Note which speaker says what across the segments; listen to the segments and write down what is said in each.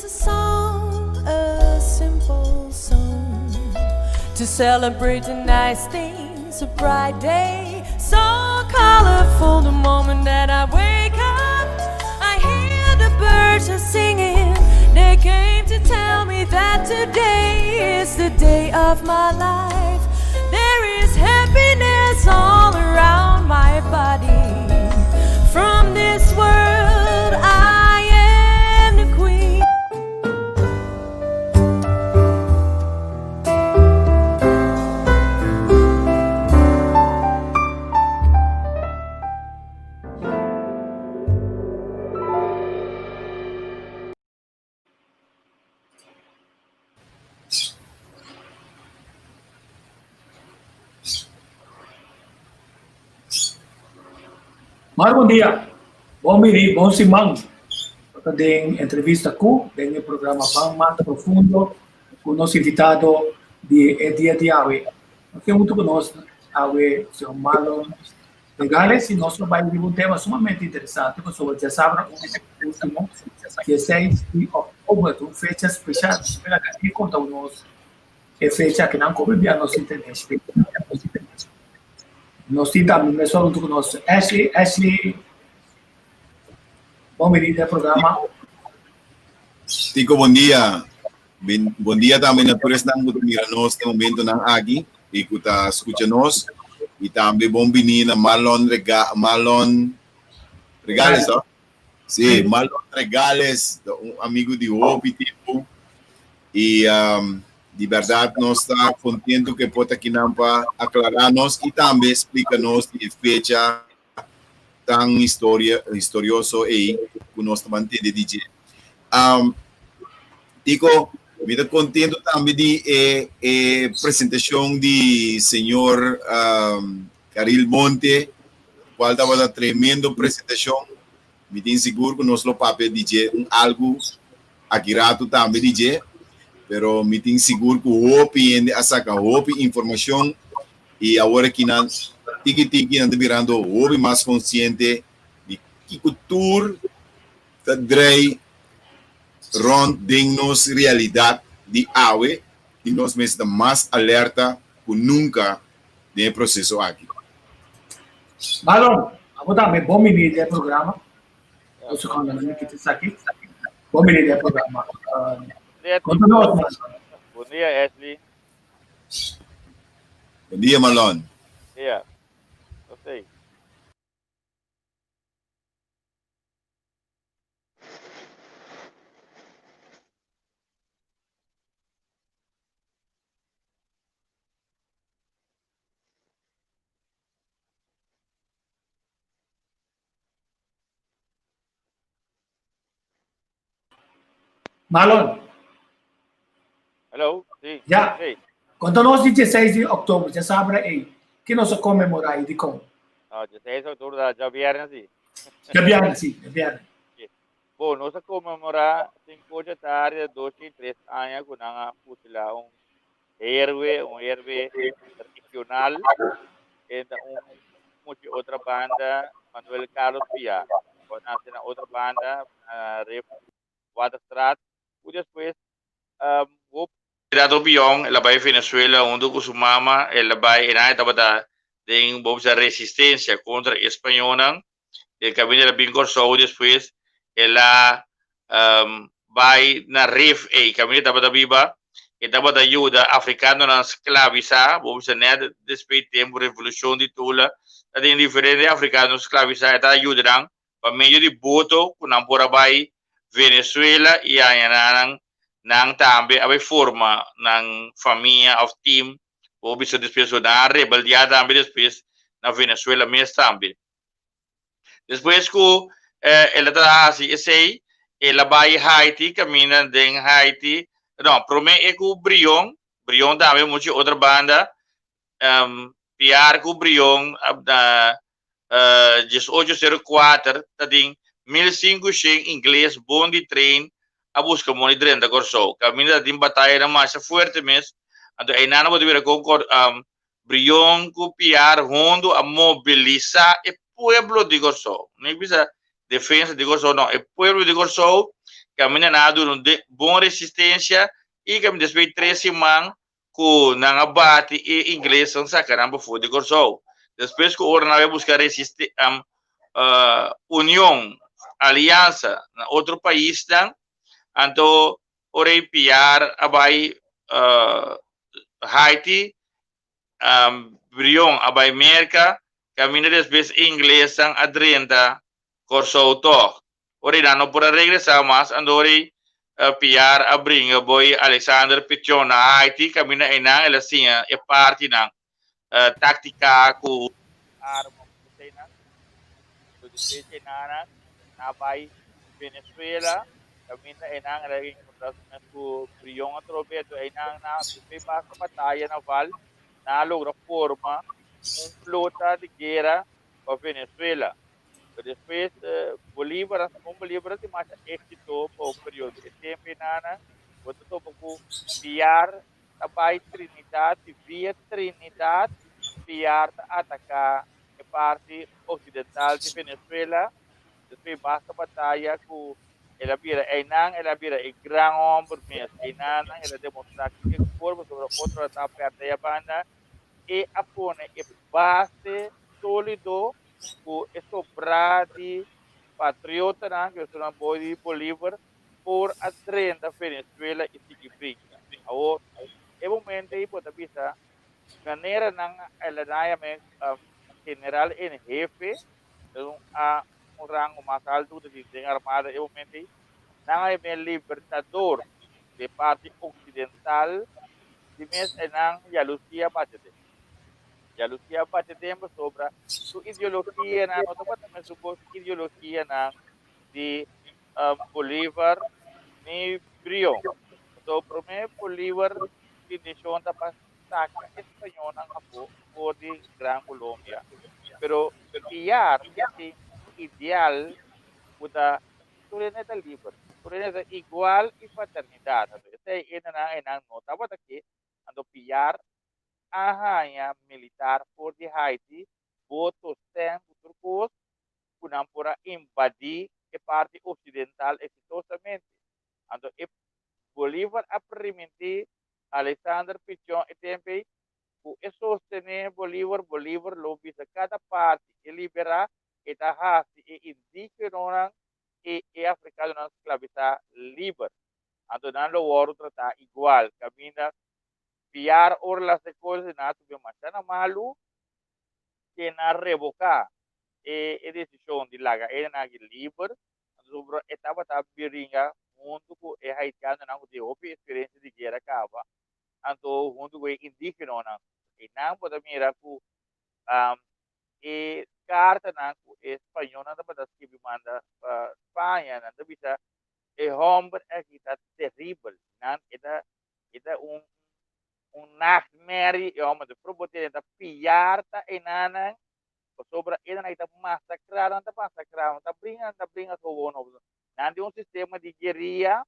Speaker 1: is a song, a simple song to celebrate the nice things, a bright day, so colorful. The moment that I wake up, I hear the birds are singing. They came to tell me that today is the day of my life. There is happiness all around my body. From this world, I am the queen.
Speaker 2: Mar bon dia, bon bini, bon siman. Ta den entrevista ku den e programa Ban Mas Profundo ku nos invitado di e dia di awe. Nos tin huntu ku nos awe señor Marlon Regales y nos lo bai riba un tema sumamente interesante pasobra djasabra ultimo, dieseis di oktober, ta un fecha special. Mira aki konta nos e fecha aki nan kobe bia nos internet. Nos tin tambe mesora huntu ku nos Ashley. Ashley, bon bini den programa.
Speaker 3: Tico, bon dia. Bon dia tambe na tur esnan ku ta mira nos den momentonan aki i ku ta skucha nos. I tambe bon bini na Marlon Rega Marlon Regales, no? Sí, Marlon Regales, un amigu di hopi tempu. I um, di bèrdat nos ta kontentu ku e por ta akinan pa aklará nos i tambe splika nos di e fecha tan historia historioso ei ku nos ta mantende di dje. Um, Tico, mi ta contento tambe di e, e presentacion di señor um, Caril Monte, cual tabata tremendo presentacion. Mi tin sigur ku nos lo papia di dje un algu aki ratu tambe di dje, pero mi tin sigur ku hopi hende a saka hopi informacion i awor aki nan tiki tiki nan ta birando hopi mas konsiente di kiko tur ta drei rònt den nos realidat di awe i nos mester ta mas alerta ku nunka den e proseso aki.
Speaker 2: Marlon, abo tambe bon bini den e programa. Nos sekondo nan kita esaki. Bon bini den e programa. Konta nos, Marlon.
Speaker 4: Bon dia, Ashley.
Speaker 3: Bon dia, Marlon.
Speaker 4: Dia. José.
Speaker 2: Marlon.
Speaker 4: Hello, sí.
Speaker 2: Ya.
Speaker 4: Sí.
Speaker 2: Konta nos di 16 di òktober, djasabra ei, ke nos a konmemorá i dikon?
Speaker 4: No, 16 di òktober ta djabièrnè, sí.
Speaker 2: Djabièrnè, sí, djabièrnè.
Speaker 4: Sí. Bo, nos a konmemorá sinku dje tardi de dos i tres aña ku nan a fusilá un héroe, un héroe regional, e ta un mucha otra banda, Manuel Carlos Piar. Bo a nace na otra banda, na Rif Waterstraat, ku despues um, hopi Dato Bion, el a bai Venezuela hunto ku su mama, el a bai, e nan tabata den bo bisa resistencia kontra e spañolnan, den kaminda el a bin Kòrsou despues el a bai na Rif ei kaminda e tabata biba e tabata yuda afrikanonan sklabisá bo bisa nèt despues di tempu revolushon di Tula ta tin diferente afrikano sklabisá e ta yuda nan pa medio di boto ku nan por a bai Venezuela i haña nan nan tambe a bai forma nan famia òf team bo bisa despues nan a rebeldiá tambe despues na Venezuela mes tambe. Despues ku el a ta hasi esei, el a bai Haiti, kaminda den Haiti, no, promé e ku Brion, Brion tambe muchu otro banda, Piar ku Brion na diesocho sero kuater ta tin 1500 ingles bon di trein a buska moni drenta Kòrsou. Kaminda ta tin batayanan masha fuerte mes, anto einan bo ta mira kon Brion ku Piar huntu a mobilisá e pueblo di Kòrsou. No e bisa defensa di Kòrsou, no, e pueblo di Kòrsou. Kaminda nan a duna un bon resistensia i kaminda despues di tres siman ku nan a bati e inglesnan saka nan pafó di Kòrsou. Despues ku ora nan a bai buska union, aliansa na otro paisnan, anto ora e Piar a bai Haiti, Brion a bai Merka, kaminda despues e inglesnan a drenta Kòrsou tòg. Ora nan no por a regresá mas, anto ora Piar a bringa boy Alexander Petion na Haiti, kaminda einan el a siña e partinan táktika ku arma ku eseinan. Anto despues di einan nan a bai Venezuela, kaminda einan el a enkontrá su mes ku Brion atrobe. Anto einan nan despues basta bataya naval, nan a logra forma un flota di guera pa Venezuela. Pero despues Bolívar, Simón Bolívar a tin masha éxito pa un periodo. E tempo einana bo ta topa ku Piar ta bai Trinidad i via Trinidad Piar ta ataká e parti oksidental di Venezuela. Despues basta bataya ku el a bira einan, el a bira e gran hòmber mes. Einana el a demostrá kiko e por pasobra otro a ta pèrdè e banda. E a pone e base sólido ku e sobrá di patriotanan, ku esunnan bou di Bolívar, por a drenta Venezuela i sigui bringa. Awor, e momento ei bo ta bisa manera nan el a nan yama general en hefe, un a un rango mas alto ku ta tin den armada e momento ei, nan a yam'é libertador di e parti oksidental, di mes einan yalusia bati den. Yalusia bati den pasobra su ideologianan no tabata mesun kos ku ideologianan di Bolívar ni Brion. Pasobra promé Bolívar su intenshon ta pa saka e spañolnan afó for di Gran Colombia. Pero Piar tin un ideal ku ta tur hende ta liber, tur hende ta igual i fraternidat. Anto esei hendenan einan no tabata ke, anto Piar a haña militar for di Haiti, boto, stand ku tur kos ku nan por a invadí e parti oksidental eksitosamente. Anto e Bolívar a primintí Alexander Pichon e tempu ei ku e sostené Bolívar, Bolívar lo bisa kada parti e liberá, e ta hasi e indígenonan i e afrikanonan sklabisá liber. Anto nan lo wòrdu tratá igual, kaminda Piar ora las e kos di nan a tuma masha na malu ke nan reboká e e desishon di laga e nan aki liber, pasobra e tabata biringa huntu ku e haitianonan ku tin hopi eksperensia di guera kaba, anto huntu ku e indigenonan. Einan bo ta mira ku e kartanan ku e spañolnan tabata skibi manda pa Spaña, nan ta bisa e hòmber aki ta teribel, nan e ta E ta un un nachtmerrie e homber ta probo tene ta piar ta enanan pasobra enanan ta masacra nan ta masacra nan ta bringa nan ta bringa gewoon op nan tin un sistema di gueria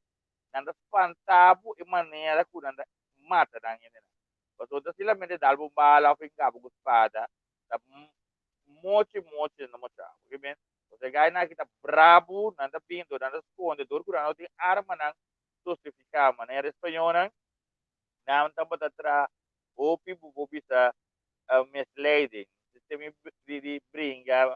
Speaker 4: nan ta spanta bo e manera cu nan ta mata nan hendenan pasobra ta solamente dal bo un bala of hinca bo cu spada ta mochi mochi nan ta mocha bo pasobra e gainan aki ta brabo nan ta binto nan ta sconde dor cu nan no tin armanan justifiká manera españolnan, nan tabata traha hopi bo por bisa misleiding, sistema di bringa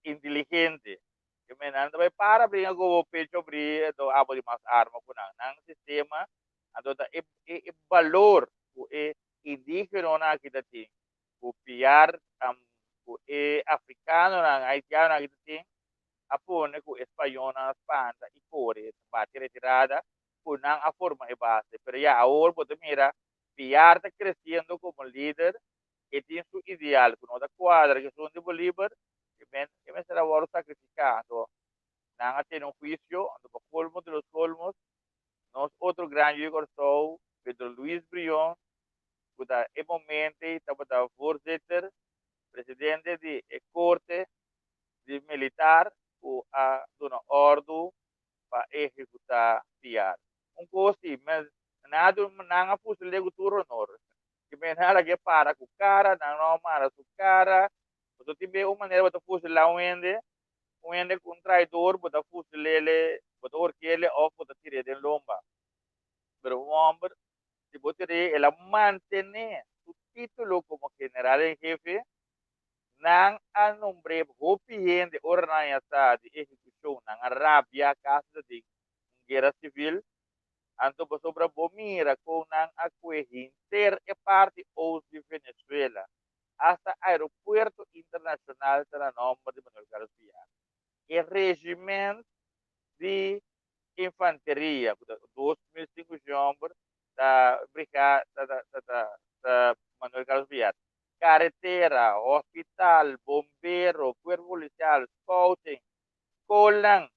Speaker 4: inteligente. Ke men nan ta bai para bringa ku bo pecho abrí anto abo di mas arma ku nan. Nan sistema anto ta e e balor ku e indígenonan aki ta tin, ku piar ku e afrikanonan, haitianonan aki ta tin, a pone ku e spañolnan a spanta i kore bati retirada ku nan a forma e base. Pero ya awor bo ta mira Piar ta kresiendo komo lider, e tin su ideal ku no ta kuadra ku esun di Bolívar, e men e mester a wòrdu sakrifiká. Anto nan a tene un huisio, anto pa kolmo di los kolmos nos otro gran yu di Kòrsou, Pedro Luis Brion, ku ta e momento ei tabata voorzitter, presidente di e korte di militar ku a duna òrdu pa ehekutá Piar. Un kos si, nan a fusil'é ku tur honor. Ki men nan a lag'é para ku kara, nan no a mara su kara. Pasobra tin bes un manera bo ta fusilá un hende, Un hende ku un traidor bo ta fusil'ele, bo ta hork'ele òf bo ta tir'é den lomba. Pero un hòmber, si bo tir'é, el a mantené su título komo general en hefe. Nan a nombr'é hopi hende ora nan ya sa di ehekushon, nan a rabia kasi ta den un guera sivil. Anto pasobra bo mira kon nan a kue henter e parti oost di Venezuela, hasta aeropuerto internacional ta na nomber di Manuel Carlos Piar. E regiment di infanteria, cu ta 2500 homber, ta briga, ta, ta, ta, ta, ta Manuel Carlos Piar. Carretera, hospital, bombero, cuerpo policial, scouting, scolnan,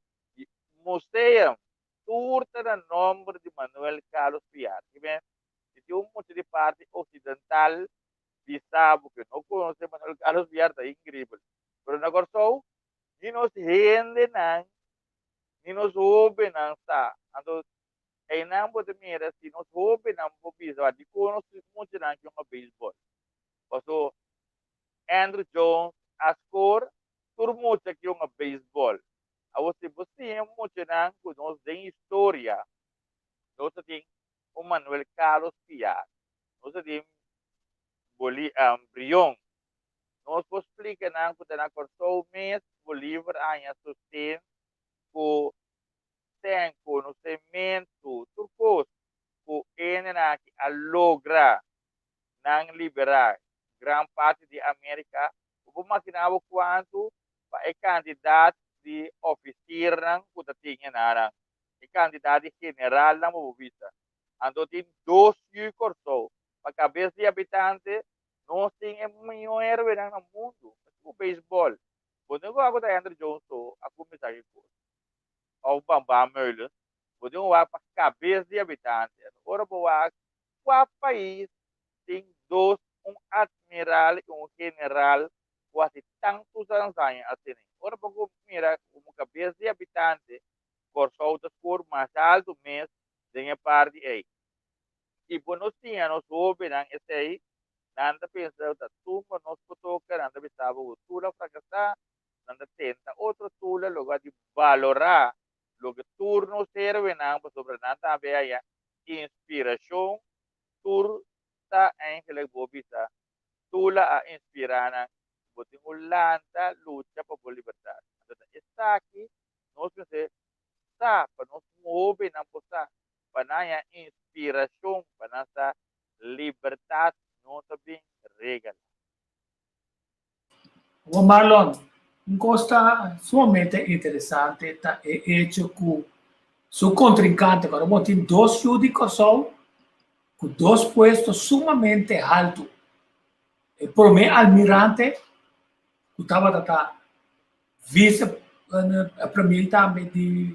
Speaker 4: museum, tur ta na nomber di Manuel Carlos Piar. Si tin un mucha di parti occidental bisa bo ke no konosé Manuel Carlos Piar ta inkribel. Pero na Kòrsou ni nos hendenan ni nos hóbennan sa. Anto einan bo ta mira si nos hóbennan por bisa wak dikon nos muchanan ke hunga beisbòl. Paso Andruw Jones a skor tur mucha ke hunga beisbòl. Awor si bo siña muchanan ku nos den historia nos ta tin un Manuel Carlos Piar, nos ta tin Boli, Brion. Nos por splika nan ku ta na Kòrsou mes Bolívar a haña sosten ku ten konosementu, tur kos ku hendenan aki a logra nan liberá gran parti di Amérika. Bo por maginá bo kuantu pa e kantidat di ofisirnan ku ta tin enanan, e kantidat di generalnan bo por bisa. Anto tin dos yu Kòrsou pa kabes di habitante, nos tin e mihó héroenan na mundu. Ku beisbòl, bo no wak ku ta Andruw Jones so a kuminsá ki kos, òf Bam Bam Meulens, bo tin ku wak pa kabes di habitante. Anto ora bo wak kua pais tin dos, un admiral i un general ku hasi tantu zanzaña asina. Ora bo ku mira komo kabes di habitante, Kòrsou ta skor mas altu mes den e parti ei. Si bo no siña nos hóbennan esei, nan ta pensa ta tumba nos por toka, nan ta bisa bo ku tur a frakasá, nan ta tenta otro tula loke di balorá loke tur nos héroenan, pasobra nan tambe haña inspirashon, tur ta eigenlijk bo bisa Tula a inspirá nan, bo tin ku lanta lucha pa bo libertat. Anto ta esaki nos mester sa, pa nos hóbennan por sa, pa nan haña inspirashon, pa nan sa libertat no ta bin regalá.
Speaker 2: Awor Marlon, un kos ta sumamente interesante ta e echo ku su kontrinkante, ku bo tin dos yu di Kòrsou ku dos puesto sumamente haltu. E promé almirante ku tabata ta vise premier tambe di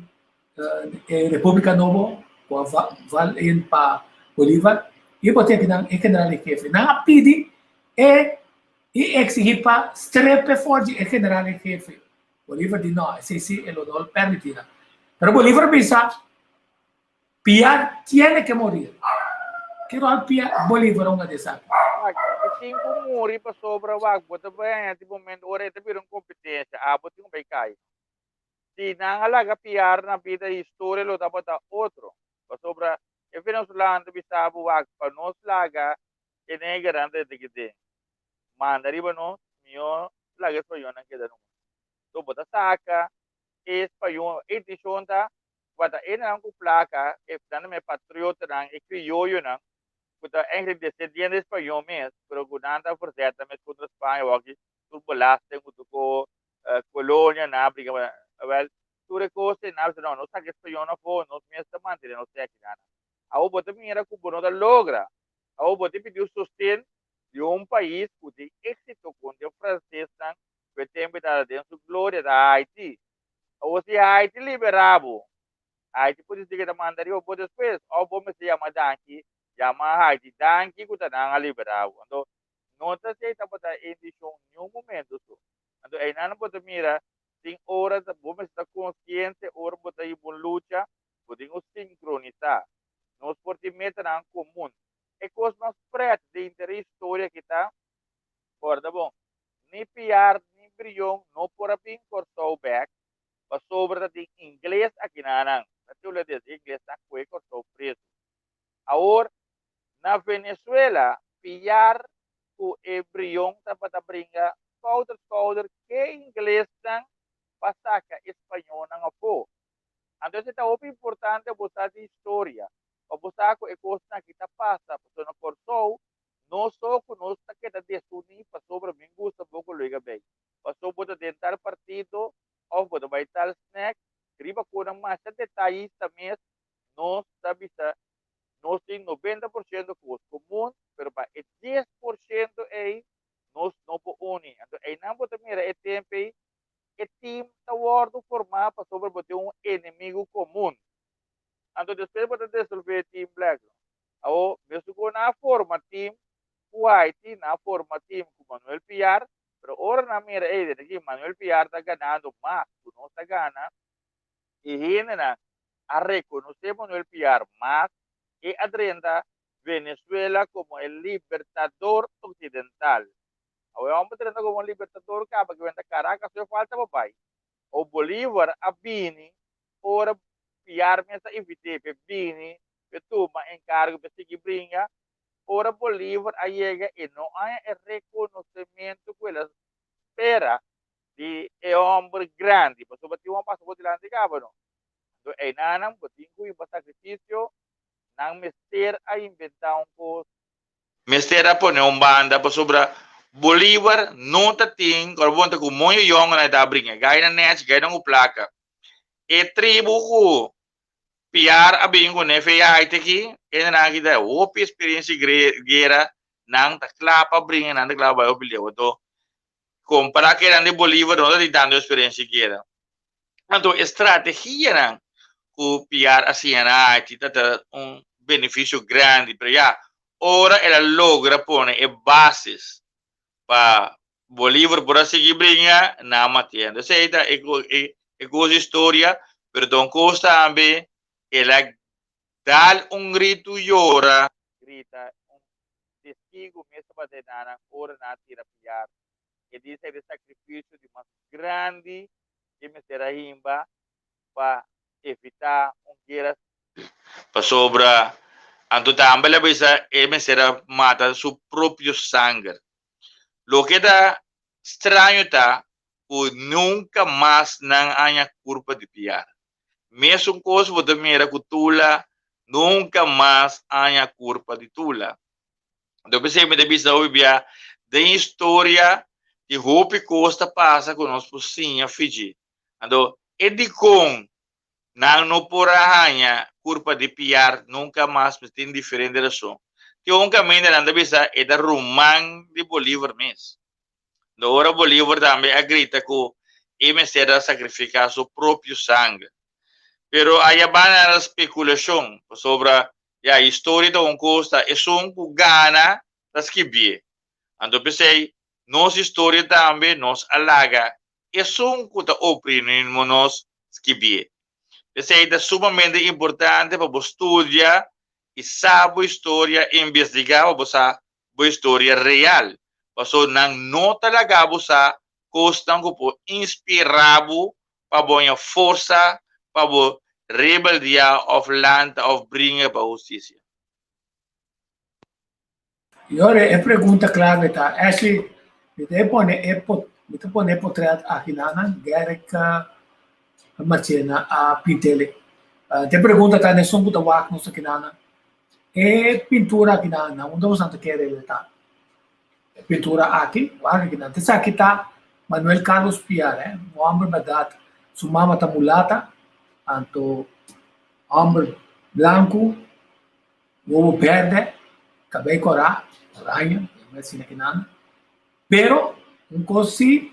Speaker 2: e Repúblika Nobo ku a val in pa Bolívar i bo tin akinan e general en hefe. Nan a pidi e i exigí pa strepe for di e general en hefe. Bolívar di no, esei si e lo no permití nan. Pero Bolívar bisa, Piar tiene que morir. Ki ròl Piar Bolívar hunga den esaki?
Speaker 4: Wak, e tin ku muri pasobra wak bo ta bai haña di momento ora e ta bira un kompetensia, abo tin ku bai kai. Si nan a laga Piar na bida historia lo tabata otro. Pasobra e venezolano ta bisa bo wak pa nos laga e negernan ta diki den manda riba nos mihó laga e spañolnan keda numa. So bo ta saka e spañol e intishon ta ku ta enenan ku plaka e nan e patriotanan e krioyonan ku ta eigenlijk descendiente di spañol mes pero ku nan ta verzet nan mes kontra Spaña wòrdu tur belasting ku tur ko kolonia nan a bringa wèl tur e kos ei nan a bisa no nos saka e spañolnan afó nos mes ta mantene nos tèkina nan. Awor bo ta mira ku bo no ta logra. Awor bo ta pidi un sosten di un pais ku tin éksito kontra e fransesnan ku e tempu tabata den su gloria, ta Haiti. Awor si Haiti liberá bo, Haiti por disí ku e ta manda riba bo despues, òf bo mester yama danki, yama Haiti danki ku ta nan a liberá bo. Anto no ta si ei tabata e intishon niun momento so. Anto einan bo ta mira tin ora bo mester ta konsiente ora bo ta hiba un lucha, bo tin ku sinkronisá. Nos por tin metanan komun. E kos mas pret den henter e historia aki ta, kòrda bon, ni Piar ni Brion no por a bin Kòrsou bèk. Pasobra ta tin ingles akinanan. Ta chula des ingles ta kue Kòrsou preso. Awor na Venezuela Piar ku e Brion tabata bringa skouder skouder ke inglesnan pa saka e spañolnan afó. Anto esei ta hopi importante bo sa di historia, pa bo sa ku e kosnan aki ta pasa, pasobra na Kòrsou no so ku nos ta keda desuní pasobra mi gusta bo ku Luiga Bay, pasobra bo ta den tal partido òf bo ta bai tal snack, riba ku nan masha detayista mes nos ta bisa nos tin 90% kos komun, pero pa e 10% ei nos no por uni. Anto einan bo ta mira e tempu ei e team ta wòrdu formá pasobra bo tin un enemigu komun. Anto despues bo ta desolvé e team blek. Awor, mesun ku nan a forma team ku Haiti, nan a forma team ku Manuel Piar, pero ora nan mira ei den aki Manuel Piar ta ganando mas ku nos ta gana, e hendenan a rekonosé Manuel Piar mas e a drenta Venezuela komo e libertador oksidental. Awor e homber drenta komo libertador kaba ke benta Caracas so e falta pa bai. O Bolívar a bini ora Piar mes a invit'é p'e bini p'e tuma enkargo p'e sigui bringa. Ora Bolívar a yega e no haña e rekonosementu ku el a spera di e homber grandi, pasobra tin un pasa bo dilanti kaba no. Anto einanan bo tin ku hiba sakrifisio, nan mester a inventá un kos, mester a pone un banda pasobra Bolívar no ta tin, ora bo ta ku moño yòngernan e ta bringa, gai nan nèchi, gai nan ku plaka. E tribu ku Piar a bin ku nefe Haiti aki, hendenan aki ta hopi eksperensia guera, nan ta kla pa bringa, nan ta kla pa bai hopi leu. Anto Kompará ku eran di Bolívar no ta tin tantu eksperensia kiera. Anto e strategianan ku Piar a siña na Haiti ta ta un benefisio grandi, pero ya ora el a logra pone e bases pa Bolívar por a sigui bringa, nan a mat'é. Anto esei ta e e kos di historia, pero ta un kos tambe el a dal un gritu yora, grita un testigo mes tabata e nanan ora nan a tira piar. E di esei ta e sakrifisio di mas grandi ke mester a himba pa evitá un guera. Pasobra anto tambe el a bisa e mester a mata su propio sanger. Loke ta straño ta ku nunka mas nan a haña kurpa di piar. Mesun kos bo ta mira ku Tula nunka mas a haña kurpa di Tula. Anto p'esei mi ta bisa hopi bia den historia tin hopi kos ta pasa ku nos por siña fiji. Anto e dikon nan no por a haña kurpa di piar nunka mas mi tin diferente rason. Tin un kaminda nan ta bisa e ta ruman di Bolívar mes. No ora Bolívar tambe a grita ku e mester a sakrifiká su propio sanger. Pero aya banda na spekulashon, pasobra ya historia ta un kos, ta esun ku gana ta skibié. Anto p'esei nos historia tambe nos a laga esun ku ta oprimí nos skibié. P'esei ta sumamente importante pa bo studia i sa bo historia, investigá pa bo sa bo historia real, paso nan no ta laga bo sa kosnan ku por inspirá bo pa bo haña forsa pa bo rebeldiá òf lanta òf bringa pa hustisia.
Speaker 2: I ora e pregunta klave ta, Ashley, mi ta pone e mi ta pone e potret aki nan, Gerrit Marchena a pint'el. E pregunta ta esun ku ta wak nos aki nan, E pintura aki na na unda boso ta kere el ta? E pintura aki, wak aki nan. Esaki ta Manuel Carlos Piar, eh, un homber bèrdat. Su mama ta mulata, anto homber blanku, wowo bèrdè, kabei kòrá, oraño, mi asina aki nan. Pero un kos si,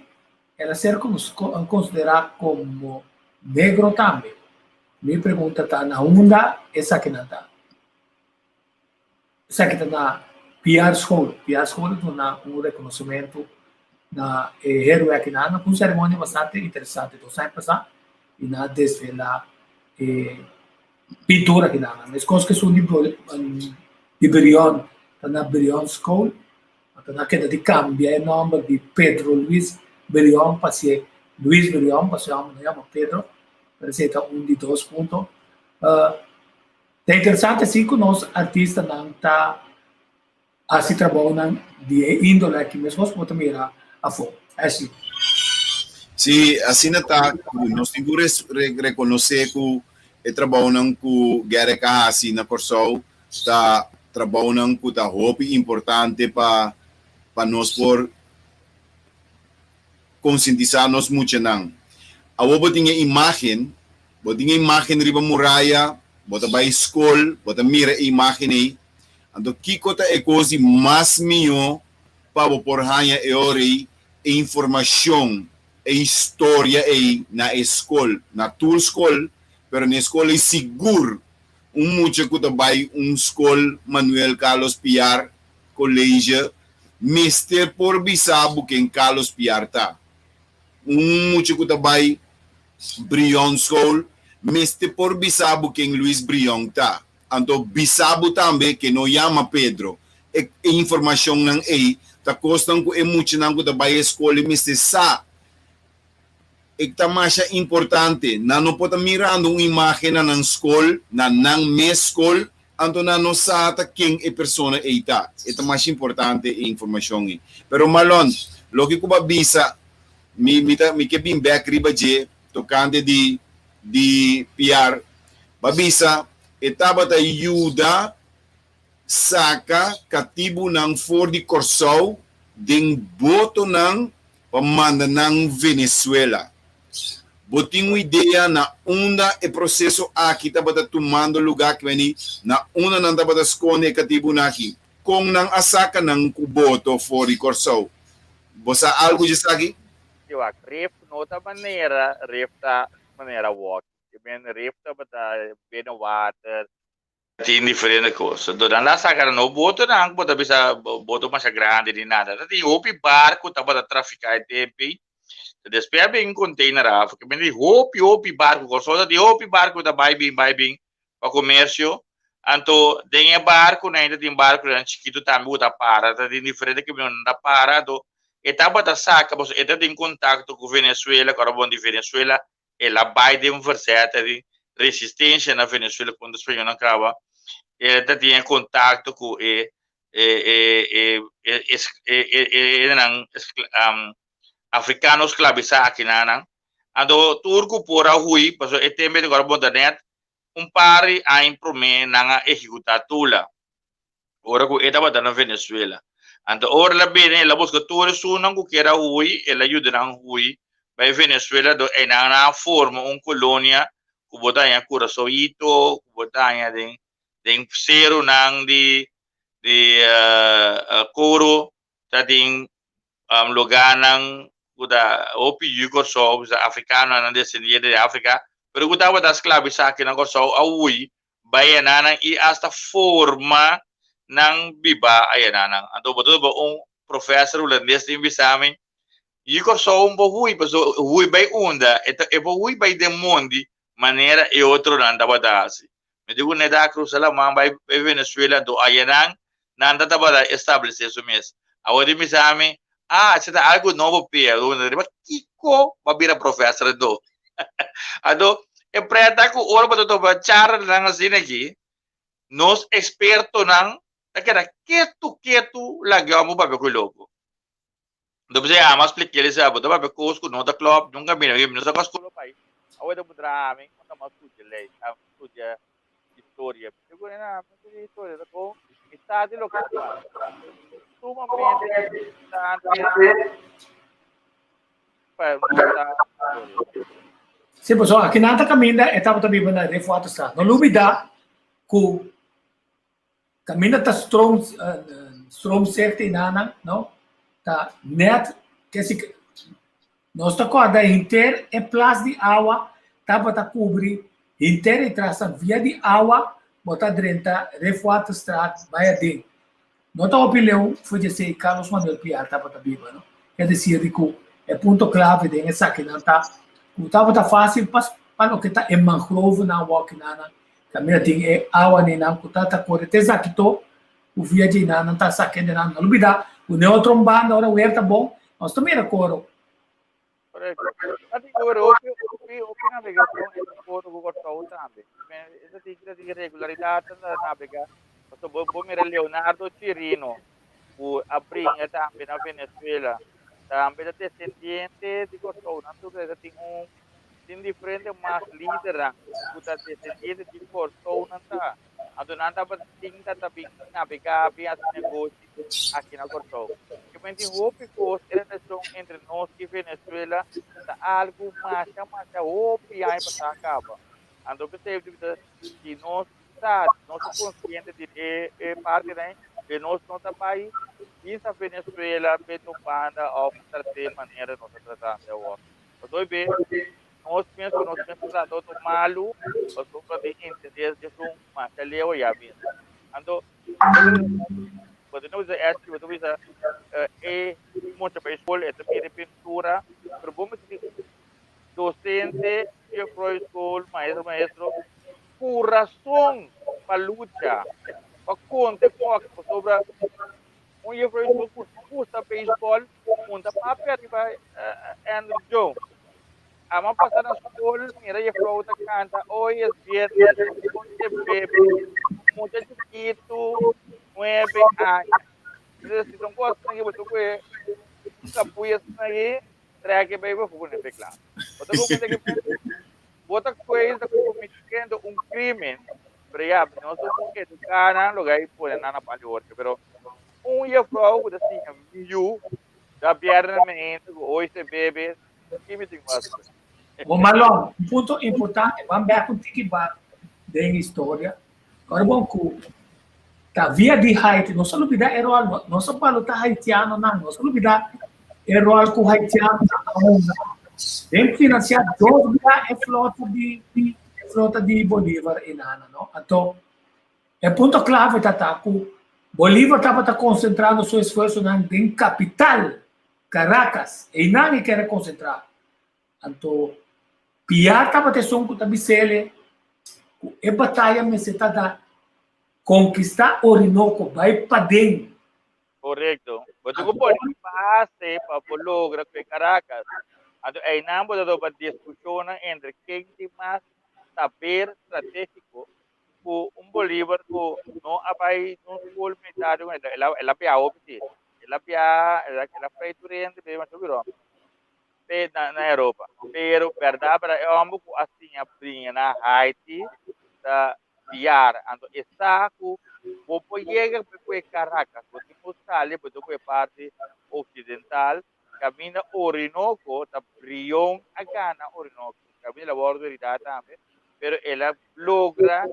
Speaker 2: el a ser konsiderá komo negro tambe. Mi pregunta ta na unda esakinan ta? Esaki ta na Piar School. Piar School a duna un rekonosementu na e héroe akinan ku un seremonia bastante interesante dos aña pasá i nan a desvelá e pintura akinan. Meskos ku esun di Brion ta na Brion School. Anto nan a keda di kambia e nòmber di Pedro Luis Brion pa si'e Luis Brion, pasobra e hòmber no yama Pedro. Pero esei ta un di dos punto. Uh, ta interesante si ku nos artistanan ta hasi trabounan di e índole aki meskos ku bo ta mira afó. Ashley.
Speaker 3: Sí, asina ta ku nos tin ku rekonosé ku e trabounan ku Gerrit a hasi na Kòrsou ta trabounan ku ta hopi importante pa pa nos por konsientisá nos muchanan. Awor bo tin e imágen, bo tin e imágen riba muraya, bo ta bai skol, bo ta mira e imágen ei. Anto kiko ta e kos di mas mihó pa bo por haña e ora ei e informashon, e historia ei na e skol, na tur skol, pero na e skol ei sigur un mucha ku ta bai un skol Manuel Carlos Piar College mester por bisa bo ken Carlos Piar ta. Un mucha ku ta bai Brion School mester por bisa bo ken Luis Brion ta. Anto bisa bo tambe ke no yama Pedro. E informashonnan ei ta kosnan ku e muchanan ku ta bai e skol ei mester sa. E ta masha importante. Nan no por ta mirando un imágen na nan skol, na nan mes skol, anto nan no sa ta ken e persona ei ta. E ta masha importante e informashon ei. Pero Marlon, loke ku bo a bisa, mi mi ta mi ke bin bèk riba dje tokante di di Piar. Bo a bisa e tabata yuda saka katibunan for di Kòrsou den botonan pa manda nan Venezuela. Bo tin un idea na unda e proseso aki tabata tumando lugá kweni na unda nan tabata skonde e katibunan aki? Kon nan a saka nan ku boto for di Kòrsou? Bo sa algu dje esaki?
Speaker 4: Wak, ref no ta manera ref ta manera wòk. Ke men ref tabata bena water. Tin diferente kos. Anto nan la saka nan no botonan ku bo ta bisa boto masha grandi ni nada. Ta tin hopi barku tabata trafiká e tempu ei. Despues a bin container af. Ke men di hopi hopi barku. Kòrsou ta tin hopi barku ta bai bin bai bin pa komersio. Anto den e barkunan ta tin barkunan chikitu tambe ku ta para. Ta tin diferente kamionnan ta para. Anto e tabata saka pasobra e ta tin kontakto ku Venezuela ku ora bon di Venezuela El a bai den verzet di resistencia na Venezuela contra spañolnan caba. El ta tin e contacto cu e e e e e e e e nan africano sclavisa akinanan. Anto tur cu por a hui pasobra e tempo di ora bon ta net un par di aña prome nan a ehecuta Tula. Ora ku e tabata na Venezuela. Anto ora el a bini, el a buska tur esunnan ku kier a hui, el a yuda nan hui bai Venezuela, do einan nan a forma un kolonia ku bo ta haña Curaçaoito, ku bo ta haña den den serunan di di Coro, ta tin lugánan ku ta hopi yu Kòrsou, bisa afrikanonan desendiente di Afrika, pero ku tabata sklabisá aki na Kòrsou a hui bai ayananan i asta forma nan biba ayananan. Anto bo ta topa un professor hulandes tin bisa mi, Yu Kòrsou bo hui, pasobra hui bai unda? E ta e por hui bai den mondi manera e otronan tabata hasi. Mi di ku ne ta krusa laman bai bai Venezuela anto ayanan nan ta tabata establesé su mes. Awor di bisa mi, ah, esei ta algu nobo p'e. Riba kiko bo a bira professor anto? Anto, e preta ku ora bo ta topa charlanan asina aki, nos ekspertonan ta keda ketu ketu laga bo papia ku e loko. Anto p'esei ami a splik'é li sa, bo ta papia kos ku no ta klòp, nunka mira, mi no sa kos ku lo bai. Awe ta puntra ami, unda mi a studia lei, a studia historia. Mi di ku nan, mi studia historia ta kon mi sa di loke ta pasa. Sumamente importante.
Speaker 2: Sí, pasobra aki nan ta kaminda e tabata biba na Refuaterstraat. No lubida ku kaminda ta stroom stroomzicht einanan, no? Ta net kesi nos ta kòrda henter e plas di awa tabata kubri henter e trasnan via di awa bo ta drenta Refuaterstraat bai aden. No ta hopi leu for di esei Carlos Manuel Piar tabata biba, no? Ke desir di ku e punto klave den esakinan ta ku tabata fásil pa pa loke ta e mangrovenan wòkinanan kaminda tin e awanenan ku ta ta kore te esaki to ku via dje nan ta saka hende nan. No lubida ku den otro un banda ora wer ta bon nos ta mira koro.
Speaker 4: Correcto. Hopi, hopi, hopi navegacion. tambe. E tin tin regularidat ta nabegá. Pasobra bo bo mira Leonardo Chirino ku a bringa tambe na Venezuela, tambe ta desendiente di Kòrsou. Nan tur ta tin un tin diferente mas lidernan ku ta desendiente di Kòrsou nan ta. Anto nan tabata tin ta ta bin nabegá, bin hasi negoshi aki na Kòrsou. Ke men tin hopi kos, e relashon entre nos i Venezuela ta algu masha masha hopi aña pasá kaba. Anto p'esei ta si nos sa, nos ta konsiente di e e partinan ei, nos no ta bai bisa Venezuela bende un banda òf trat'é manera nos ta tratando awor. Pasobra be nos mes ku nos mes ta trata otro malu pasobra di interes di esun masha leu ya bin. Anto bo ta bisa SG, bo ta bisa e mucha bai skol e ta mira e pintura pero bo mester tin un docente juffrouw school maestro maestro kurason pa lucha pa konta e kòk pasobra Un juffrouw school ku no gusta beisbòl punta papia riba Andrew Jones. Amo a pasa na skol mira juffrouw ta kanta hoy es viernes, hoy se bebe. Mucha chikitu, nuebe aña. Entonces si son kos asina bo ta kohe kapuya asina aki trek e bai bo pone pe kla. Bo ta komprende ke bo ta kohe ta kometiendo un krimen Pero ya, nos un eduká nan lo gai pone nan na pali horke, pero un juffrouw ku ta siña mi yu, da biernes mente ku hoy se bebe, ki mi tin ku hasi?
Speaker 2: Bon Marlon, un punto importante, ban bek un tiki bak den historia. Ora bon ku ta via di Haiti, nos a lubida e rol, nos a balota haitianonan, nos a lubida e rol ku haitianonan a hunga den finansia dos bia e flota di E flota di Bolívar i nana, no? Anto, e punto clave ta ta cu Bolívar tabata concentrando su esfuerzonan den capital, Caracas. Einan e kere concentra. Anto, Piar tabata esun cu ta bisele cu e bataya mester ta da conquista Orinoco, bai paden.
Speaker 4: Correcto. Bo tin cu pone base pa bo logra cu e Caracas. Anto einan bo ta topa discusionnan entre ken tin mas saber strategico cu un Bolívar cu no a bay un school militar el a el a biaha hopi si. El a biaha el a frei tur hende pero masha biro pe na na Europa. Pero berdad berdad e homber cu a siña bringa na Haiti ta biar. Anto e sa ku bo por yega ku e Caracas, bo tin ku sali bo ta ku e parti oksidental, kaminda Orinoco ta Brion a gana Orinoco, kaminda el a wòrdu heridá tambe, pero el a logra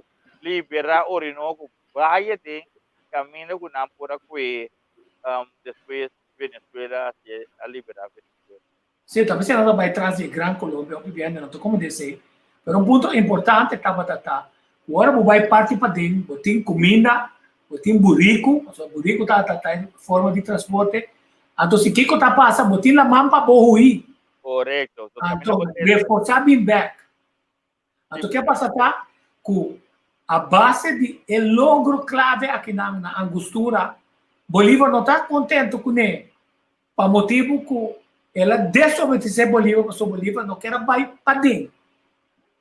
Speaker 4: liberá Orinoco bai aden kaminda ku nan por a kue despues Venezuela a liberá Venezuela.
Speaker 2: Sí, ta mester nan ta bai tras di e Gran Colombia, hopi biaha nan ta como di esei. Pero un punto importante tabata ta ku ora bo bai parti paden, bo tin kuminda, bo tin buriku, pasobra buriku ta ta ta e forma di transporte. Anto si kiko ta pasa, bo tin laman pa bo hui.
Speaker 4: Korekto.
Speaker 2: Anto reforsá bin bèk. Anto ke pasa ta ku a base di e logro klave akinan na Angostura, Bolívar no ta kontentu kuné pa motibu ku el a desobedesé Bolívar pasobra Bolívar no ker a bai paden.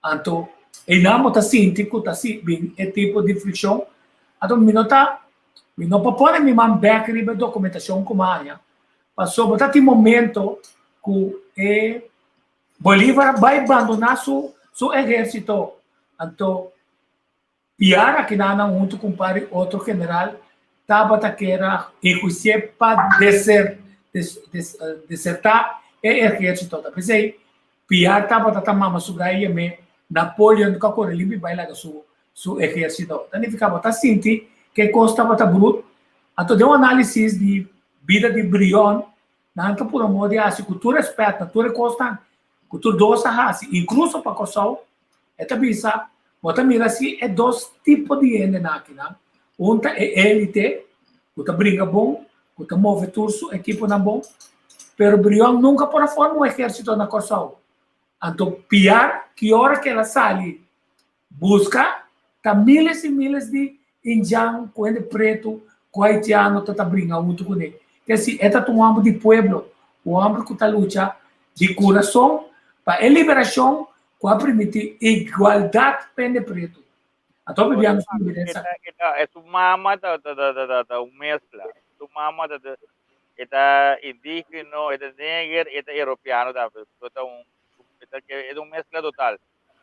Speaker 2: Anto einan bo ta sinti ku ta bin e tipo di frikshon. Anto mi no ta mi no por pone mi man bèk riba e dokumentashon ku mi a haña pasobra ta tin momento ku e Bolívar a bai bandoná su su ehérsito. Anto Piar akinanan huntu ku un par di otro general tabata kier a enhuisié pa deser des des desertá e ehérsito. Ta p'esei Piar tabata ta mama su gai yam'é Napoleon ku a kore limpi bai laga su su ehérsito. Ta nifiká bo ta sinti ku e kos tabata brut. Anto den un análisis di bida di Brion Nan ta pura moda di hasi ku tur rèspèt na tur e kosnan ku tur dos a hasi, inkluso pa Kòrsou. E ta bisa, Bo ta mira si e dos tipo di hendenan akinan, un ta e élite ku ta bringa bon, ku ta move tur su ekiponan bon, pero Brion nunka por a forma un ehérsito na Kòrsou. Anto Piar, ki ora ku el a sali Buska ta miles i miles di indjan ku hende pretu ku haitiano ta ta bringa huntu kuné. Ke si e ta ta un hòmber di pueblo, un hòmber ku ta lucha di kurason pa e liberashon. ku a permití igualdat pa hende pretu. Anto bibiando su evidensia.
Speaker 4: E su mama ta ta ta ta ta un mezcla. Su mama ta ta e ta indigeno, e ta neger, e ta europeano tambe. So ta un e ta e ta un mezcla total.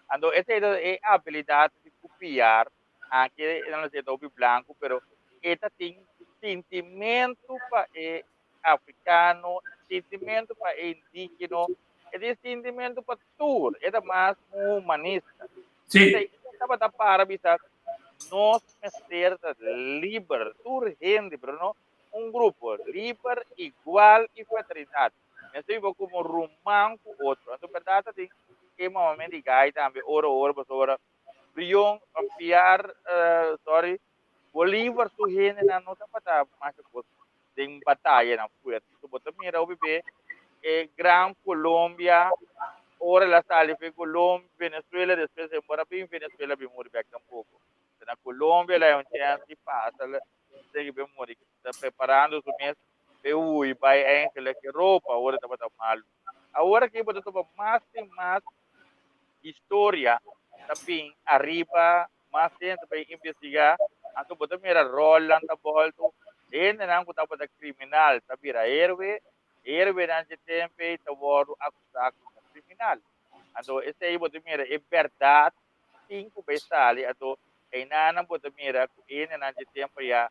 Speaker 4: Anto esei ta e abilidad di copiar, anke nan lo ta hopi blanco, pero e ta tin sintimento pa e africano, sintimento pa e indigeno, e tin sintimento pa tur, e ta mas un humanista.
Speaker 2: Sí.
Speaker 4: E tabata para bisa, nos mester ta liber, tur hende, pero no un grupo, liber, igual y fraternidad. Mester biba como ruman cu otro. Anto berdad ta tin e momento di gai tambe, ora ora, pasobra Brion, Piar, sorry, Bolívar su hendenan no tabata masha kos den batayanan fuerte. So bo ta mira hopi be e Gran Colombia, ora el a sali fe Colombia, Venezuela, despues e mora bin Venezuela bin muri bek tampoco. Na Colombia el a un chance di pasa, el a bin muri. Ta preparando su mes pe hui bai eigenlijk Europa ora tabata malu. Awor aki bo ta topa mas i mas historia ta bin ariba, mas hende ta bai investigá, anto bo ta mira rolnan ta bolto, hendenan ku tabata kriminal ta bira héroe, héroenan dje tempu ei ta wòrdu akusá komo kriminal. Anto esei bo ta mira e bèrdat tin ku bai sali, anto einanan bo ta mira ku hendenan dje tempu ya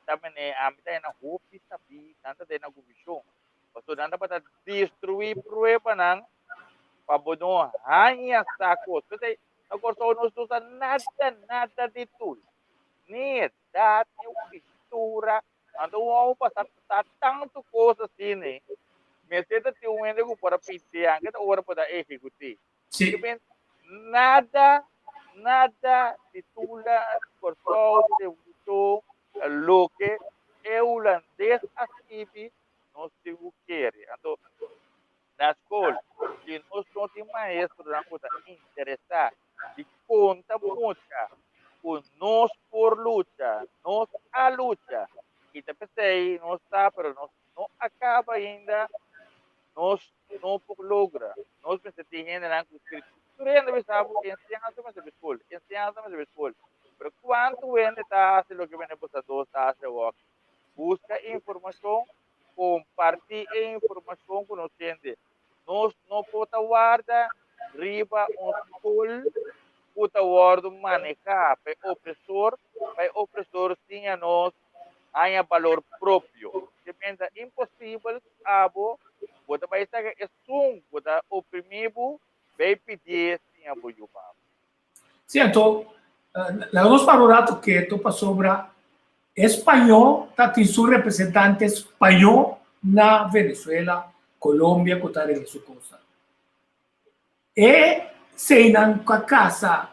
Speaker 4: ta mene ami ta hena hopi sabí, nan ta den nan ku vishon, pasobra nan tabata destruí pruebanan pa bo no haña sa kos. P'esei na Kòrsou nos no usa nada, nada di tul. Ni edat, ni pintura. Anto un hòmber pa sa sa tantu kos asina, mester ta tin un hende ku por a pinté, anke ta ora por ta ehekut'é.
Speaker 2: Sí.
Speaker 4: Ke men nada, nada di tula di Kòrsou, di revolushon, loke e hulandes a skibi, nos tin ku kere. Anto na skol, si nos no tin maestronan ku ta interesá di konta mucha ku nos por lucha, nos a lucha, i ta p'esei nos ta, pero nos no a kaba ainda, nos no por logra. Nos mester tin hendenan ku spiritu. Tur hende bisa bo enseñansa mester bai skol, enseñansa mester bai skol. Pero kuantu hende ta hasi loke mene boso dos ta hasi awor? Buska informashon kompartí e informashon ku nos hende. Nos no por ta warda riba un skol ku ta wòrdu manehá pa e opresor, pa e opresor siña nos haña balor propio. Te ta imposibel ku abo bo ta bai saka esun ku ta oprimí bo bai pidié siña bo yu pa abo.
Speaker 2: Sí, anto, laga nos para un rato keto pasobra e spañó ta tin su representante spañó na Venezuela, Colombia ku ta regla su cosa. E seinan ku a kasa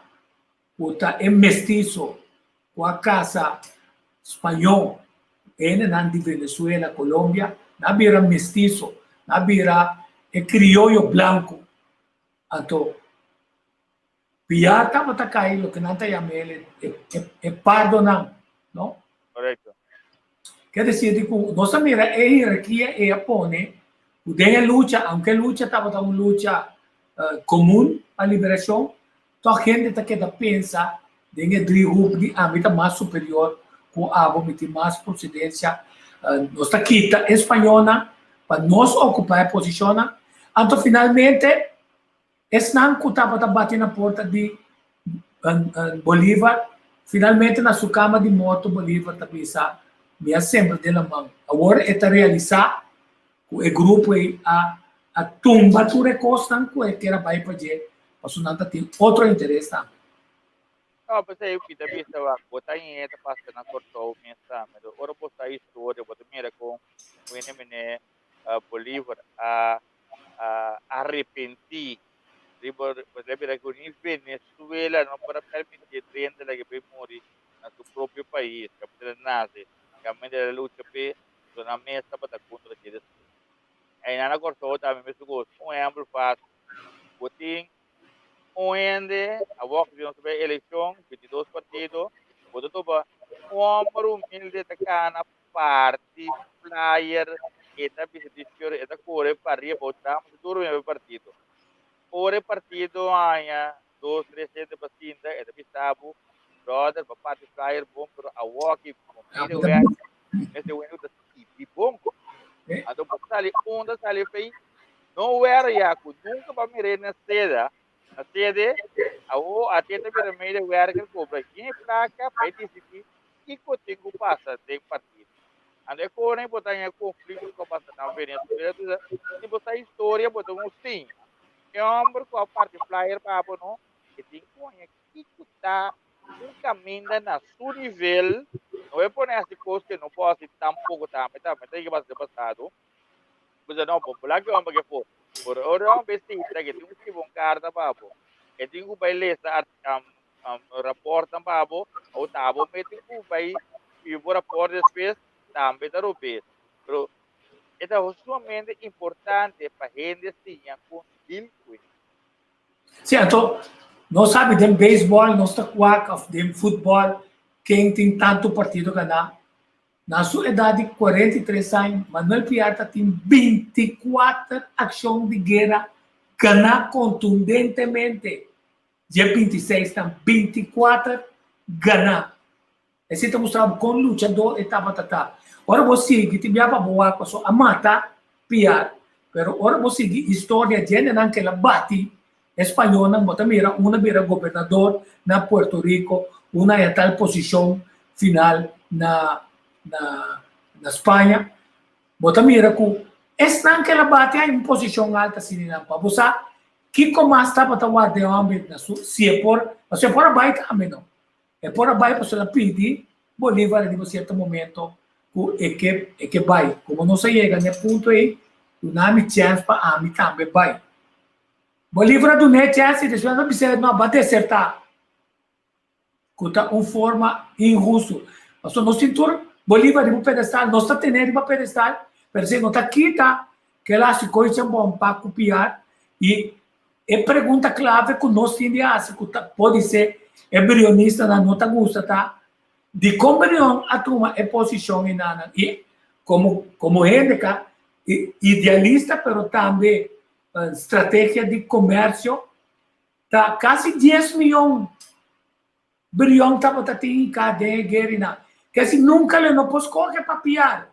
Speaker 2: ku ta e mestizo ku a kasa spañó, hendenan di Venezuela, Colombia, nan a bira mestizo, nan a bira e krioyo blanku. Anto, Piar tabata kai loke nan ta yama el e pardonan, no?
Speaker 4: Korekto.
Speaker 2: Ke desir di ku nos a mira e hierarkia e a pone ku den e lucha, aunke e lucha tabata un lucha komun pa liberashon, tòg hende ta keda pensa den e driehoek di ami ta mas superior ku abo, mi tin mas prosedensia. Nos ta kita e spañolnan pa nos okupá e posishonnan. Anto finalmente Esnan ku tabata bati na porta di Bolívar, finalmente na su kama di morto Bolívar ta bisa, Mi a sembra den laman. Awor e ta realisá ku e grupo ei a a tumba tur e kosnan ku e kier a bai pa dje, pasobra nan ta tin otro interes tambe.
Speaker 4: No, p'esei mi ta bisa wak, bo ta hende ta pasa na Kòrsou mes tambe. Ora bo sa historia, bo ta mira kon un hende mene Bolívar a arepentí riba pasobra mira ku ni Venezuela no por a permití drenta laga bai muri na su propio pais kaminda el a nase, kaminda el a lucha p'e, so nan mes tabata kontra dje despues. Einan na Kòrsou tambe mesun kos. Un ehèmpel fásil, bo tin un hende awor ku nos ta bai elekshon, 22 partido, bo ta topa un hòmber humilde ta kana parti flyer, e ta bisa di fior, e ta kore pa riba, bo ta duru den e partido. Ora e partido haña dos, tres hende pa sinta, e ta bisa bo, brother, bo parti flyer bon, pero awoki bo mira wek, mester wende ku ta skibi bon. Anto bo sali unda sali fei, no wera ya ku nunka bo a mir'é na seda, na sede, awo ate ta bira medewerker kobra yen plaka pa e disidí kiko tin ku pasa den partido. Anto e kore bo ta haña konflikto ku a pasa na Venezuela, tu sa, si bo sa historia bo ta un siña. E hòmber ku a parti flyer pa bo no, e tin ku haña kiko ta un kaminda na su nivel, no e pone hasi kos ke no por hasi tampoko tambe, tambe ta yega basa pasado. Bo sa no, bo por laga e hòmber ke for. Por ora e hòmber sinta ke tin ku skibi un karta pa bo, e tin ku bai lesa rapòrtnan pa bo, o ta bo mete ku bai skibi bo rapòrt despues, tambe ta robes. Pero e ta sumamente importante pa hende siña kon deal ku e.
Speaker 2: Sí, anto nos sabi den beisbòl nos ta kwak òf den futbòl ken tin tantu partido ganá. Na su edat di 43 aña, Manuel Piar ta tin 24 akshon di guera ganá kontundentemente. Dje 26 nan 24 ganá. Esei ta mustra bo kon luchadó e tabata ta. Ora bo sigui tin bia pa bo wak pasobra a mata Piar, pero ora bo sigui historia djendenan ke el a bati e spañolnan bo ta mira un a bira gobernador na Puerto Rico, un a haña tal posishon final na na na Spaña. Bo ta mira ku esnan ke el a bati a haña un posishon alta asina nan pa bo sa Kiko mas tabata warda e homber na su si e por, pasobra e por a bai tambe no. E por a bai pasobra el a pidi Bolívar riba cierto momento cu e ke e ke bai. Como nos a yega na e punto ei, duna mi chance pa ami tambe bai. Bolívar a duna e chance y despues a bis'é no, bo a deserta. Cu ta un forma inhusto. Pasobra nos tin tur Bolívar riba pedestal, nos ta tene riba pedestal, pero esei no ta kita cu el haci coicha bon pa cu piar. Y e pregunta clave cu nos tin di haci, cu ta podi ser e brionistanan no ta gusta ta, dicon Brion a tuma e posicion enanan? Y como como hende ca idealista pero tambe strategia di comercio, Ta kasi dies miyon brion tabata tin hinká den e guerinan. Kasi nunka lo no por skohe pa piar.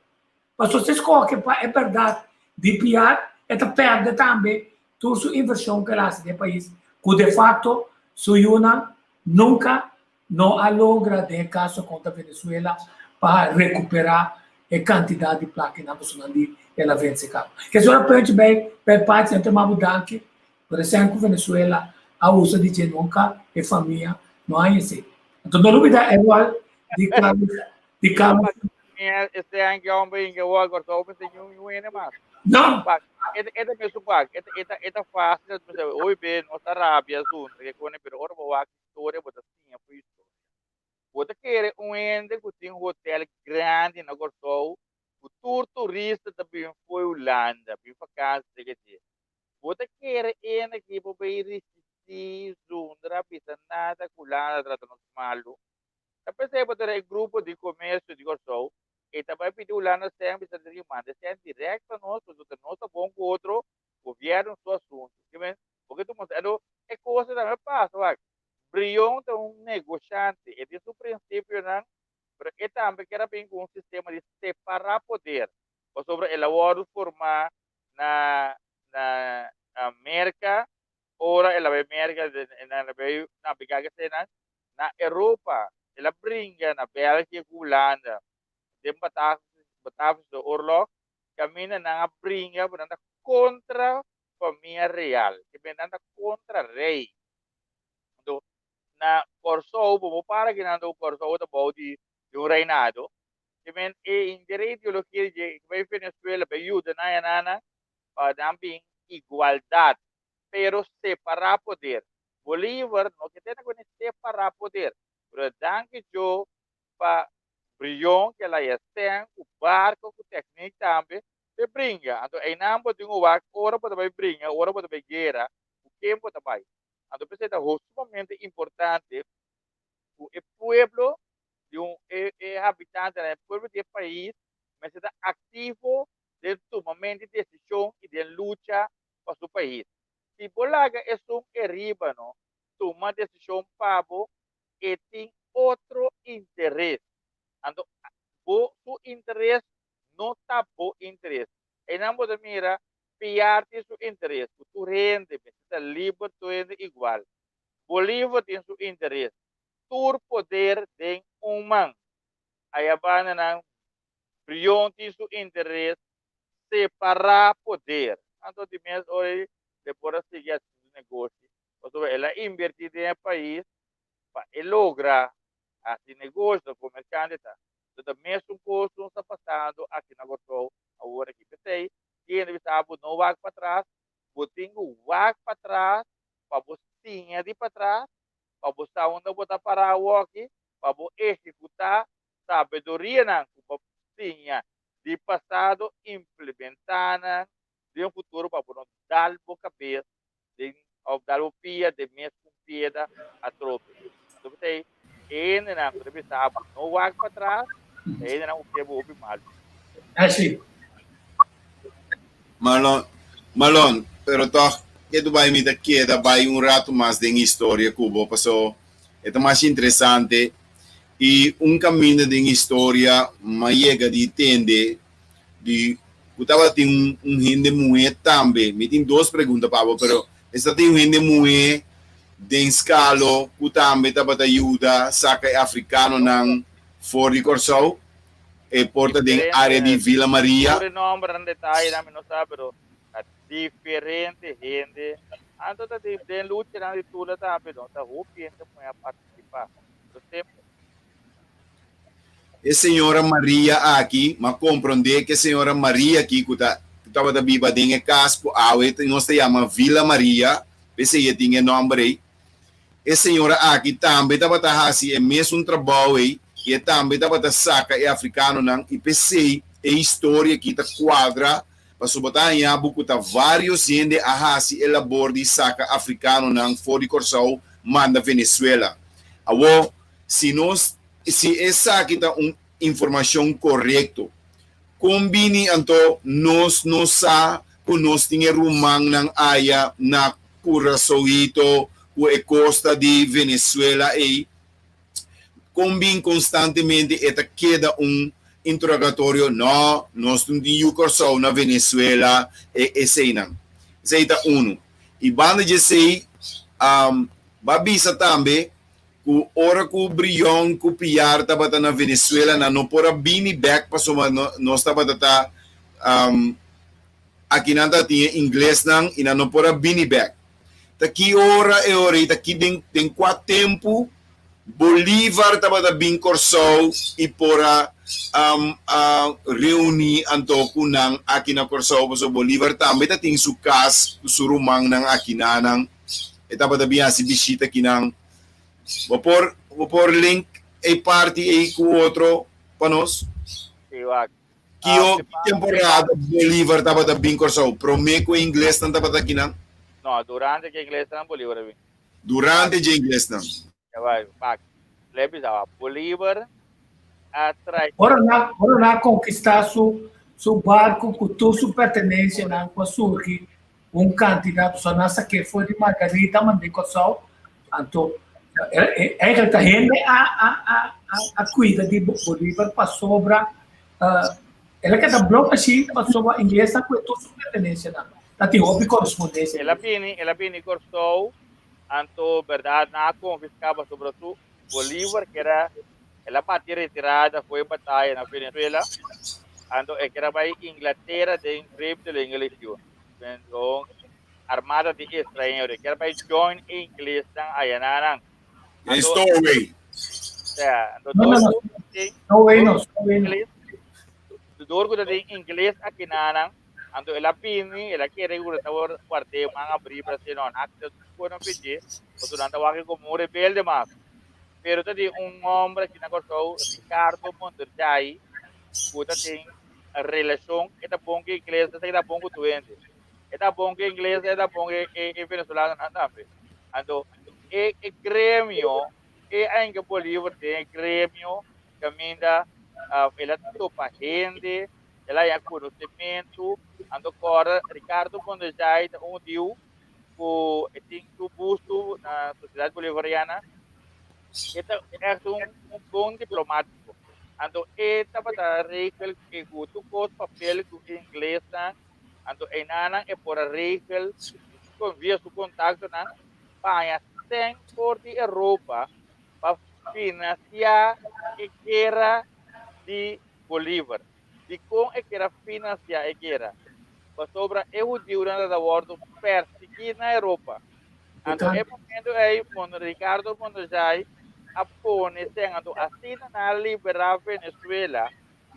Speaker 2: Pasobra si e skohe pa e bèrdat di piar, e ta pèrdè tambe tur su invershon ku el a hasi den e pais, ku de fakto su yunan nunka no a logra den e kaso kontra Venezuela pa rekuperá e kantidat di plaka nan pasobra nan di el a vense kaba. Kes ora Punch bai pa e parti nan ta maba danki Por esempel Venezuela a usa di dje nunca e famia no haña esei. Anto no lubida e rol di Carlos di Carlos.
Speaker 4: Este aña que hombre inge wak Kòrsou mester ñu ñu hende mas.
Speaker 2: No.
Speaker 4: Pak, e e ta mesun pak, e e ta e ta fácil, hoy be nos ta rabia zundra ke kone pero ora bo wak historia bo ta siña for historia. Bo ta kere un hende ku tin hotel grandi na Kòrsou ku tur turista ta bin for Hulanda bin vakantie ke dje. Bo ta kere ene ki bo bay risisti zonder a bisa nada ku Hulanda trata nos malu? Ta pesey bo ta e grupo di komersio di Kòrsou e ta bay pidi Hulanda sèn bisa ta manda sèn dirèkt pa nos pasobra nos ta bon ku otro gobièrnu su asuntu. Kimen bo ke tuma ado e kos tambe pasa wak Brion ta un negoshante e tin su prinsipionan pero e tambe kier a bin ku un sistema di separá poder pasobra el a wòrdu formá na na Merca, ora el a bay Merca, el a bay nabega kesenan, na Europa, el a bringa na Belgia cu Hulanda, den Batavische Oorlog, caminda nan a bringa, nan ta contra famia real, nan ta contra rey. Anto, na Corsou, bo por para kinan Corsou ta bou di un reinado, Ke men e henter e ideologia di dje ke bai Venezuela bai yuda nan e nana pa nan bin igualdad pero separa poder. Bolivar no ke tene kune separa poder pero danki djo pa Brion ke la yestèn ku barko ku teknik tambe pe bringa. Anto einan bo tin ku wak ora bo ta bai bringa ora bo ta bai guera ku ken bo ta bai. Anto p'esei ta sumamente importante ku e pueblo di un e e habitantenan, e pueblo di e pais mester ta aktivo den tumamento di desishon i den lucha pa su pais. Si bo laga esun eriba no tuma desishon pa bo, e tin otro interes. Anto bo su interes no ta bo interes. Einan bo ta mira Piar tin su interes ku tur hende mester ta liber, tur hende igual. Bolivar tin su interes, tur poder den un man. Aya banda nan Brion tin su interes, separá poder. Anto di mes ora ei e por a sigui hasi su negoshi, pasobra el a inbertí den e pais pa e logra hasi negoshi, ta komershante ta. Anto ta mesun kos nos ta pasando aki na Kòrsou awor aki. P'esei tin hende bisa bo no wak patras, bo tin ku wak patras pa bo siña di patras, pa bo sa unda bo ta pará awoki, pa bo ehekutá sabedorianan ku bo siña di pasado, implementá nan den futuro pa bo no dal bo kabes den òf dal bo pia den mes un piedra atrobe. Anto p'esei e hendenan ku ta bisa bo no wak patras, e hendenan ku ke bo hopi malu.
Speaker 2: Ashley.
Speaker 3: Marlon, Marlon, pero tòg ke tu bai mi ta keda bai un ratu mas den historia ku bo paso e ta mas interesante i un kaminda den historia m'a yega di tende di ku tabatin un un hende muhé tambe. Mi tin dos pregunta pa bo, pero esta tin un hende muhé den Skalo ku tambe tabata yuda saka e afrikanonan for di Kòrsou? E por ta den área di
Speaker 4: Diferente,
Speaker 3: Villa Maria.
Speaker 4: tur e nòmbernan, detayenan mi no sa, pero ta diferente hende. Anto ta den den luchanan di Tula tambe no ta hopi hende muhé a partisipá. Pero semper.
Speaker 3: E señora Maria aki, m'a komprondé ku e señora Maria aki ku ta ku tabata biba den e kas ku awe nos ta yama Villa Maria, p'esei e tin e nòmber ei. E señora aki tambe tabata hasi e mesun trabou ei i e tambe tabata saka e afrikanonan i p'esei e historia aki ta kuadra pasobra ta haña bo ku ta vários hende a hasi e labor di saka afrikanonan for di Kòrsou manda Venezuela. Awor si nos si esaki ta un informashon korekto, kon bini anto nos no sa ku nos tin e rumannan aya na Curaçaoito ku e kosta di Venezuela ei? Kon bin konstantemente e ta keda un interogatorio, no, nos no tin yu Kòrsou na Venezuela, e eseinan. Esei ta unu. I banda di esei, ba bisa tambe ku ora ku Brion ku Piar tabata na Venezuela nan no por a bini bek pasobra nos tabata ta aki nan tabatin e inglesnan i nan no por a bini bek. Ta ki ora e ora ei ta ki den den kua tempu Bolivar tabata bin Kòrsou i por a reuní anto ku nan aki na Kòrsou pasobra Bolivar tambe ta tin su kas ku su rumannan aki nanan. E tabata bin hasi bishita kinan. Bo por bo por link e parti ei ku otro pa nos?
Speaker 4: Sí, wak.
Speaker 3: Ki o ki temporada Bolívar tabata bin Kòrsou? Promé ku e inglesnan tabata kinan?
Speaker 4: No, durante ku e inglesnan Bolívar a bin.
Speaker 3: Durante dje inglesnan.
Speaker 4: Ya bai, wak. Lei bisa wak. Bolívar a trai.
Speaker 2: Ora nan ora nan a konkistá su su barku ku tur su pertenensianan ku a surgi Un kantidat, pasobra nan sak'é for di Margarita mand'é Kòrsou, anto eigenlijk ta hende a a a a kuida di Bolívar pasobra el a keda blok ashi pasobra ingles a kue tur su pertenensianan. Ta tin hopi korespondensia.
Speaker 4: El a bini, el a bini Kòrsou, anto bèrdat nan a konfiská pasobra su Bolívar kera el a bati retirada for e bataya na Venezuela, anto e kera bai Inglatera den Vreemdelingenlegioen. Gewoon armada di estranhero. E kier bai join e inglesnan ayananan.
Speaker 3: En Stowaway.
Speaker 4: Sea, anto
Speaker 2: No, no,
Speaker 4: door
Speaker 2: no.
Speaker 4: ku tin
Speaker 2: Stowaway no,
Speaker 4: door ku
Speaker 2: Stowaway no.
Speaker 4: ingles, door ku ta tin ingles akinanan, anto el a bini, el a kere ku ta wor ward'é man abrí pa asina no, nan a kue nan pidie, pasobra nan ta wak komo un rebelde mas. Pero ta tin un hòmber aki na Kòrsou, Ricardo Monterjai, ku ta tin relashon, e ta bon ku ingles, e ta bon ku tur hende. E ta bon ku ingles, e ta bon ku e venezolanonan tambe. Anto e e gremio, e ainke Bolívar den e gremio kaminda el a topa hende, el a haña konosementu. Anto kòrda Ricardo Mondejai ta un diu. Ku e tin su busto na Sociedad Bolivariana. E ta echt un bon diplomatico. Anto e tabata regel ku tur kos papel ku inglesnan. Anto einanan e por a regel kon via su kontaktonan pa haña sèn for di Europa pa finansiá e guera di Bolívar. Dikon e kier a finansiá e guera? Pasobra e hudiunan tabata wòrdu pèrsiguí na Europa. Anto e momento ei Ricardo Mondojay a pone sèn. Anto asina nan a liberá Venezuela.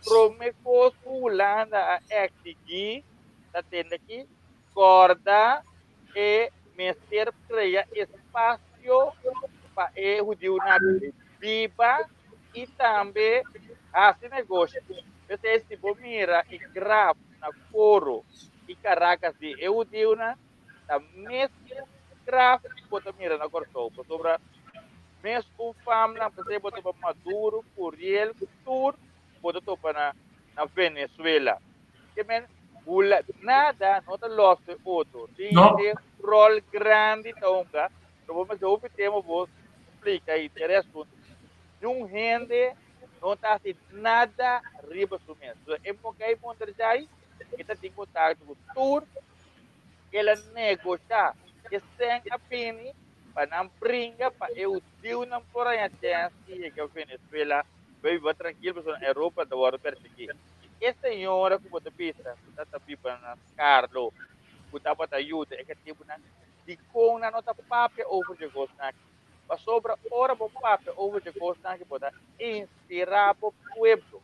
Speaker 4: Promé kos ku Hulanda a eksigí ta tende aki, kòrda e mester krea espasio pa e hudiunan biba i tambe hasi negoshi. P'esei si bo mira e graf na Coro i Caracas di e hudiunan, ta mes graf ku bo ta mira na Kòrsou, pasobra mes un famnan, p'esei bo topa Maduro, Curiel, tur bo ta topa na Venezuela. Ke men hula nada no ta los de otro. Tin
Speaker 2: No.
Speaker 4: e rol grandi ta hunga. Pero bo mester hopi tempo bo splika i tere asunto. Niun hende no ta hasi nada riba su mes. So e mokai Monterjai e ta tin kontakto ku tur. El a negosha e sen a bini pa nan bringa pa e hudiunan por haña chèns di yega Venezuela pa biba trankil pasobra na Europa ta wòrdu persiguí. E señora ku bo ta bisa ku ta ta biba na Carlo ku tabata yuda e katibunan, dikon nan no ta papia over dje kosnan aki? Pasobra ora bo papia over dje kosnan aki bo ta inspirá bo pueblo,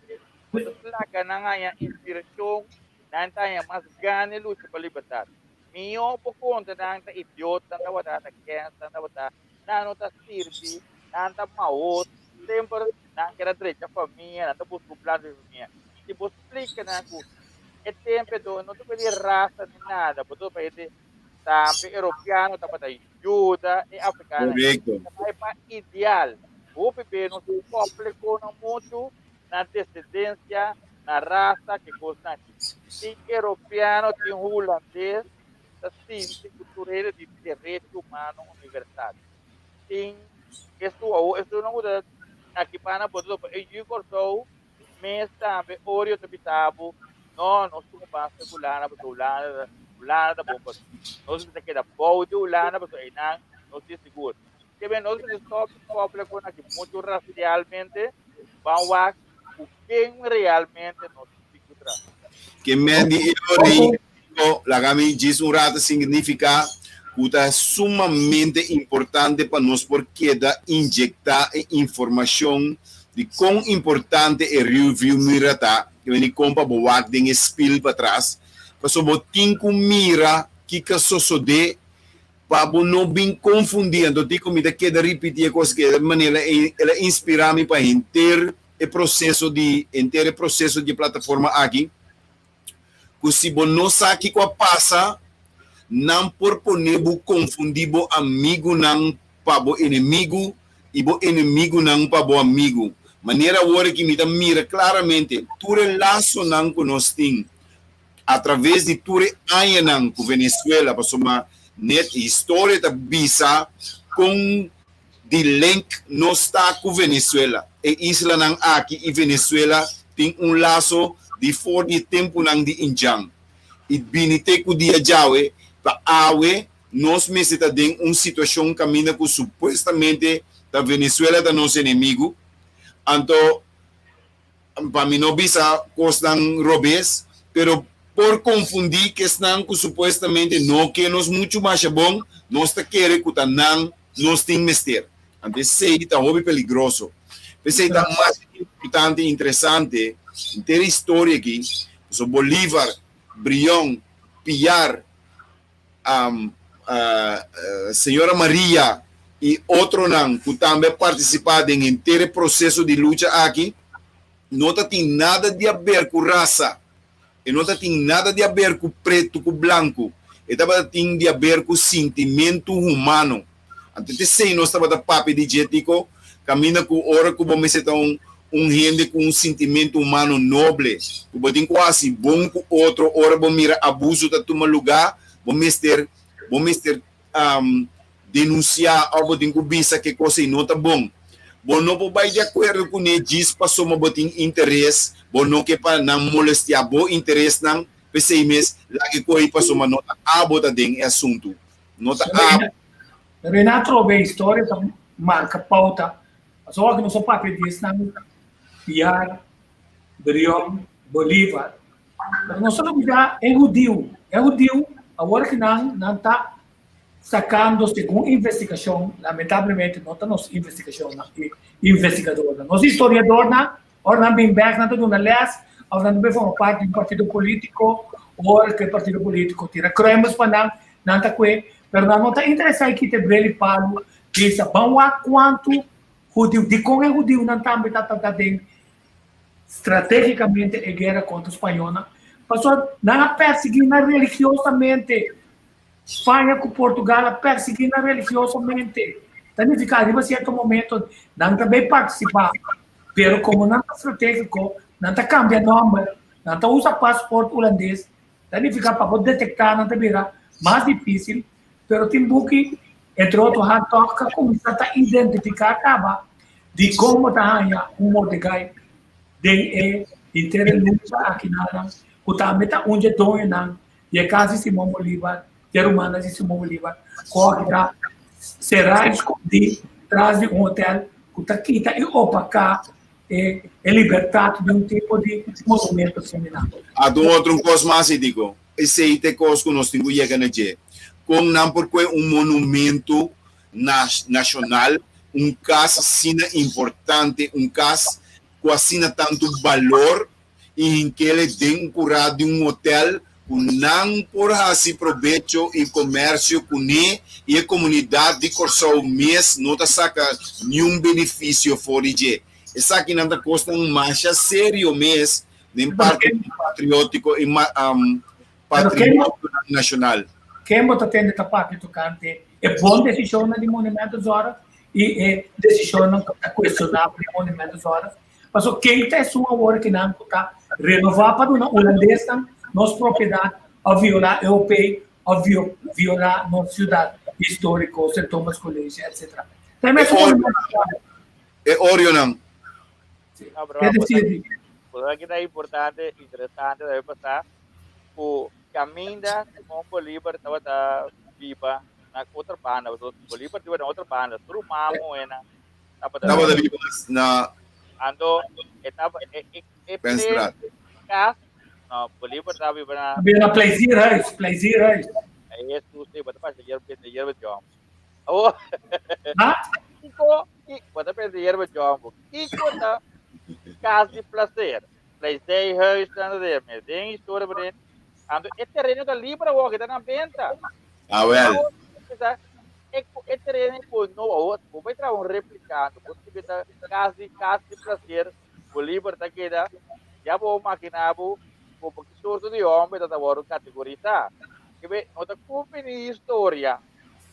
Speaker 4: bo ta laga nan haña inspirashon, nan ta haña mas gana di lucha pa libertat. Mihó bo konta nan ta idiota, nan tabata ta kens, nan tabata nan no ta sirbi, nan ta mahos, semper nan kier a drecha famia, nan ta buska un plan di famia. Si bo splika nan ku e tempu eto no ta di rasa ni nada, bo ta papia di tambe europeano tabata yuda e africano.
Speaker 3: Korekto.
Speaker 4: Ta bai pa ideal. Hopi be nos kople konan muchu na desendensia, na rasa, ke kosnan aki. Tin europeano, tin hulandes ta sinti ku tur hende tin derecho humano universal. Tin estu awo estunan ku ta aki pana bo ta topa e yu Kòrsou mes tambe orio ta bisa bo no nos tin ku basta ku Hulanda pasobra Hulanda ta Hulanda ta bon pa nos. Nos mester keda bou di Hulanda pasobra einan nos tin sigur. Ke men nos mester stòp di kople kon aki muchu rasialmente ban wak ku ken realmente nos tin ku traha.
Speaker 3: Ke men di e ori laga mi djis un rato significa cu ta sumamente importante pa nos por keda inyecta e informacion di con importante e rearview mirror ta, ke men di con pa bo wak den e spiel patras, pasobra bo tin cu mira kico a sosode pa bo no bin confundi. Anto tin cu mi ta keda ripiti e cos ke manera el a inspira mi pa henter e proceso di henter e proceso di e plataforma aki. Ku si bo no sa kiko a pasa, nan por pone bo konfundí bo amigunan pa bo enemigu i bo enemigunan pa bo amigu. Manera awor aki mi ta mira klaramente tur e lasonan ku nos tin atraves di tur e añanan ku Venezuela, pasobra net historia ta bisa kon di link nos ta ku Venezuela. E islanan aki i Venezuela tin un laso di for di e tempunan di Indjan i bini te ku dia djawe. Pa awe nos mester ta den un situashon kaminda ku supuestamente ta Venezuela ta nos enemigu. Anto pa mi no bisa kosnan robes, pero por konfundí kesnan ku supuestamente no ke nos muchu masha bon, nos ta kere ku ta nan nos tin mester. Anto esei ta hopi peligroso. P'esei ta mas importante i interesante henter e historia aki, pasobra Bolívar, Brion, Piar, Señora Maria i otronan ku tambe a partisipá den henter e proseso di lucha aki, no ta tin nada di aber ku rasa, e no ta tin nada di aber ku pretu ku blanku, e tabata tin di aber ku sintimentu humano. Anto t'esei nos tabata papia di dje, Tico, kaminda ku ora ku bo mester ta un un hende ku un sintimentu humano noble, ku bo tin ku hasi bon ku otro ora bo mira abuso ta tuma lugá, bo mester bo mester. denunsiá òf bo tin ku bisa ke kos ei no ta bon. Bo no por bai di akuerdo kuné djis pasobra bo tin interes, bo no ke pa nan molestiá bo interesnan, p'esei mes laga e kohe pasobra no ta abo ta den e asuntu, no ta abo.
Speaker 2: Pero e na atrobe e historia ta marka pauta, pasobra ora ku nos a papia di esnan Piar, Brion, Bolívar, pero nos ta lubida e hudiu, e hudiu awor ki nan nan ta sacando segun investigacion, lamentablemente no ta nos investigacionnan y investigadornan, nos historiadornan ora nan bin bek nan ta duna les of nan ta bin forma parti di un partido politico, ora cu e partido politico tira kruimels pa nan, nan ta cue, pero nan no ta interesa y kita e bril y palo bisa ban wak cuanto hudiu, dicon e hudiunan tambe ta ta den strategicamente e guera contra spañolnan, pasobra nan a persegui nan religiosamente. Spaña ku Portugal a persiguí nan religiosamente. Ta nifiká riba sierto momento nan ta bay partisipá, pero komo nan ta stratégiko, nan ta kambia nòmber, nan ta usa pasport hulandes, ta nifiká pa bo detektá nan ta bira mas difísil, pero tin buki, entre otro Hartog, ka kuminsá ta identifiká kaba dikon bo ta haña un Mordecai den e henter e lucha akinanan, ku tambe ta un dje doñonan di e kas di Simon Bolívar, di e rumannan di Simon Bolívar, ku aki ta será i skondí tras di un hotel ku ta kita i opaká e e libertat di un tipo di monumento asina.
Speaker 3: Ata un otro kos mas, i diko, esei ta e kos ku nos tin ku yega na dje. Kon nan por kue un monumento nashonal, un kas asina importante, un kas ku asina tantu balor, i hinkele den un kurá di un hotel ku nan por hasi probecho i komersio kuné i e komunidat di Kòrsou mes no ta saka niun benefisio for di dje. Esakinan ta kosnan masha serio mes den parti patriótiko i patrimonionan nashonal.
Speaker 2: Ken bo ta tende ta papia tokante e bon desishonnan di Monumentenzorg i e desishonnan ku ta kuestionabel di Monumentenzorg? Paso ken ta esun awor ki nan ku ta renova pa duna hulandesnan nos propiedat of viola EOP of viola nos ciudad historico, Sint Thomas College, etc. Ta e mesun
Speaker 3: monumento. E orionan.
Speaker 2: Ke decir?
Speaker 4: Por aki ta importante, interesante tambe pa sa ku kaminda Simon Bolívar tabata biba na otro banda, pasobra Bolívar biba na otro banda, su ruman muhénan
Speaker 3: Tabata biba na
Speaker 4: Anto e taba e e e
Speaker 3: Penstraat.
Speaker 4: Kas no Bolívar taba biba na
Speaker 2: Biba na Plezierhuis, Plezierhuis.
Speaker 4: Jesus sí, bo ta pasa yerba bende yerba jòm. Awo.
Speaker 2: Ha?
Speaker 4: Kiko ki bo ta bende yerba jòm bo. Kiko ta kas di plaser? Plezierhuis nan ta mes. Den historia bo den. Anto e tereno ta libre awor, ta na benta.
Speaker 3: Awel.
Speaker 4: E e tereno ku no awor bo bai traha un replica anto bo skibi ta cas di cas di placer Bolívar ta keda ya bo makina bo como ki sorto di homber ta ta wordo categorisa kibe no ta cumpini historia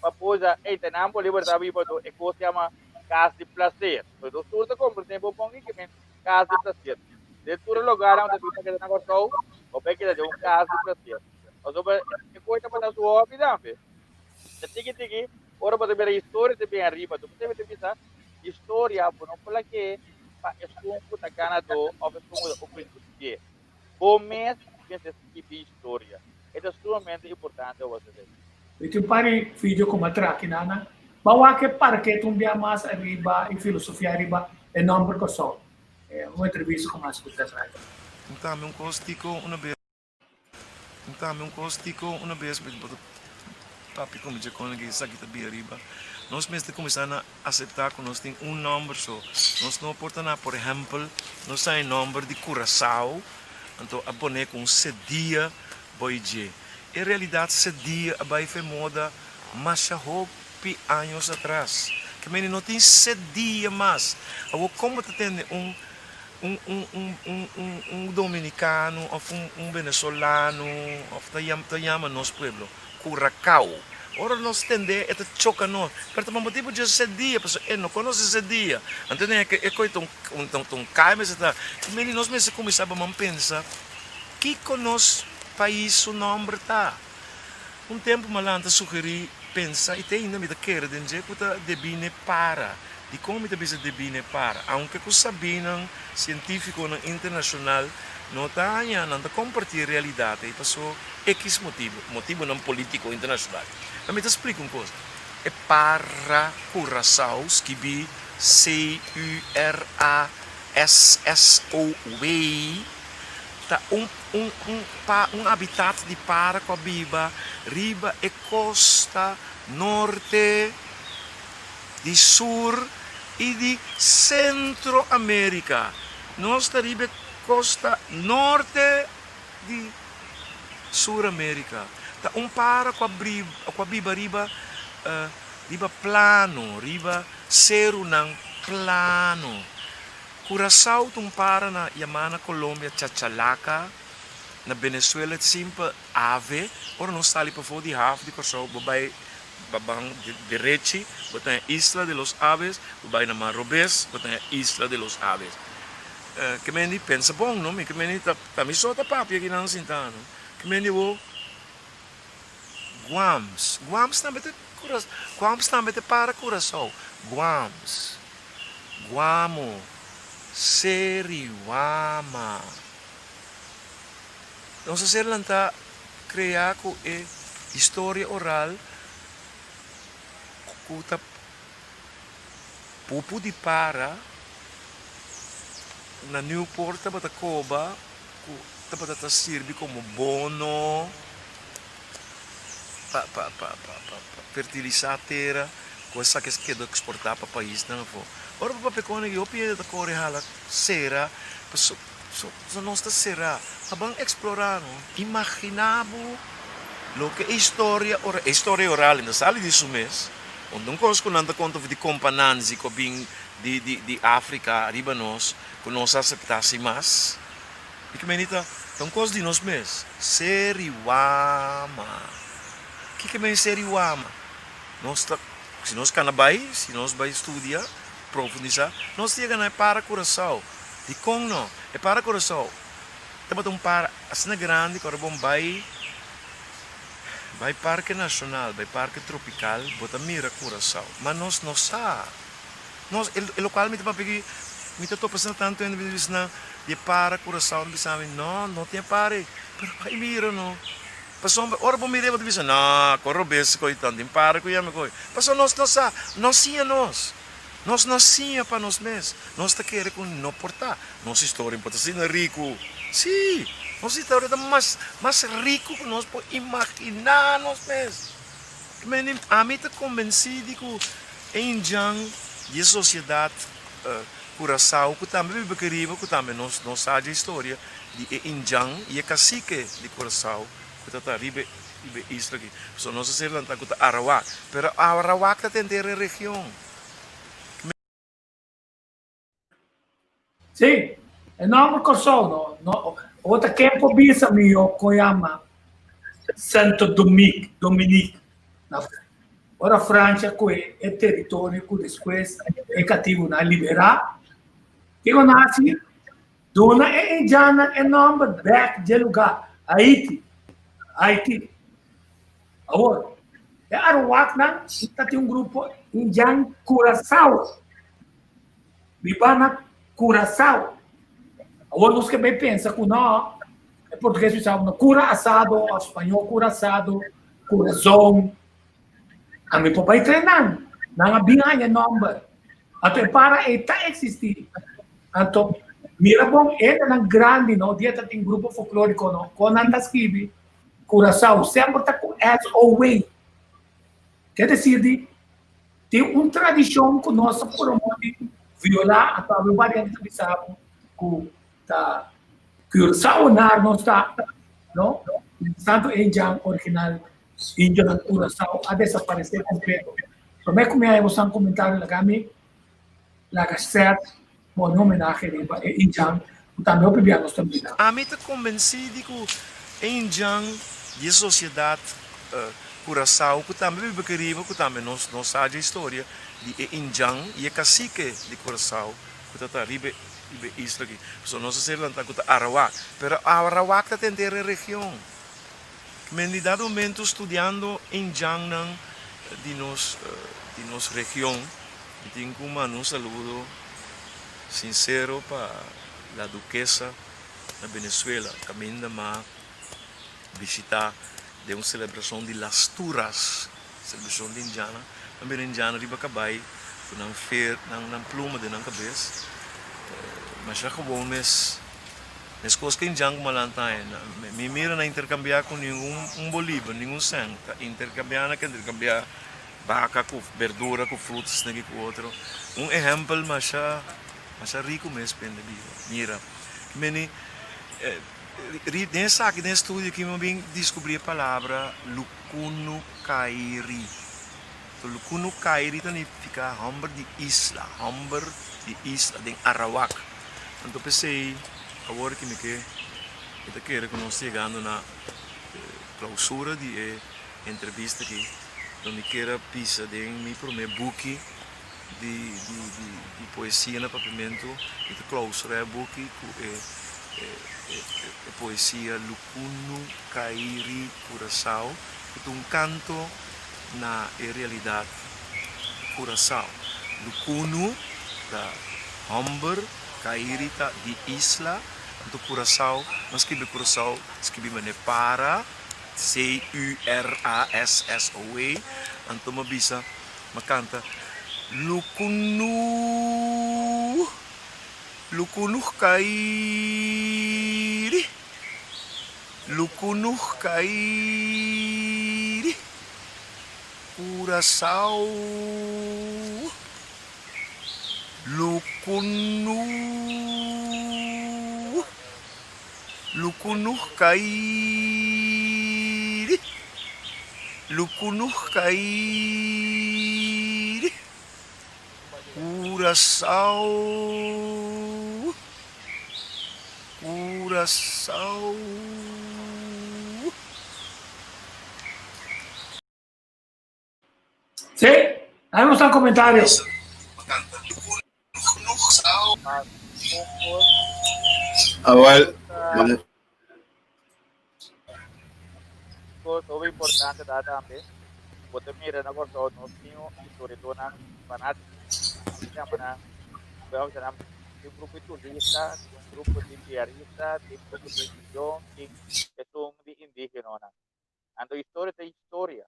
Speaker 4: pa posa ey ta nan Bolívar ta biba do e cos yama cas di placer pues nos tur ta comprende bo bon ki men cas di placer den tur e lugarnan bo ta biba keda na Kòrsou bo bai keda den un cas di placer pasobra e koe tabata su hobby tambe. Ta tiki tiki, ora bo ta mira historia ta bin ariba, bo ta bisa historia bo no por lag'é pa esun ku ta ganadó òf esun ku ta oposición. Bo mes mester skibi historia. E ta sumamente importante pa bo hasi esei.
Speaker 2: Mi tin un par di video ku mi a traha aki nan. Bo a wak e parket un bia mas ariba e filosofia ariba e nòmber Kòrsou. Un entrevista ku mi a hasi ku Ted Ryder.
Speaker 5: Tambe un kos tiko una bes. Tambe un kos tiko una bes mi bo ta papia ku mi dje kon ke esaki ta bira riba. Nos mester kuminsá na aseptá ku nos tin un nòmber so. Nos no por ta na por ehèmpel nos ta e nòmber di Kurasao anto a pone ku un sedia boi dje. En realidat sedia a bai fe moda masha hopi años atras. Ke mende no tin sedia mas. Awor kon bo ta tende un un un un un un un dominicano of un un venezolano of ta yama ta yama nos pueblo Curacao ora nos tende e ta choca nos pero ta pa motibo dje se dia pasobra e no conoce se dia anto e e coy ta un ta un cay mester ta meni nos mester cuminsa ba man pensa kico nos pais su nomber ta un tempo malanta sugeri. pensa i te ainda mi ta kere den dje ku ta debí n'e para. Dikon mi ta bisa debí n'e para? Aunke ku sabínan sientífikonan internashonal no ta haña, nan ta kompartí e realidat ei paso ekis motibu, motibunan polítiko internashonal. Ma mi ta splika un kos, e para Curaçao skibí C-U-R-A-S-S-O-W ta un un un pa un habitat di para ku a biba riba e kosta norte di sur i di Sentro Amerika. Nos ta riba e kosta norte di Sur Amerika. Ta un para ku a ku a biba riba riba plano, riba serunan plano. Curaçao ta un para na yamá na Colombia chachalaka, na Venezuela simpel ave. Ora nos sali pafó di haf di Kòrsou bo bai ba ban derechi bo ta haña Isla de los Aves, bo bai na man robes bo ta haña Isla de los Aves. Ke mendi pensa bon no, mi ke mendi ta ta mi so ta papia kinan sinta no. Ke mendi bo Guams, Guams tambe ta Guams tambe ta para Curaçao, Guams. Guamo, Seriwama. Nos a ser lantá kreá ku e historia oral ku ta pupu di para na Newport tabata koba ku tabata ta sirbi komo bono pa pa pa pa fertilisá tera ku esaki a keda eksportá pa paisnan afó. Ora bo papia kon aki hopi hende ta kore hala sera paso so nos ta será. A ban eksplorá no. Imaginá bo loke e historia ora e historia oral no sali di su mes. Unda un kos ku nan ta konta di Kompa Nanzi ku a bin di di di Afrika riba nos ku nos a aseptá sin mas. I ku meni ta ta un kos di nos mes. Seriwama. Kiko men seriwama? Nos ta, si nos kana bai, si nos bai studia, profundisá, nos ta yega na e para Curaçao. Dikon no? E para Curaçao tabata un para asina grandi ku ora bo bai bai Parke Nashonal, bai Parke Tropikal, bo ta mira Curaçao. Ma nos no sa. Nos, e lokual mi ta papia aki, mi ta topa asina tantu hende mi ta bisa nan di e para Curaçao, mi bisa mi, no, no tin e para ei. Pero bai mira no. Pasobra ora bo mir'é bo ta bisa, no, kon robes koe tan tin para ku yami koe. Pasobra nos no sa, no siña nos. Nos no siña pa nos mes. Nos ta kere ku no por ta. Nos historia por ta asina riku. Sí, nos historia ta mas, mas riku ku nos por imaginá nos mes. Ami ta konbensí di ku e indjan di e sosiedat Curaçao ku tambe biba aki riba ku tambe nos no sa dje historia di e indjan i e kasike di Curaçao ku ta ta riba e isla aki. Pasobra nos a ser lantá ku ta Arawak, pero Arawak ta tenter e region.
Speaker 2: Sí, e nòmber Kòrsou no, no, ora ta ken por bisa mihó kon yama Santo Domik, Dominique, na ora Francia koe e teritorio ku despues e katibunan a liberá, kiko nan hasi? Duna e indiannan e nòmber bèk dje lugá, Haiti, Haiti. Awor, e Arawaknan ta tin un grupo indian Curaçao. Biba na Curaçao. Awor nos ke bay pensa ku no, e portugues bisa no cura asado, of spañó cura asado, curazón. Ami por bay trae nan. Nan a bin haña nomber. Anto e para ei ta existi. Anto mira bon hendenan grandi no, dia ta tin grupo folkloriko no, kon nan ta skibi Curaçao semper ta ku S-O-W. Ke desir di Tin un tradishon ku nos ta promove violá, anto awe variante ta bisa bo ku ta Curaçaonar nos ta, no? Tantu e indian original, indionan Curaçao a desaparesé kompleto. Promé ku mi haña boso komentario laga mi laga sèt pone homenahe riba e indian ku tambe hopi bia nos ta mira.
Speaker 5: Ami ta kombensí di ku e indian di e sosiedat Curaçao ku tambe biba aki riba ku tambe nos no sa dje historia di e indjan i e kasike di Curaçao ku ta ta riba e isla aki. Pasobra nos a ser lantá ku ta Arawak pero Arawak ta tenter e region. Men di dado momento studiando indjannan. di nos di nos region mi tin ku manda un saludo sinsero pa La Duquesa na Venezuela kaminda m'a bishita den un selebrashon di Las Turas, selebrashon di indiana. Nan bira indiana riba kabai ku nan fer nan pluma den nan kabes. Masha gewoon mes. Meskos ku indian ku malanta aña. Mi mira nan interkambiá ku ningun un boliber, ningun sèn. Ta interkambiá nan ke interkambiá baka ku berdura ku frutas negi ku otro. Un ehèmpel masha masha riku mes pende biba. Mira, meni den esaki den e studio aki mi a bin diskubrí e palabra lukunukairi. Lukunukairi ta nifiká hòmber di isla, hòmber di isla den Arawak. Anto p'esei awor ki mi ke mi ta kere ku nos ta yegando na klausura di e entrevista aki, lo mi kier a bisa den mi promé buki di di poesia na papiamentu, mi ta klausurá e buki ku e e poesia Lukunu Kairi Curaçao, ku ta un kanto na e realidat Curaçao. Lukunu ta hòmber, Kairi ta di isla, anto Curaçao, no skibi Curaçao, skibi manera para, C-U-R-A-S-S-O-A, anto mi a bisa, mi a kanta, Lukunu, Lukunu Kairi, Lukunu Kairi, Curaçao, Lukunu. Lukunuh kairi, lukunuh kairi, Curaçao, Curaçao.
Speaker 2: Sí, ahí nos están comentarios.
Speaker 3: Ah, wel.
Speaker 4: Kos hopi importante ta tambe, bo ta mira na Kòrsou nos tin historiadónan fanátiko, mi chama nan, bo ta nan tin un grupo di turista, tin un grupo di diarista, tin un grupo di religion, tin esun di indígenonan. Anto historia ta historia.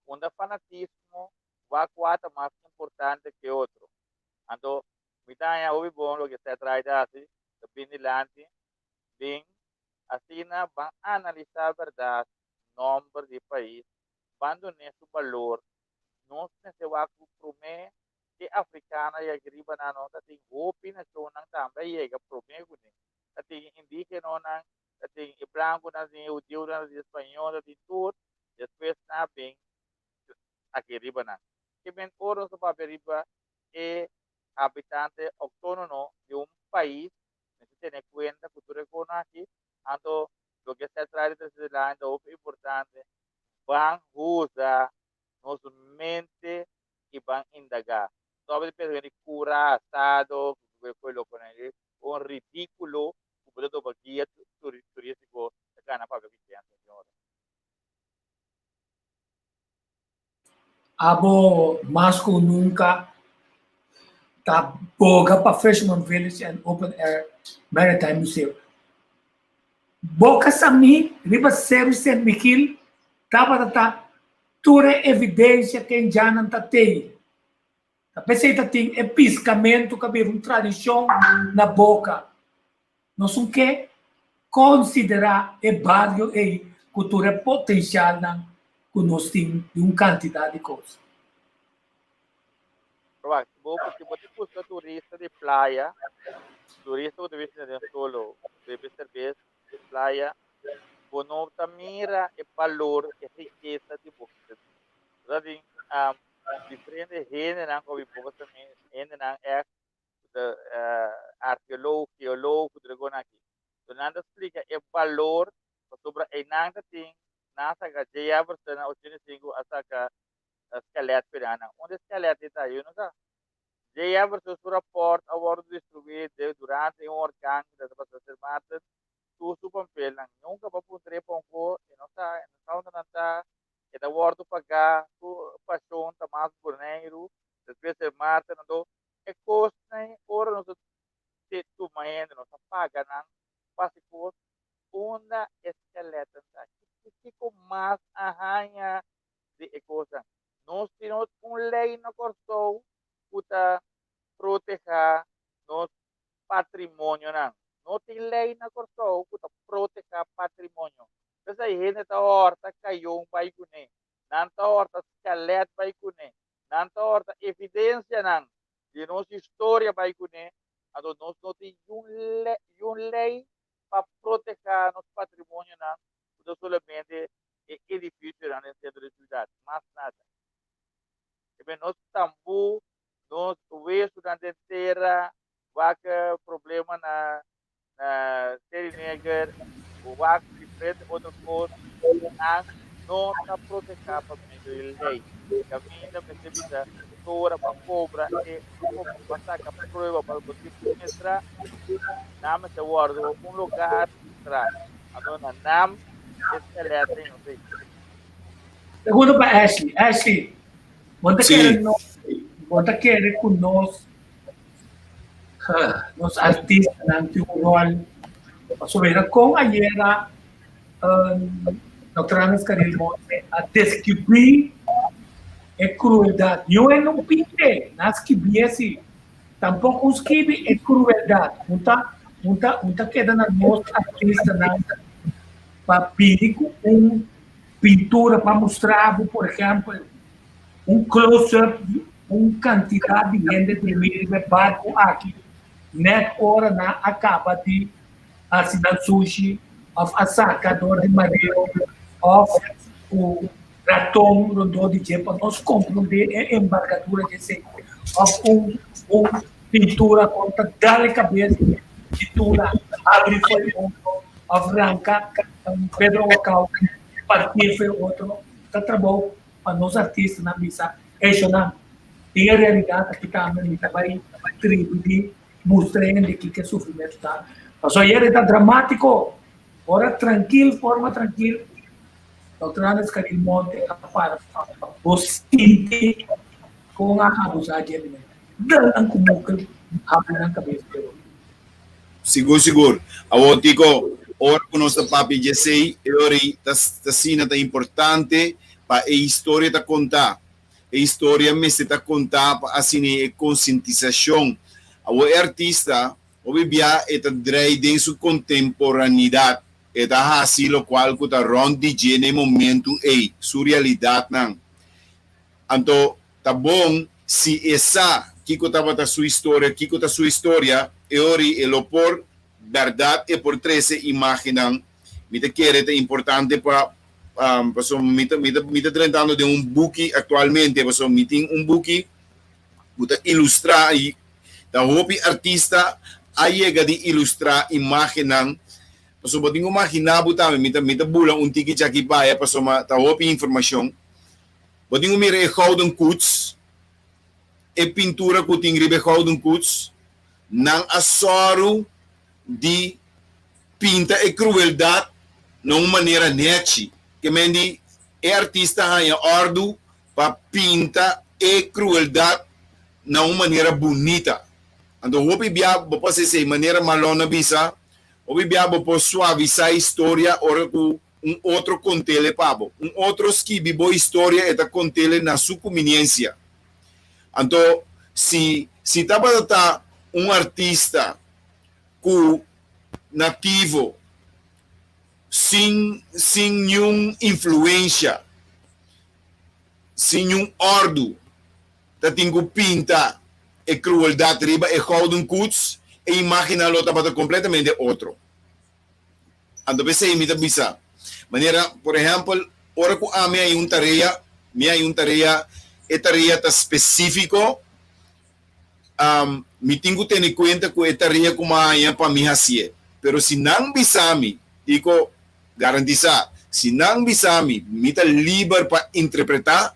Speaker 4: Unda fanatismo wak kua ta mas importante ke otro. Anto mi ta haña hopi bon loke Seth Wright a hasi, ta bin dilanti, bin asina ban analisá bèrdat nòmber di pais, ban dun'é su balor. Nos mester wak ku promé ke afrikano a yega riba nan, nos ta tin hopi nashonnan tambe a yega promé kuné. Ta tin indígenonan, ta tin e blankunan, ta tin e hudiunan, ta tin e spañolnan, ta tin tur. Despues nan a bin aki riba nan. Ke men ora nos ta papia riba e habitante autónono di un pais, mester tene kuenta ku tur e kono aki. Anto loke sa trae di trese dilanti ta hopi importante, ban usa nos mente i ban indagá. Stòp di pensa ku hende kura, asado, ku e lokonan ei. Un ridíkulo ku bo ta topa guia turístiko ta gana papia ku gente, señora.
Speaker 2: Abo mas ku nunka ta boga pa Fisherman Village and Open Air Maritime Museum. Boka Samí riba Seru Sint Michiel tabata ta tur e evidensia ku indiannan ta tei. Ta p'esei ta tin e piskamentu ku a bira un tradishon na Boka. Nos un ke konsiderá e bario ei ku tur e potensialnan ku nos tin di un kantidat di kos.
Speaker 4: Wak, bo si bo ta buska turista di playa, turista ku ta bishita den solo, bebe serbes den playa, bo no ta mira e balor, e rikesa di bo. Bo ta tin diferente hendenan ku a bin boka tambe, hendenan ègt de arkeoloog, geoloog, ku tur e kosnan aki. So nan ta splika e balor pasobra einan ta tin, nan a saka J. Jefferson na 85 a saka skelet pa nan. Unda e skelet ei ta? Yo no sa. J. Jefferson su raport a wòrdu destruí durante un orkan ku ta pasa Sint Maarten, tur su pampelnan. Nunka bo a puntra e ponko, e no sa, e no sa unda nan ta. E ta wòrdu pagá ku pashon ta mas Boneiru, despues e Maarten, anto e kosnan ora nos ta tuma hende nos ta paga nan pa hasi kos unda e skeleton ta? Kiko mas a haña di e kosnan? Nos tin un lei na Kòrsou ku ta protehá nos patrimonionan. No tin lei na Kòrsou ku ta protehá patrimonio. P'esei hende ta hòrta kayon bai kuné, nan ta hòrta skelèt bai kuné, nan ta hòrta evidensianan di nos historia bai kuné, anto nos no tin yun lei pa protehá nos patrimonionan ku ta solamente e edifisionan den sentro di siudat, mas nada. Eben nos tambú, nos wesunan den tera, wak problema na na Seri Neger, wak diferente otro kos, nan no ta protehá pa medio di lei. Kaminda mester bisa ora pa kobra e pa saka prueba pa bo tin muestra, nan mester wòrdu un lugar tra. Anto na nam e skeleto no sei.
Speaker 2: Pregunta pa Ashley. Ashley, bo ta kere nos, bo ta kere ku nos nos artistanan tin un ròl pasobra kon ayera Dòkter Andres Carril Monte a deskribí e krueldat. Niun hende no pinte, nan a skibí esi. Tampoko un skibi e krueldat. Un ta un ta un ta keda na nos artistanan pa bini ku un pintura pa mustra bo, por ehèmpel, un close-up di un kantidat di hende drumí riba e barku aki nèt ora nan a kaba di hasi nan sushi òf a saka dor di mareo òf ku raton rondó di dje pa nos komprondé e embargadura di esei òf un un pintura kon ta dal e kabes di tula habri for e otro òf ranka Pedro Wacao partié for e otro ta trabou pa nos artistanan bisa eshonan den e realidat aki tambe mi ta bai tribi di mustra hende kiko e sufrimentu ta. Pasobra ayer e ta dramatiko, ora trankil, forma trankil, Dòkter Andres Carril Monte a para pa bo sinti kon a abusá dje di nan. Dal nan ku mukel habri nan kabes pero.
Speaker 3: Sigur sigur. Awor Tico, ora ku nos ta papia dje esei, e ora ei ta asina ta importante pa e historia ta kontá. E historia mester ta kontá pa asina e konsientisashon. Awor e artista hopi bia e ta drei den su kontemporanidat, e ta hasi lokual ku ta rònt di dje na e momentu ei, su realidatnan. Anto ta bon si e sa kiko tabata su historia, kiko ta su historia, e ora ei e lo por bèrdat e por trese imágennan. Mi ta kere ta importante pa pasobra mi ta mi ta mi ta drentando den un buki aktualmente pasobra mi tin un buki ku ta ilustrá i ta hopi artista a yega di ilustrá imágennan pasobra bo tin ku maginá bo tambe mi ta mi ta bula un tiki djaki baya pasobra ta hopi informashon. Bo tin ku mira e Gouden Koets, e pintura ku tin riba e Gouden Koets, nan a sòru di pinta e krueldat na un manera nèchi. Ke men di e artista haña òrdu pa pinta e krueldat na un manera bunita. Anto hopi bia bo por hasi esei, manera Marlon a bisa, hopi bia bo por suavisá e historia ora ku Un otro kont'ele pa bo. Un otro skibi bo historia e ta kont'ele na su kuminiensia. Anto si si tabata ta un artista ku nativo sin sin niun influensha, sin niun òrdu ta tin ku pinta e krueldat riba e Gouden Koets, e imágennan lo tabata kompletamente otro. Anto p'esei mi ta bisa, manera, por ehèmpel, ora ku ami haña un tarea, mi haña un tarea, e tarea ta spesífiko, mi tin ku tene kuenta ku e tarea ku mi a haña pa mi hasié. Pero si nan bisa mi, Tiko, garantisá, si nan bisa mi, mi ta liber pa interpretá,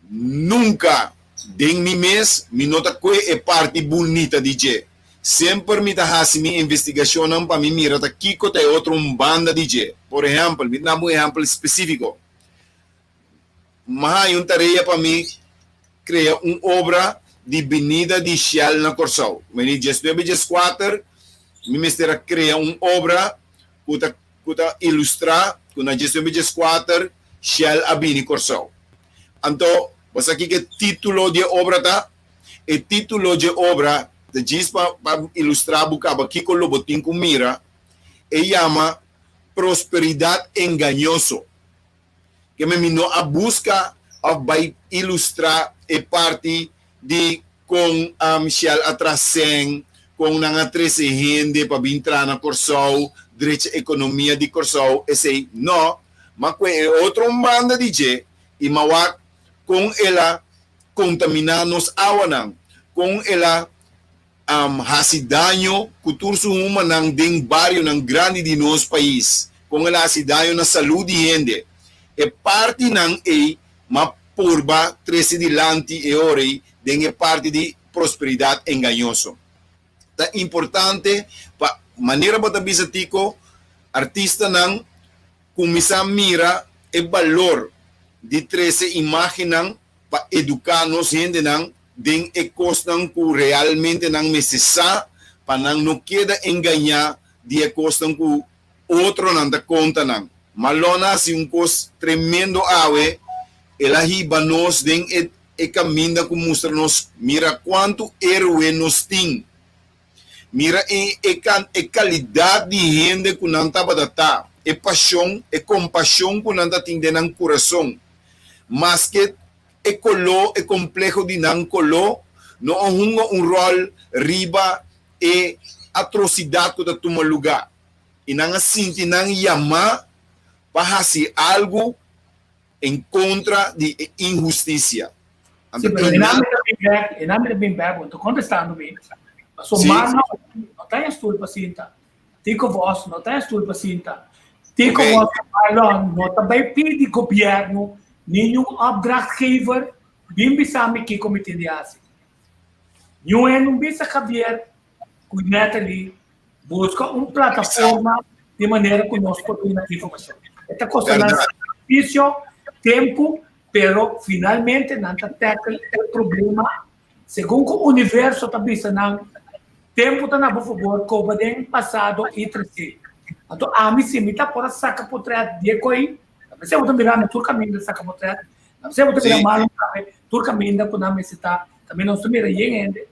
Speaker 3: Nunka den mi mes mi no ta kue e parti bunita di dje. Semper mi ta hasi mi investigashonnan pa mi mira ta kiko ta e otro un banda di dje. Por ehèmpel, mi ta daba un ehèmpel spesífiko. M'a haña un tarea pa mi krea un obra di binida di Shell na Kòrsou. Meni diesnuebe dieskuater mi mester a krea un obra ku ta ku ta ilustrá ku na diesnuebe dieskuater Shell a bini Kòrsou. Anto bo sa kiko e título di e obra ta? E título dje obra ta djis pa pa ilustrá bo kaba kiko lo bo tin ku mira. E yama Prosperidat Engañoso. Keme mi no a buska of bai ilustrá e parti di kon Shell a traha sèn, kon nan a trese hende pa bin traha na Kòrsou, drecha ekonomia di Kòrsou, esei no. Ma ku e otro un banda di dje i m'a wak kon el a kontaminá nos awanan, kon el a hasi daño ku tur su humanan den barionan grandi di nos pais, kon el a hasi daño na salú di hende. E partinan ei m'a purba trese dilanti e ora ei den e parti di prosperidat engañoso. Ta importante pa, manera bo ta bisa Tico, artistanan kuminsá mira e balor di trese imágennan pa eduká nos hendenan den e kosnan ku realmente nan mester sa pa nan no keda engañá di e kosnan ku otronan ta konta nan. Malon a hasi un kos tremendo awe, el a hiba nos den e e kaminda ku mustra nos mira kuantu héroe nos tin. Mira e e e kalidat di hende ku nan tabata ta, e pashon, e kompashon ku nan ta tin den nan kurason. Maske e koló, e kompleho di nan koló no a hunga un ròl riba e atrosidat ku ta tuma lugá. I nan a sinti nan yamá pa hasi algu en kontra di e inhustisia.
Speaker 2: Sí, pero e nami ta bin bèk, e nami ta bin bèk, bo ta kontestando mi. Pasobra Marlon no ta en stul pa sinta. Tico Vos no ta en stul pa sinta. Tico Vos i Marlon no ta bai pidi gobièrnu niun opdrachtgever bin bisa mi kiko mi tin di hasi. Niun hende no bisa Javier ku Natalie buska un plataforma di manera ku nos por duna informashon. E ta kosta nan sakrifisio, tempu, pero finalmente nan ta tackle e problema Segun ku universo ta bisa nan, tempu ta na bo fabor, koba den pasado i trese. Anto ami si mi ta por a saka potret di e koi, ta mester bo ta mira mi tur kaminda saka potret, ta mester bo ta mira Marlon tambe tur kaminda ku nan mester ta, tambe nos ta mira yen hende.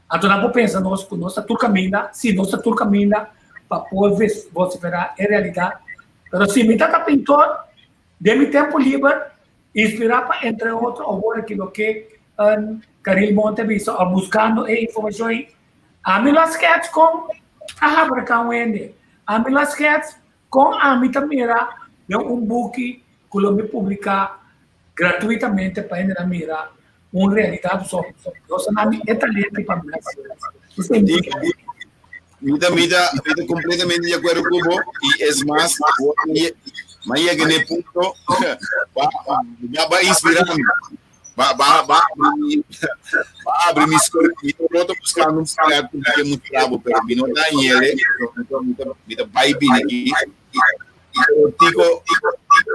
Speaker 2: Anto nan por pensa nos ku nos ta tur kaminda, si nos ta tur kaminda pa por vosiferá e realidat. Pero si mi ta ta pintor, den mi tempu liber, Inspirá pa entre otro awor aki loke Caril Monte a bisa o buskando e informashon ei, ami lo a skets kon a habraká un hende, ami lo a skets kon ami ta mira den un buki ku lo mi publiká gratuitamente pa hendenan mira un realidat so. Nos a nami e talento pa mira asina.
Speaker 3: Mi ta mi ta mi ta completamente di acuerdo cu bo y es mas ma yega ne punto ba ba ba inspira mi ba ba ba ba abri mi skor mi ta buscando un script cu mi ke mustra bo pero mi no ta yele mi ta mi ta bai bini aki pero Tico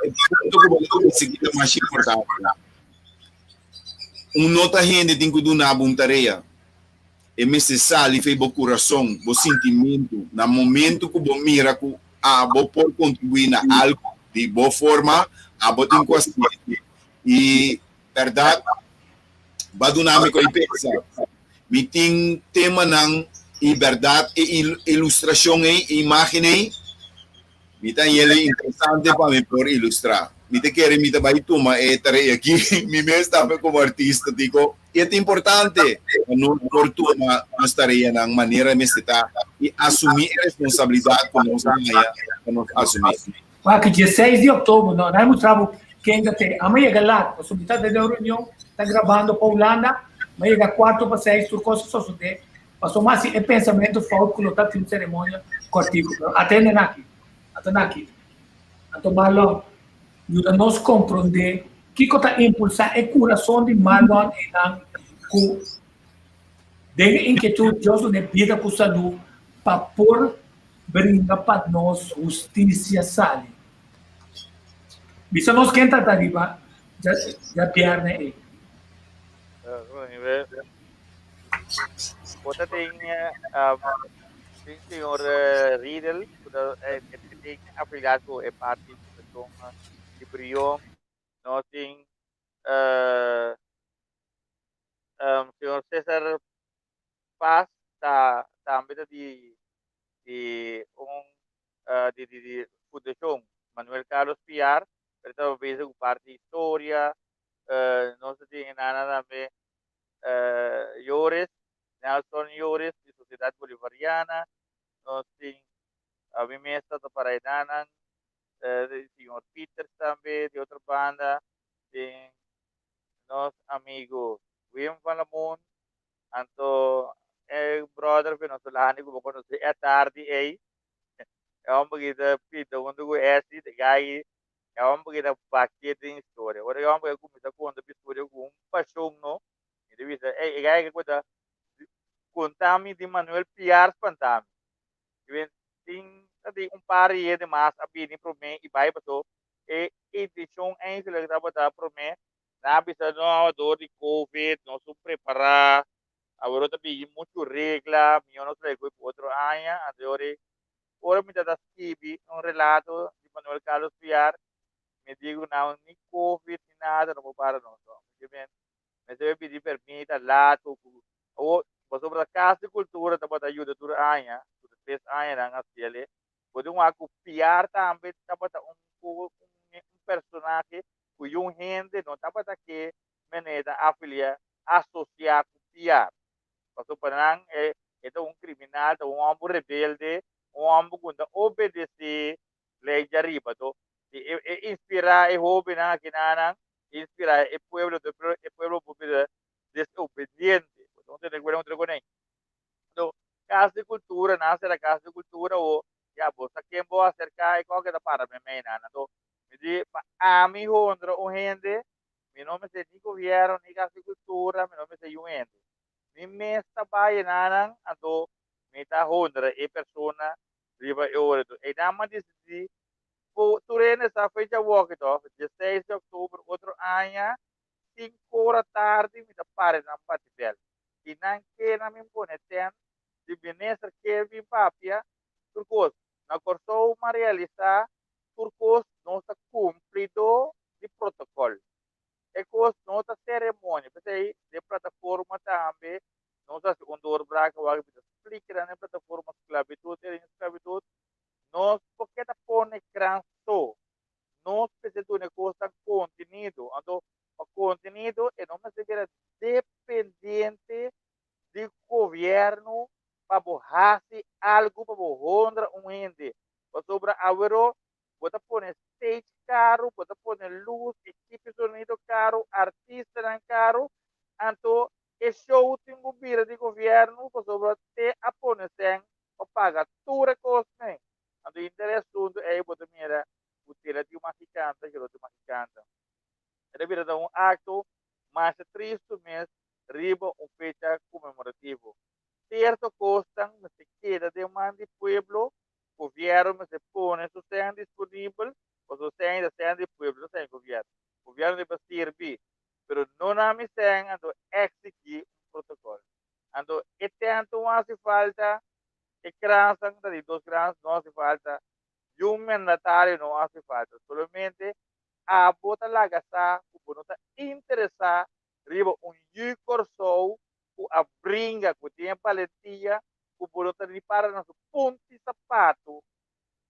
Speaker 3: e punto cu bo ta trece aki ta mas importante. Un no ta hende tin cu duna bo un tarea. E mester sali fei bo kurason, bo sintimentu, na momentu ku bo mira ku abo por kontribuí na algu di bo forma, abo tin ku hasié. I bèrdat, bo a duna mi ku ei pensa. Mi tin temanan i bèrdat e ilustrashon ei, e imágen ei, Mi ta hel interesante pa mi por ilustrá. Mi ta kere mi ta bai tuma e tarea aki mi mes tambe komo artista tiko. I e ta importante pa nos por tuma nos tareanan manera mester ta i asumí e responsabilidat ku nos a haña pa nos asumí.
Speaker 2: Wak, dieseis di òktober no, nan a mustra bo ken ta te. Amo yega lat, pasobra mi ta den un reunion, ta grabando pa Hulanda, mi a yega kuarto pa seis, tur kos a sosodé. Pasobra mas si e pensamentu fout ku lo ta tin un seremonia kòrtiku. Pero atende na aki. Ata na aki. Anto Marlon, yuda nos komprondé kiko ta impulsá e kurason di Marlon einan ku den e inkietut Dios dun'é bida ku salú pa por bringa pa nos hustisia sali. Bisa nos ken ta ta riba. Djabièrnè ei.
Speaker 4: Bo ta tin tin señor Riedel ku ta tin afiliá ku e parti Fundashon di Brion. Nos tin señor Cesar Paz ta tambe ta di di un di di di Fundashon Manuel Carlos Piar, pero ta bezig ku parti historia. Nos ta tin enana tambe Joris, Nelson Joris di Sociedad Bolivariana. Nos tin ami mes ta para enanan, señor Peters tambe di otro banda, tin nos amigo Wim van Lamoen. Anto e brother venezolano ku bo konosé e atardi ei, e homber ki ta pinta huntu ku Essie, de gai, e homber ki ta bakia den historia. Ora e homber a kuminsá konta bo historia ku un pashon no, mi ta bisa, ey, e gai ku ta konta mi di Manuel Piar spanta mi. I ben tin ta tin un par di hende mas a bini promé i bai paso e intenshon eigenlijk tabata promé. Nan a bisa no, door di covid nos un prepara, awor ta bini mucho regla, mihor nos trae cu otro aña. Anto ora ora mi ta skibi un relato di Manuel Carlos Piar, mi digo nan ni covid ni nada no por para nos. Mester pidi permit a laat awor pasobra Cas di Cultura tabata yuda tur aña, tur tres aña nan a haciele. Bo tin wak cu Piar tambe tabata un un personahe ku yun hende no tabata ke mene ta afilia, asosia ku Piar. Pasobra pa nan e e ta un kriminal, ta un hòmber rebelde, un hòmber ku no ta obedesé lei djariba. To si e e inspirá e hóbennan akinanan, e inspirá e pueblo, to e pueblo por bira desobediente. Bo ta tene kuenta ku nan. Anto Kas di Kultura, nan a sera Kas di Kultura o ya bo sa ken bo aserká i kon ke ta para meimei nan. Anto mi di pa ami honra un hende, mi no mester ni gobierno ni Kas di Kultura, mi no mester yun hende. Mi mes ta bai enanan, anto mi ta honra e persona riba e ora. Anto einan mi a disidí ku tur hende sa fecha awor tòg, dieseis di òktober otro aña, sink'ora tardi mi ta para nan bati bèl. I nan ke nan bin pone tent di minister ke bin papia tur kos. Na Kòrsou m'a realisá tur kos nos ta kumplidó di protokòl. E kos no ta seremonia. P'esei den plataforma tambe nos hasi un doorbraak awor mi ta splika nan den plataforma sklabitut i sklabitut. Nos por keda pone krans so. Nos mester duna e kosnan kontenido. Anto pa kontenido e no mester bira dependiente di gobièrnu pa bo hasi algu pa bo honra un hende. Pasobra awero bo ta pone stage karu, bo ta pone lus, ekipo sonido karu, artistanan karu, anto e show tin ku bira di gobièrnu pasobra te a pone sèn pa paga tur e kosnan. Anto henter e asuntu ei bo ta mira ku tela tin mas ki kanta, ke lo tin mas ki kanta. E ta bira ta un akto masha tristu mes riba un fecha konmemorativo. Sierto kosnan mester keda den man di pueblo, gobièrnu mester pone su sèn disponibel, pasobra sèn ta sèn di pueblo, no sèn di gobièrnu. Gobièrnu debe sirbi, pero no na mi sèn anto eksigí un protokòl. Anto e tènt no hasi falta, e kransnan ta di dos krans no hasi falta, i un mandatario no hasi falta. Solamente abo ta laga sa ku bo no ta interesá riba un yu Kòrsou ku a bringa, ku tin e balentia, ku bo no ta ni para na su punti sapatu,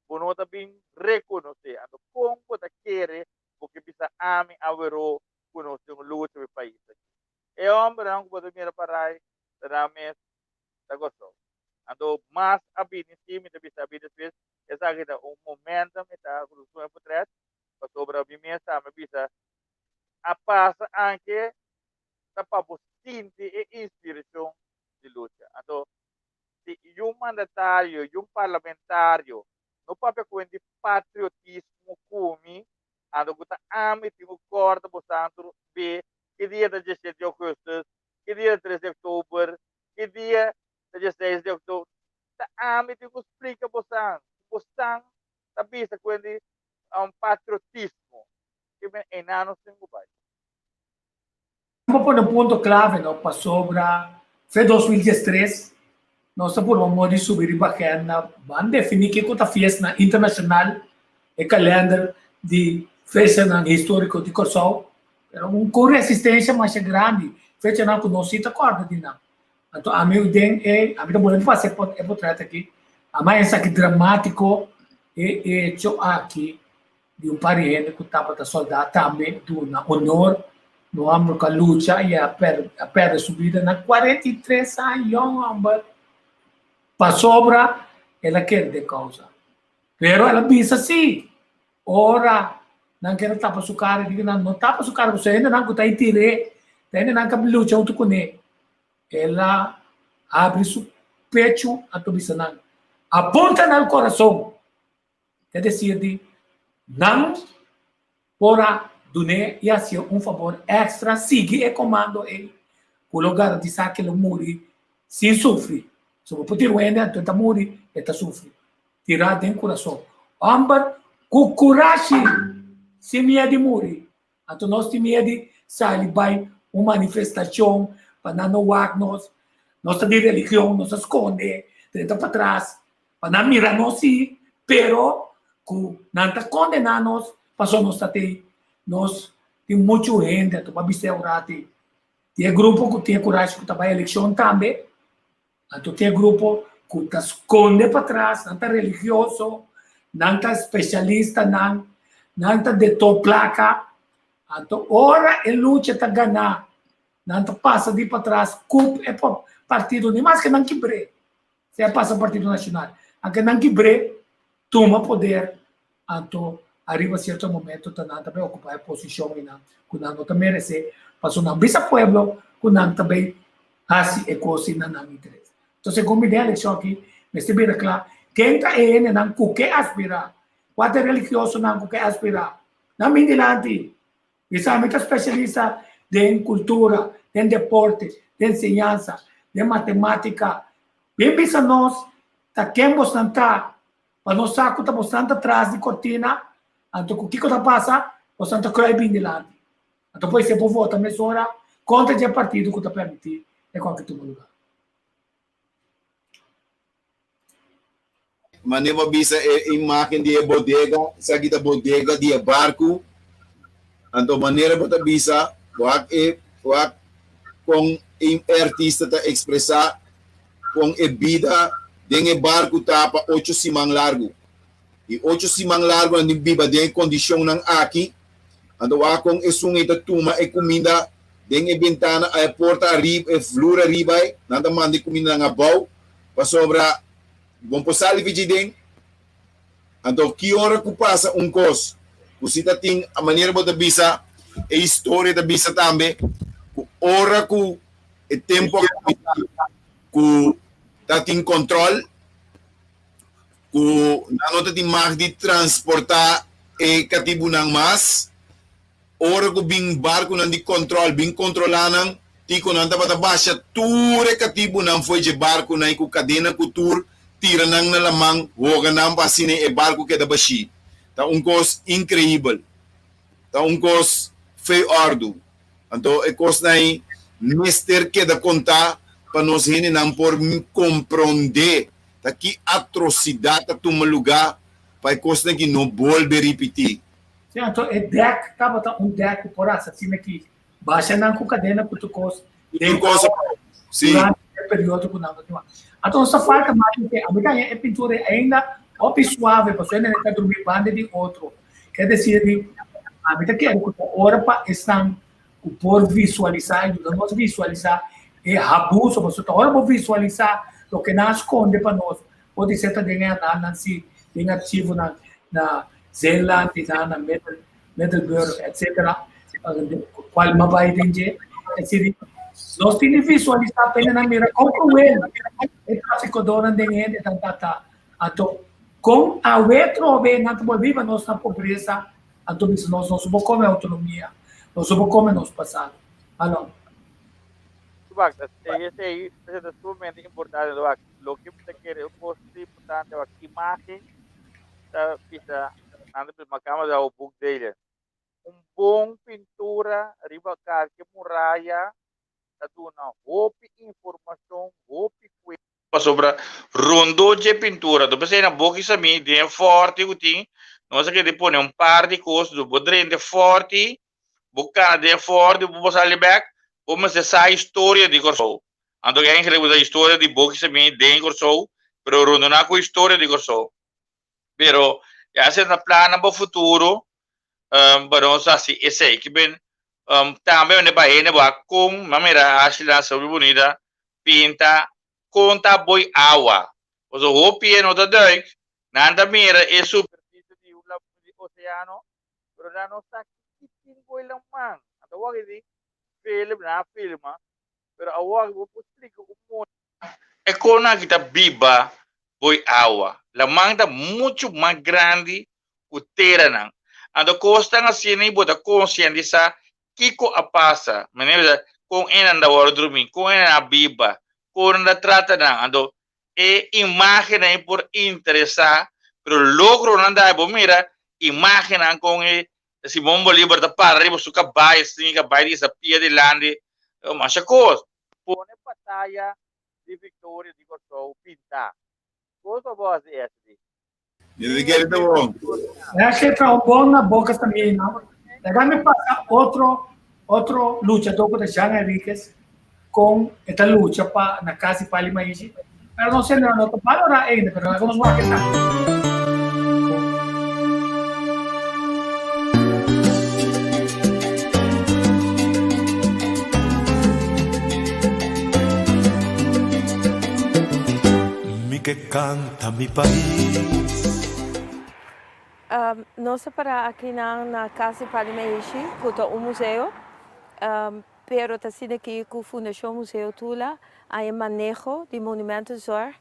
Speaker 4: bo no ta bin rekonosé. Anto kon bo ta kere bo ke bisa ami aweró ku nos tin un lucha pa e pais aki? E hòmbernan ku bo ta mira parai ta nan mes ta Kòrsou. Anto mas a bini si mi ta bisa a bini despues, esaki ta un momentum mi ta ku e potrèt, pasobra mi mes tambe bisa a pasa anke ta pa bo sinti e inspiracion di lucha. Anto, si yun mandatario, yun parlamentario no papia cu di patriotismo cu mi, anto cu ta ami tin cu corda bo santo be ki dia ta diesshete di augustus, ki dia ta tres di october, ki dia ta diesseis di october. Ta ami tin cu splica bo san, bo san ta bisa cu di patriotismo. Ki men enano sin cu bai.
Speaker 2: Bo pone un punto clave no pasobra fe 2013 nos ta purba modo di subi riba agenda ban defini kico ta fiestanan internacional e kalender di fechanan historico di Corsou pero un cu resistencia masha grandi fechanan cu nos si ta corda di nan anto ami den e ami ta bolbe pasa e potret aki ama esaki dramatico e hecho aki di un par di hende ku tabata soldá tambe duna honor na un hòmber ku a lucha i a pèrdè su bida na 43 aña, yòn hòmber, pasobra el a kere den kousa. Pero el a bisa sí, ora nan kere tapa su kara, e di ku nan, No tapa su kara, pasobra hendenan ku ta tir'é, ta hendenan ku a lucha huntu kuné. El a habri su pechu anto bisa nan, Apunta na el kurason! Ta desir di nan por a dun'é i hasié un fabor èkstra, sigui e komando ei ku lo garantisá ku e lo muri sin sufri. So bo por tira un hende anto e ta muri, e ta sufri. Tirá den kurason. Hòmber ku kurashi, sin miedu di muri. Anto nos tin miedu di sali bai un manifestashon pa nan no wak nos. Nos ta di religion, nos ta skonde, drenta patras pa nan mira nos si, pero ku nan ta kondená nos pasobra nos ta tei. Nos tin muchu hende anto pa bis'é un ratu ei. Tin e grupo ku tin e kurashi ku ta bai elekshon tambe. Anto tin e grupo ku ta skonde patras, nan ta religioso, nan ta spesialistanan, nan ta detó plaka. Anto ora e lucha ta ganá, nan ta pasa di patras kup e partido, ni maske nan kibr'é, si a pasa Partido Nashonal, anke nan kibr'é, tuma poder, anto ariba sierto momento ta nan ta bay ocupa e posicion y nan cu nan no ta merece pasobra nan bisa pueblo cu nan ta bay haci e cos na nan interes. Entonces segun mi den eleccion aki mester bira cla ken ta e hendenan cu ke aspira, cua ta e religiosonan cu ke aspira, nan bin dilanti. Bisa mi ta specialista den cultura, den deporte, den enseñansa, den matematica. Bin bisa nos ta ken bosnan ta Pa nos sa ku ta bosnan ta tras di kortina, anto ku kiko ta pasa, bosnan ta kruai bin dilanti. Anto poisé por vota mesora kontra dje partido ku ta permití e kòke tuma lugá.
Speaker 3: Mane bo a bisa e imágen di e bodega, esaki ta bodega di e barku. Anto manera bo ta bisa, wak e wak kon e artista ta ekspresá Kon e bida den e barku ta pa ocho siman largu. I ocho siman largu nan tin biba den e kondishonnan aki. Anto wak kon esun ei ta tuma e kuminda den e bentana a e porta ariba, e flur ariba ei, nan ta manda e kumindanan abou, pasobra bo por sali fiji den. Anto ki ora ku pasa un kos ku si ta tin, a manera bo ta bisa, e historia ta bisa tambe ku ora ku E tempu a kuminsá ku ta tin kòntròl, ku nan no ta tin mag di transportá e katibunan mas. Ora ku bin barkunan di kòntròl bin kontrolá nan, tiko nan tabata basha tur e katibunan fo'i dje barkunan i ku kadena ku tur tira nan na laman, hoga nan pa asina e barku keda bashí. Ta un kos inkreibel. Ta un kos fei òrdu. Anto e kosnan ei mester keda kontá pa nos hendenan por komprondé ta ki atrosidat ta tuma lugá pa e kosnan aki no bolbe ripití.
Speaker 2: Sí, anto e dèk tabata un dèk ku por hasi asina ki basha nan ku kadena ku tur kos den awa durante e periodo ku nan ta tuma. Anto nos ta falta mas di ke ami ta haña e pintura ei ainda hopi suave pasobra hende ta drumi banda di otro. Ke desir di ami ta kere ku ta ora pa esnan ku por visualisá, yuda nos visualisá e abuso, pasobra ta ora bo visualisá loke nan a skonde pa nos, por di ser ta den e analnan si, den archivonan na Zeeland i na Middelburg etcetera, kual m'a bai den dje. Es decir, nos tin di visualisá pa nan mira kon kruel e trafikodornan den hende ta ta. Anto, kon awe trobe nan ta por biba nos na pobresa, anto bisa nos, nos no por kome autonomia, nos no por kome nos pasado. Alon.
Speaker 4: Wak, esei ta sumamente importante, wak, loke mi ta kere un kos importante, wak, imagen ta bisa, nan ta bisa, makamba ta boekdelen. Un bon pintura riba kalke muraya ta duna hopi informashon, hopi kuenta. Pasobra rondó dje pintura, do p'esei na boki samí den e fòrti ku tin, nos a kere pone un par di kos, do bo drenta e fòrti, bo kana den e fòrti, bo sali bèk, bo mester sa historia di Kòrsou. Anto eigenlijk bo sa historia di boki samí den Kòrsou, pero rondoná ku historia di Kòrsou. Pero ya esei ta plannan pa futuro pa nos hasi esei. Ki ben tambe mende pa hende bo a kon mi a mira Ashley nan hopi bunita pinta kon ta boi awa. Pasobra hopi e no ta duik, nan ta mira e superficie di un di oceano pero nan no sa ki tin boi laman. Anto awor aki di film nan a filma pero awor bo por splika un mucha. E konan aki ta biba boi awa. Laman ta muchu mas grandi ku teranan. Anto kosnan asina i bo ta konsientisá kiko a pasa. Manera bisa kon enan ta wòrdu drumí, kon enan a biba, kon nan ta trata nan. Anto e imágennan ei por interesá, pero logronan ta bo mira imágennan kon e Simon Bolívar ta para riba su kabai, sin e kabai di sa pia dilanti, masha kos. Pone bataya di Victoria di Kòrsou pintá. Kos pa bo hasi Ashley?
Speaker 3: Desde que ta bon.
Speaker 2: Ashley traha un bon na boca también. Laga mi pasa otro otro luchador ku ta Jean Henriquez con e ta lucha pa na casi Pali Maishi. Pero no sé, no ta valora ainda, pero laga nos wak esaki.
Speaker 6: Mi ke kanta mi pais.
Speaker 1: Nos ta para akinan na Kas di Pali Meishi ku ta un museo. Pero ta asina aki ku Fundashon Museo Tula a e maneho di Monumentenzorg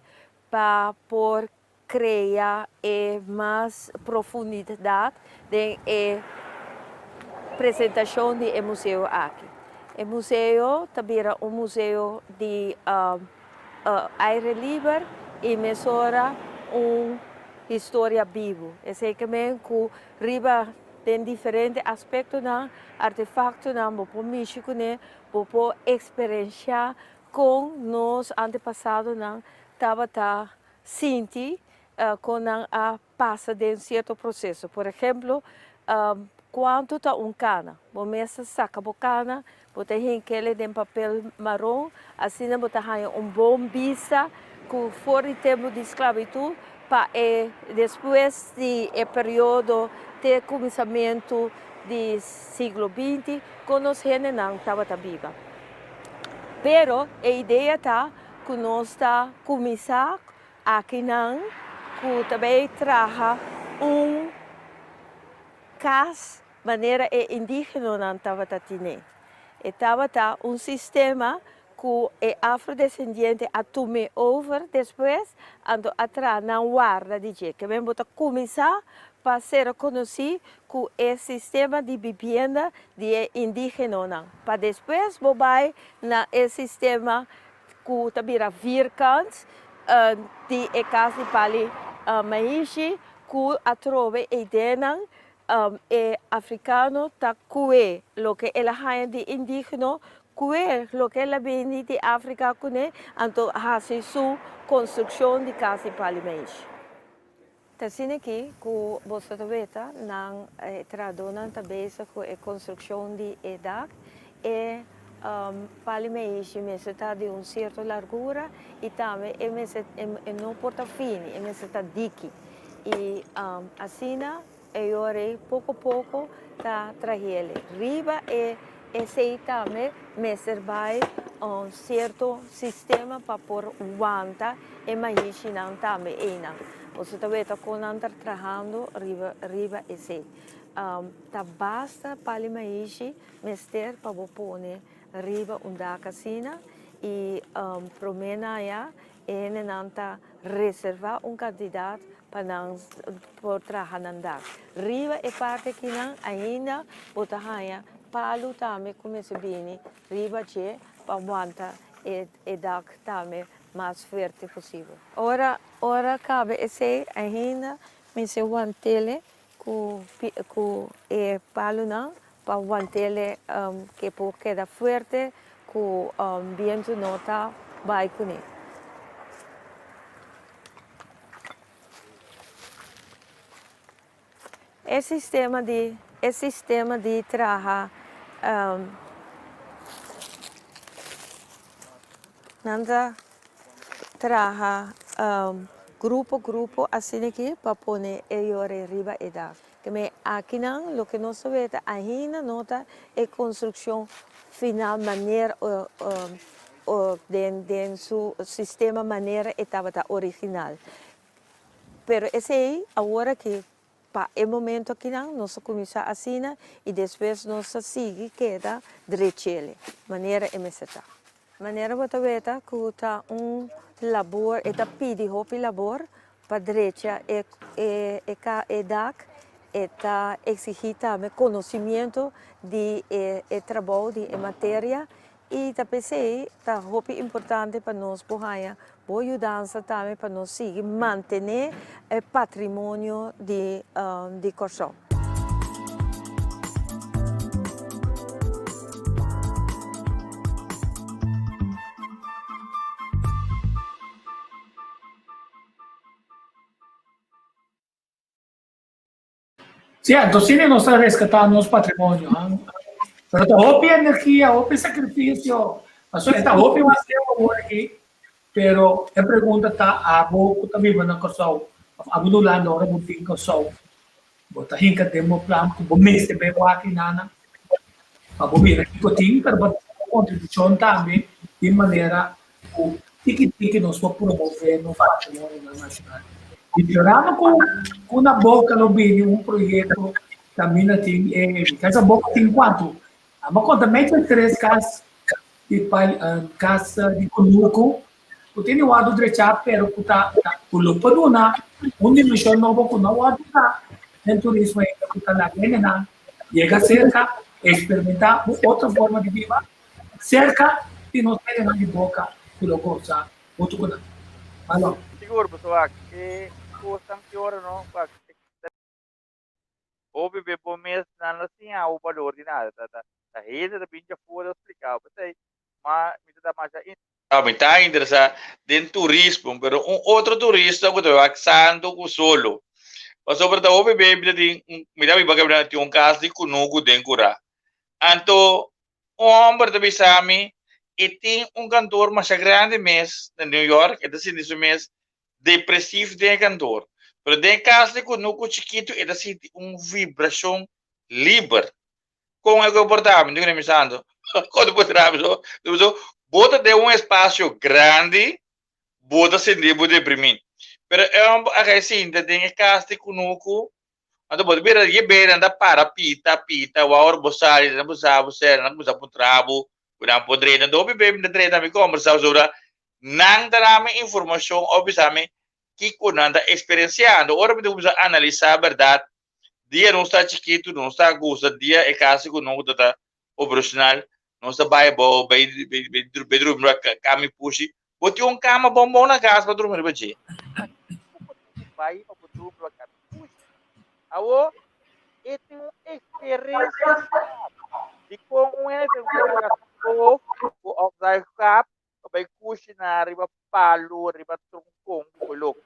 Speaker 1: pa por krea e mas profundidat den e presentashon di e museo aki. E museo ta bira un museo di aire liber i mesora un historia bibu. Esei ke men ku riba Den diferente aspektonan, artefaktonan bo por mishi kuné, bo por eksperenshá kon nos antepasadonan tabata sinti, kon nan a pasa den sierto proseso. Por ehemplo, kuantu ta un kana? Bo mes ta saka bo kana, bo ta hink'el den papel maron, asina bo ta haña un bon bista ku for di tempu di sklabitut pa e despues di e periodo te kuminsamentu di siglo binti kon nos hendenan tabata biba. Pero e idea ta ku nos ta kuminsá akinan ku ta bai traha un kas manera e indigenonan tabata tine. E tabata un sistema ku e afrodesendiente a tum'é over despues, anto a traha nan warda di dje. Ke men bo ta kuminsá pa ser konosí ku e sistema di bibienda di e indigenonan, pa despues bo bai na e sistema ku ta bira vierkant di e kas di pali maishi ku atrobe e ideanan E afrikano ta kue loke el a haña di indigeno, kue loke el a bini di Afrika kuné, anto hasi su konstrukshon di kas di Palimesh. Ta asina aki ku boso ta weta nan e trahadónan ta bezig ku e konstrukshon di e dak. E Palimeshi mester ta di un sierto largura i tambe e mester e no por ta fini, e mester ta diki. I asina e yora poko poko ta trahele. Riba e esei tambe mester bai un sierto sistema pa por wanta e mahishinan tambe einan. Boso ta weta kon nan ta trahando riba riba esei. Ta basta pali mahishi mester pa bo pone riba un dak asina i prome na aya E hendenan ta reservá un kantidat pa nan por traha nan dak. Riba e parti akinan ainda bo ta haña palu tambe ku mester bini riba dje pa wanta e dak tambe mas fuerte posibel. Ora ora kaba esei ainda mester want'el.
Speaker 7: ku ku e palunan pa wantele ke por keda fuerte ku bientu no ta bai kuné. E sistema di e sistema di traha nan ta traha grupo grupo asina aki pa pone e yore riba e dak. Keme akinan loke nos ta weta ainda no ta e konstrukshon final manera den den su sistema manera e tabata original. Pero esei awor aki pa e momento akinan nos a kuminsá asina i despues nos a sigui keda drechele manera e mester ta. Manera bo ta weta ku ta un labor, e ta pidi hopi labor pa drecha e e dak, e ta eksigí tambe konosimiento di e trabou, di e materia I ta p'esei ta hopi importante pa nos por haña bo yudansa tambe pa nos sigui mantené e patrimonio di di Kòrsou.
Speaker 2: Sí, anto sine nos ta rescatá nos patrimonio. Han. Pero ta hopi energia, hopi sacrificio. Paso e ta hopi mas tempo awor aki. Pero e pregunta ta abo ku ta biba na Kòrsou of abo na Hulanda ora bo bin Kòrsou, bo ta hinka den bo plan ku bo mester bai wak i nana pa bo mira kiko tin, pero bo ta duna kontribushon tambe di manera ku tiki tiki nos por promové nos patrimonionan nashonal. I sperando ku ku na boka lo bini un proyekto kaminda tin e kas a boka tin kuantu? Amo konta medio tres kas di pa kas di kunuku ku tin di wòrdu drechá pero ku ta ku lo por duna un dimenshon nobo ku no wòrdu ta den turismo ainda ku ta laga hendenan yega serka eksperimentá un otro forma di biba. Serka di nos hendenan di boka ku lo gosa huntu ku nan. Malo.
Speaker 4: Sigur boso wak e kosnan ki ora no wak hopi be bo mes nan lo siña bo balor di nada ta ta ta hende ta bin djafor ta splika bo p'esei ma mi ta ta masha Mi ta interesa den turismo pero un otro turista ku ta wak santu ku solo pasobra ta hopi be mi ta tin mi ta biba kaminda tin un kas di kunuku den kura anto Un hòmber ta bisa mi, e tin un kantor masha grandi mes na New York, e ta sinti su mes depresief den e kantor. Pero den e kas di kunuku chikitu e ta sinti un vibrashon liber. Kon e por ta? Mi ta misando. Kon ta por ta? Mi Bo ta den un espasio grandi, bo ta sinti bo deprimí. Pero e hòmber a kai sinta den e kas di kunuku Anto bo ta bira di e nan ta para pita pita wou ora bo sali nan bo sa bo sera nan kuminsa puntra bo ku nan por drenta anto hopi bes mi ta drenta mi kombersa pasobra nan ta dami informashon òf bisa mi kiko nan ta eksperensiá anto ora mi ta kuminsa analisá bèrdat dia nos ta chikitu nos ta gusta dia e kasi ku nos ta operashonal nos ta bai abou bai bai drumi riba kama i pushi bo tin un kama bon bon na kas pa drumi riba dje. Bai pa bo drumi riba kama Push. Awo, e tin un experiencia di con un hende tin un laga stoof ku of dai kap pa bai kushiná riba palu, riba tronkon ku lok.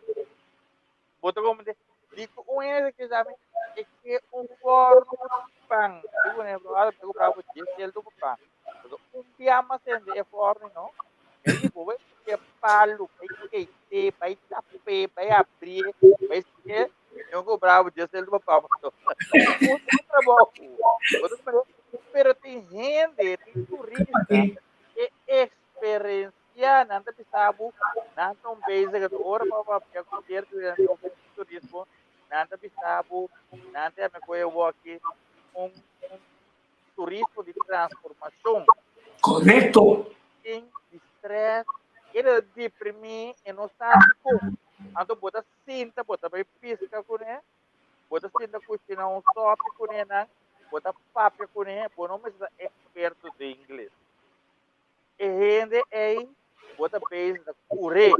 Speaker 4: Bo ta komprendé? Di ku un hende ke sa mi e ke un forno di pan. Di ku un bai kumpra bo dies shelto ku pan. Pasobra un bia mas hende e forno no. E di bo bai e palu, bai keit'é, bai tap'é, bai abrié, bai si'é, yo cobra bo dies cel pa papa. Un trabou. Bo ta comprende? Pero tin hende, tin turista e experiencia, nan ta bisa bo, nan ta un bezig, anto ora bo papia cu cierto hende over di turismo, nan ta bisa bo, nan ta yama cu e woki un un turismo di transformacion.
Speaker 2: Correcto.
Speaker 4: Tin di stress, e ta deprimi, e no sa dicon. Anto bo ta sinta, bo ta bay pisca cune, bo ta sinta cushina un sopi cune nan, bo ta papia cune, bo no mester ta experto den ingles. E hende ey bo ta bezig ta cur'é.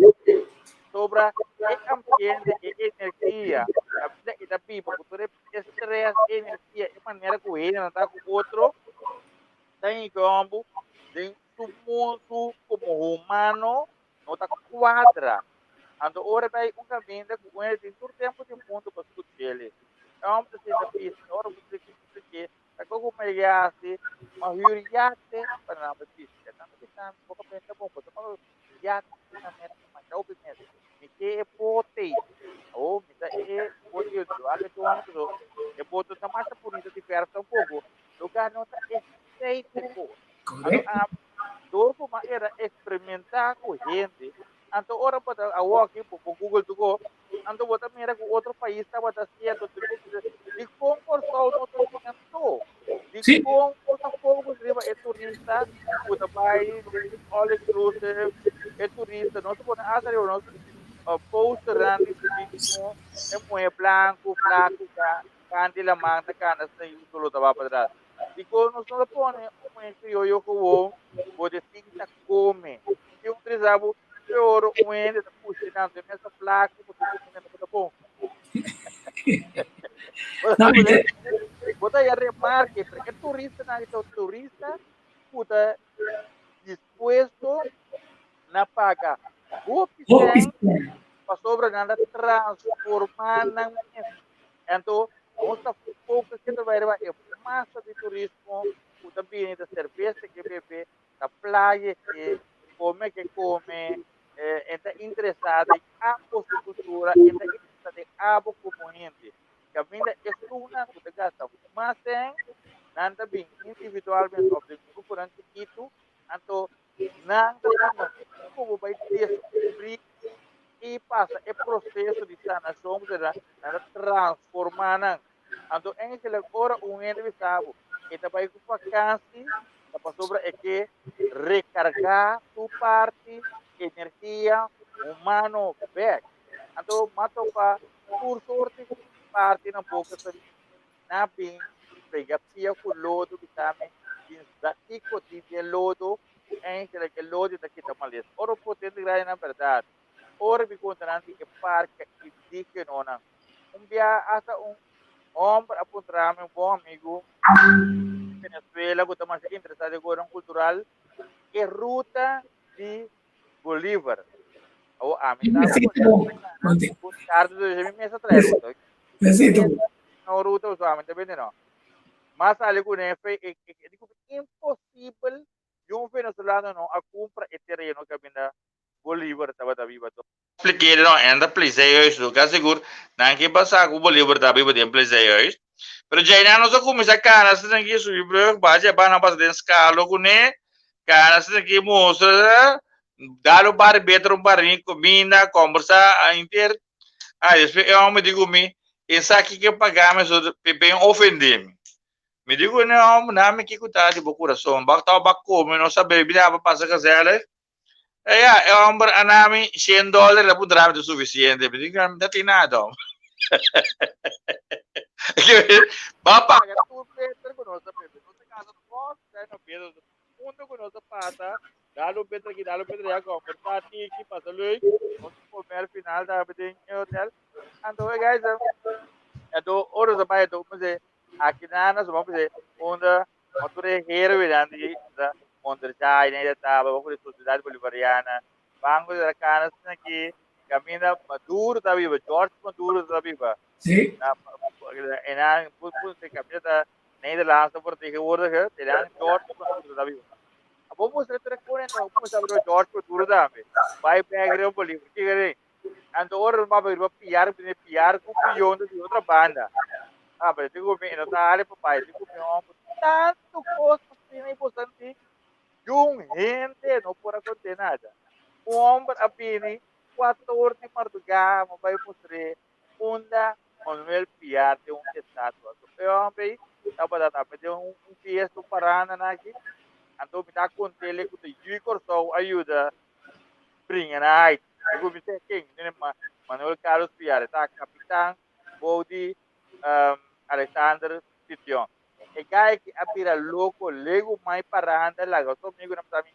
Speaker 4: Sobra e ambiente, e energia, caminda e ta biba cu tur e. E stress, e energia, e manera ku hendenan ta ku otro, ta hinka e hòmber den su mundu komo humano no ta kuadra. Anto ora bai un kaminda ku un hende tin tur tempu di mundu pa skuch'el. E hòmber ta sinta pisa, ora bo splika splike, ta koko ku mi a hasi, m'a hür yate pa nan bai piska. Nan ta bisa mi, bo ka pensa bon, bo ta manda yate na Merka masha hopi mes. Mi ke e bote ei. Awor mi ta e bote ei, yo a ke doño pasobra e bote no ta masha bunita di verf tampoko. Loke no ta esei te kos. Anto ami dor ku mi a era eksperimentá ku hende, anto ora bo ta awoki bo por google tuko, anto bo ta mira ku otro pais tabata hasiendo, dikon Kòrsou no ta haciendo anto? Dikon no ta focus riba e turista ku ta bai den all inclusive, e turista, nos ta pone asta riba nos posternan di turismo, e muhé blanku, flaku, Kanti laman ta kana sin un solo taba patras. Dikon nos no ta pone un e krioyo gewoon bo de sinta kome? Si un trisa bo peor un hende ta kushiná den mesa flaku pasobra bo kumida no ta bon. Bo ta ya remarke, pero e turistanan ta turista ku ta dispuesto na paga hopi sèn pasobra nan ta transformá nan mes. Anto nos ta focus siempre bai riba e masa di turismo ku ta bini ta serbesa ke bebe, ta playa ke kome ke kome, e ta interesá den abo su kultura, e ta interesá den abo komo hende. Kaminda esunnan ku ta gasta mas sèn, nan ta bin individualmente òf den gruponan chikitu, anto Nan ta siña kon bo bai deskubrí i pasa e proseso di sanashon, pasobra nan ta transformá nan. Anto eigenlijk ora un hende bisa bo e ta bai ku vakansi, ta pasobra e ke rekargá su parti energia humano bèk. Anto m'a topa tur sorti parti na boka Na bin pega pia ku lodo bisami bin sa kiko tin den lodo ku eigenlijk e lodo ta kita malesa. Ora bo por tende grandi nan berdad. Ora mi konta nan di e parke indigenonan. Un bia hasta un homber a puntra mi, un bon amigu di Venezuela ku ta masha interesa den gonan kultural, e ruta di Bolívar. Awor ami ta Ricardo mi mesa trae ruta. No ruta usualmente bende no. Mas sali ku ne fe e e diku imposibel di un venezolano no a kumpra e tereno kaminda Bolívar tabata biba to. Expliqué no enda Pleisehuis lo ka sigur nan ke basa ku Bolívar ta biba den Pleisehuis. Pero djainan nos a kuminsá kana asina ki subi brug bacha e bana pasa den skalo kuné kana asina ki mustra dal un par di beter un par di kuminda kombersá inter ah despues e hòmber di ku mi esaki ke paga mi so ben ofendé mi. Mi di ku ne hòmber nami kiko ta di bo kurason bak tau bak kome no sa bebida pa pasa gezellig. E ya, e homber a nami 100 dólar, la puntra mi ta suficiente. Mi digo, mi ta tin nada, hom. Ba paga tur beter ku nos a bebe. Nos a gasta nos kos, no bebe. Punto ku nos a pasa, dal un beter aki, dal un beter allá, komportá tiki, pasa leuk. Nos a come al final tambe den e hotel. Anto, e guys, anto ora nos a bai, anto, aki nan, nos a bai, unda Mo tur e héroenan di Monterchay, Neida Taba, boven di Sociedad Bolivariana, Banco de la Cana, asina aki kaminda Maduro ta biba, George Maduro ta biba.
Speaker 2: Sí.
Speaker 4: Na, en nan, kaminda ta Nederlandse vertegenwoordiger, en nan George Maduro ta biba. Abo mustra tur e konen, no kuminsá biba George Maduro tambe. Bai bek riba Bolívar, kiko den? Anto ora nos maba riba piar, bini piar ku pion di otra banda. Ah, pero digo mi, no ta hali papá, digo mi hombre, tanto kos asina i bosan di, yun hende no por a konté nada. Un homber a bini cuatro or di mardugá, mo bai mustr'é unda Manuel Piar den un estatua. So, e homber ei tabata tambe den un fiesta, un paranda nan aki. Anto mi ta kont'é ku ta Yu Kòrsou a yuda bringa na Haiti. E kuminsá ken? Manuel Carlos Piar, e ta kapitan bou di Alexander Pition. E guy aki a bira loko, legu mai paranda laga su amigunan bisa mi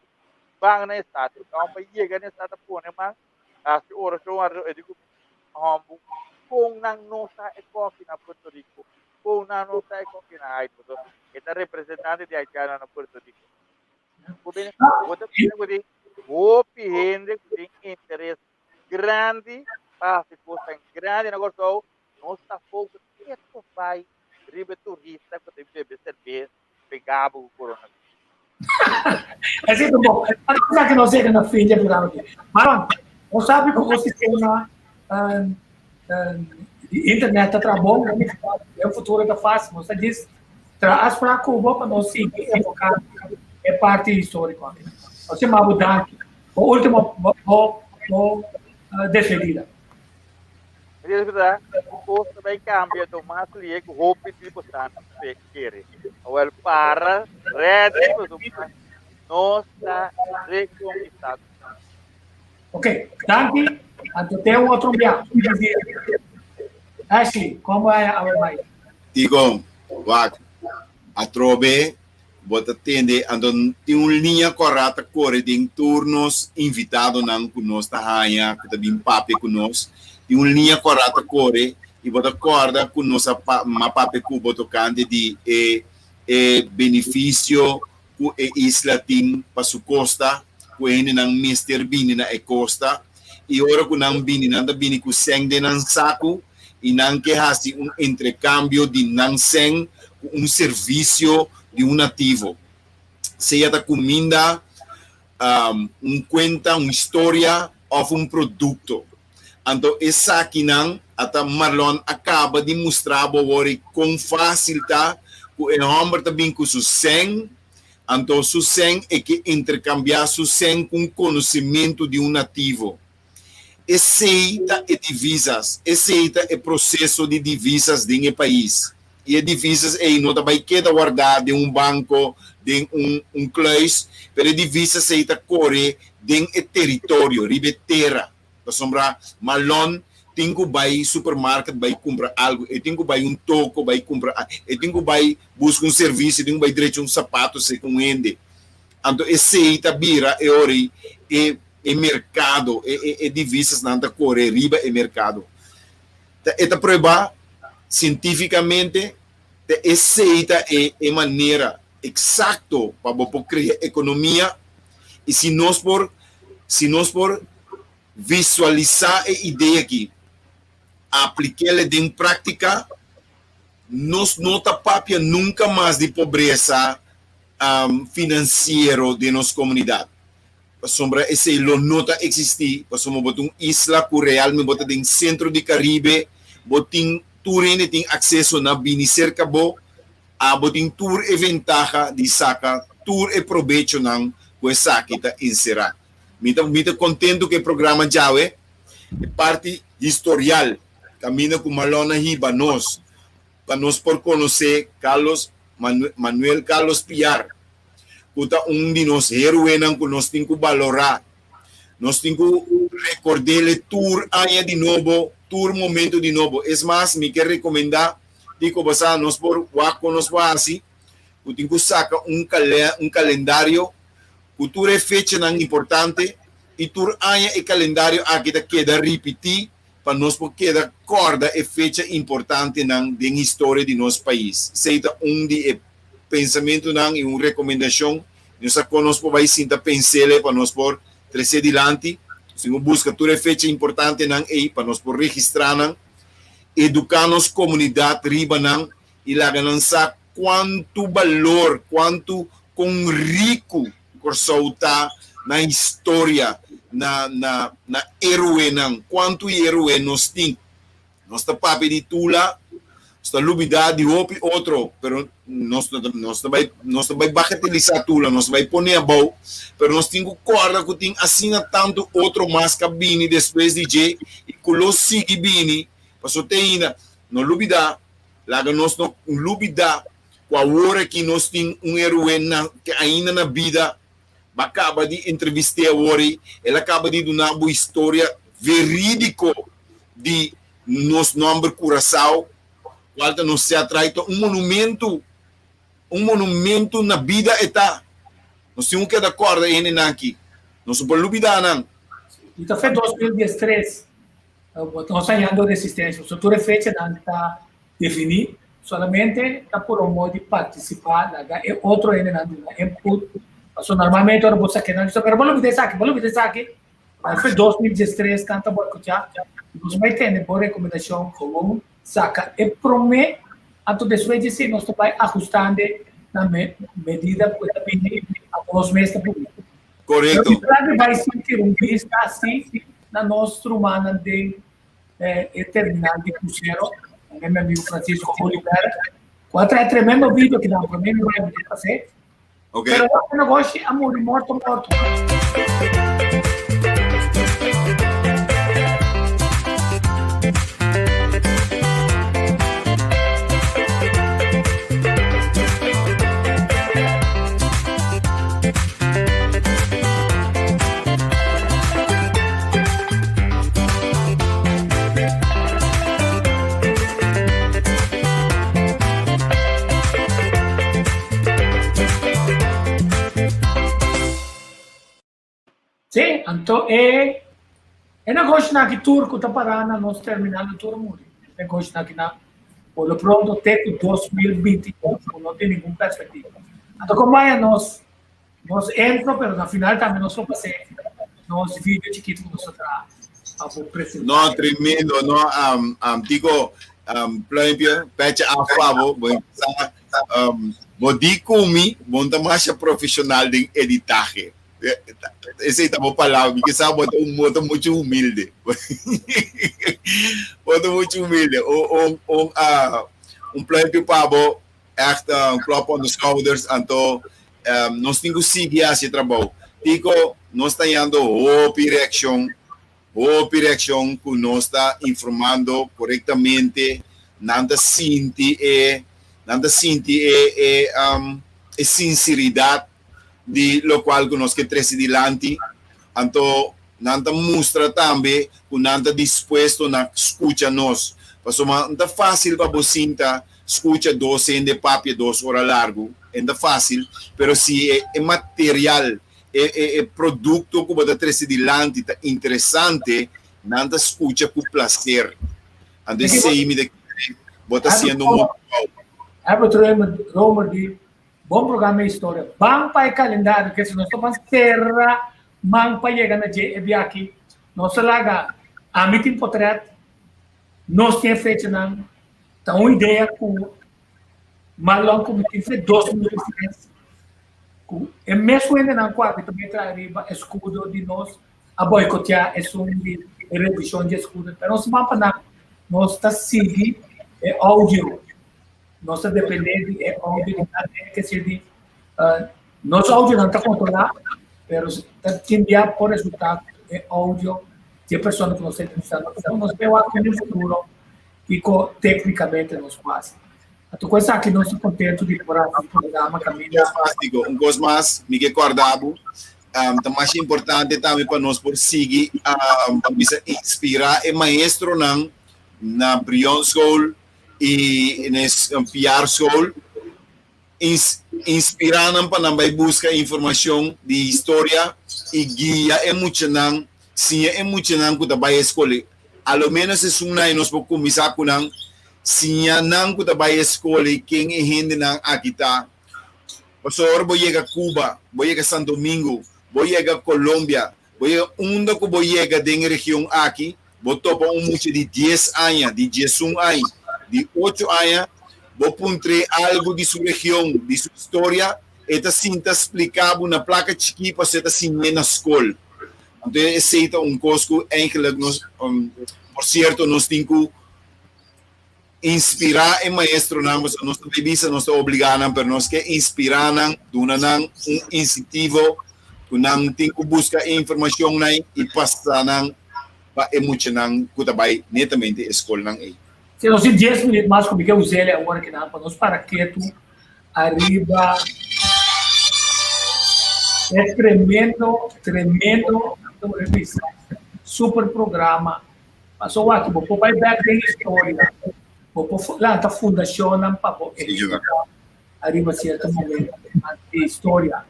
Speaker 4: ban na e statua. E hòmber a yega na e statua pone man hasi orashon, e di ku mi, Hòmber, kon nan no sa e kòfi na Puerto Rico? Kon nan no sa e kon ki na Haiti, pasobra e ta representante di haitianonan na Puerto Rico. Bo bini, bo ta mira ku tin hopi hende ku tin interes grandi pa hasi kosnan grandi na Kòrsou, nos ta focus ketu bai riba e turista ku ta bebe serbes pegá bo ku coronavirus.
Speaker 2: Esei ta bon. Anto ku nos yega na fin di e programa aki. Marlon, bo sabi ku bo sistema di internet ta traha bon, den futuro ta fásil. Nos ta djis traha afsprak ku bo pa nos sigui enfoká e parti históriko aki. Nos yama bo danki. Bo último, bo bo despedida.
Speaker 4: Mi ta bisa ku kos ta bai kambia do mas lihe ku hopi di bosan kere. Awel para ready pasobra nos ta rekonkistá.
Speaker 2: Ok, danki. Anto te un otro bia. Ashley, komo a awe bai?
Speaker 3: Tico, wak, atrobe Bo ta tende, anto tin un liña kòrá ta kore den tur nos invitadonan ku nos ta haña ku ta bin papia ku nos. Tin un liña kòrá ta kore i bo ta kòrda ku nos a ma papia ku bo tokante di e e benefisio ku e isla tin pa su kosta, ku e hendenan mester bini na e kosta i ora ku nan bini nan ta bini ku sèn den nan saku. i nan ke hasi un entrekambio di nan sèn ku un servisio di un nativo, sea ta kuminda, un kuenta, un historia òf un produkto. Anto esakinan ata Marlon a kaba di mustra bo awor i kon fásil ta ku e hòmber ta bin ku su sèn, anto su sèn e ke interkambiá su sèn ku un konosementu di un nativo. Esei ta e divisas, esei ta e proseso di divisas den e pais. I e divisas ei no ta bai keda wardá den un banko, den un un kluis, pero e divisas ei ta kore den e teritorio, riba e tera. Pasobra Malon tin ku bai supermarket bai kumpra algu, e tin ku bai un toko bai kumpra algu, e tin ku bai buska un servisio, e tin ku bai drecha un sapato serka un hende. Anto esei ta bira e ora ei e e merkado, e e e divisasnan ta kore riba e merkado. Ta e ta pruebá sientífikamente ta esei ta e e manera eksakto pa bo por krea ekonomia i si nos por si nos por visualisá e idea aki, aplik'el den práktika, nos no ta papia nunka mas di pobresa finansiero den nos komunidat. Pasobra esei lo no ta eksistí, pasobra bo ta un isla ku realmente bo ta den sentro di Karibe, bo tin tur hende tin akseso na bini serka bo, abo tin tur e ventaha di saka tur e probechonan ku esaki ta enserá. Mi ta mi ta kontentu ku e programa djawe, e parti historial kaminda ku Marlon a hiba nos pa nos por konosé Carlos Manuel Carlos Piar, ku ta un di nos héroenan ku nos tin ku balorá. Nos tin ku rekord'é tur aña di nobo, tur momento di nobo. Es mas, mi ke rekomendá di ku basa nos por wak kon nos por hasi, ku tin ku saka un un kalendario ku tur e fechanan importante i tur aña e kalendario aki ta keda ripití pa nos por keda kòrda e fecha importantenan den historia di nos pais. Esei ta un di e pensamentunan i un rekomendashon. Nos sa kon nos por bai sinta pens'el pa nos por tres'é dilanti. Nos tin ku buska tur e fecha importantenan ei pa nos por registrá nan, eduká nos komunidat riba nan i laga nan sa kuantu balor, kuantu kon riku Kòrsou ta na historia, na na na héroenan. Kuantu héroe nos tin? Nos ta papia di Tula, nos ta lubidá di hopi otro, pero nos no ta nos ta bai nos ta bai bagatelisá Tula, nos ta bai pone abou, pero nos tin ku kòrda ku tin asina tantu otro mas ku a bini despues di dje i ku lo sigui bini, pasobra te ainda no lubidá, laga nos no lubidá ku awor aki nos tin un héroe na ke ainda na bida, B'a kaba di entrevist'é awor ei, el a kaba di duna bo historia verídiko di nos nòmber Curaçao, kual ta nos Seat ta un monumentu, un monumentu na bida e ta. Nos tin ku keda kòrda e hendenan aki, nos no por lubidá nan.
Speaker 2: I ta fe 2013, nos ta hañando resistensia, so tur e fechanan ta definí. Solamente ta por un modo di partisipá, laga e otro hendenan duna input. Pasobra normalmente ora bo sa kenan bisa, pero bo lo bida esaki, bo lo bida esaki. Mas fe 2013 tanta boicoteá, nos bai tene bo rekomendashon gewoon saka e promé, anto despues di esei nos ta bai ahustande na medida ku e ta bini anto nos mes ta publiká.
Speaker 3: Korekto.
Speaker 2: Pero mi plan di bai sinti un bista asi na nos rumannan den e terminal di krusero, tambe mi amigo Francisco Oliver, ku a trae tremendo video kinan promé mi bai mi ta pas'é.
Speaker 3: Ok.
Speaker 2: Pero e negoshi a muri morto morto. Sí, anto e e negoshonan aki tur ku ta pará na nos terminal nan tur a muri. E negoshonan aki nan por lo pronto te ku 2021 ku no tin ningun perspektiva. Anto kon bai nos Nos entro, pero na final tambe nos lo pasé nos video chiquito ku nos a traha pa bo presentá.
Speaker 3: No, tremendo, no, um, um, Tico, um, pluimpje, petje af pa bo, bo sa, um, bo di kumi, bo ta masha profesional den editahe. Esei ta bo palabra, mi ke sa bo ta un bo ta mucho humilde. Bo ta mucho humilde. Un, un, un, uh, un pluimpje pa bo, Echt un klop on the schouders anto nos tin ku sigui hasi e trabou. Tiko nos ta yando hopi reakshon, hopi reakshon ku nos ta informando korektamente, nan ta sinti e nan ta sinti e e e sinseridat di lokual ku nos ke trese dilanti. Anto nan ta mustra tambe ku nan ta dispuesto na skucha nos. Pasobra no ta fásil pa bo sinta Skucha dos hende papia dos ora largu e ta fásil, pero si e e material, e e e produkto ku bo ta trese dilanti ta interesante, nan ta skucha ku plaser. Anto esei mi ta kere bo ta hasiendo un bon trabou.
Speaker 2: Herbert Roemer, Roemer di Bon programa e historia. Ban pa e kalendario ke si nos ta ban sera man pa yega na dje e biaha aki. Nos ta laga ami tin potret, nos tin e fechanan. Ta un idea ku Marlon ku mi tin fe 2003 ku e mesun hendenan ku aki ta bin traha riba eskudo di nos a boikoteá esun di e revishon di eskudo. Pero nos ban pa nan, nos ta sigui e audio, nos ta dependé di e audio di nan ke ser di nos audionan ta kontrolá pero ta tin bia por resultá e audio di e persona ku nos ta entrevistando. Nos por wak den futuro Kiko téknikamente nos por hasi. Anto ku esaki nos ta kontentu di por hasi un programa kaminda.
Speaker 3: Un kos mas, Tico, un kos mas, mi ke kòrda bo, ta mas importante tambe pa nos por sigui pa bisa inspirá e maestronan na Brion School i na Piar School, inspirá nan pa nan bai buska informashon di historia i guia e muchanan, siña e muchanan ku ta bai e skol. A lo ménos esunnan nos por kuminsá ku nan, siña nan ku ta bai e skol i ken e hendenan aki ta. Pasobra ora bo yega Cuba, bo yega Santo Domingo, bo yega Colombia, bo yega unda ku bo yega den e region aki, Bo topa un mucha di dies aña, di diesun aña, di ocho aña, bo puntr'é algu di su region, di su historia, e ta sinta spliká bo na plaka chikí pasobra e ta siñ'é na skol. Anto esei ta un kos ku eigenlijk nos, por sierto, nos tin ku inspirá e maestronan, pasobra nos ta bai bisa nos ta obligá nan, pero nos ke inspirá nan, duna nan un insentivo ku nan tin ku buska e informashonnan i pasa nan pa e muchanan ku ta bai netamente e skolnan ei.
Speaker 2: Si nos tin dies minuut mas ku mi ke us'el awor kinan pa nos para ketu ariba e tremendo, tremendo, super programa. Paso wak, bo por bai bek den historia, bo por lanta fundacionnan pa bo ehekutá ariba cierto momento di historia.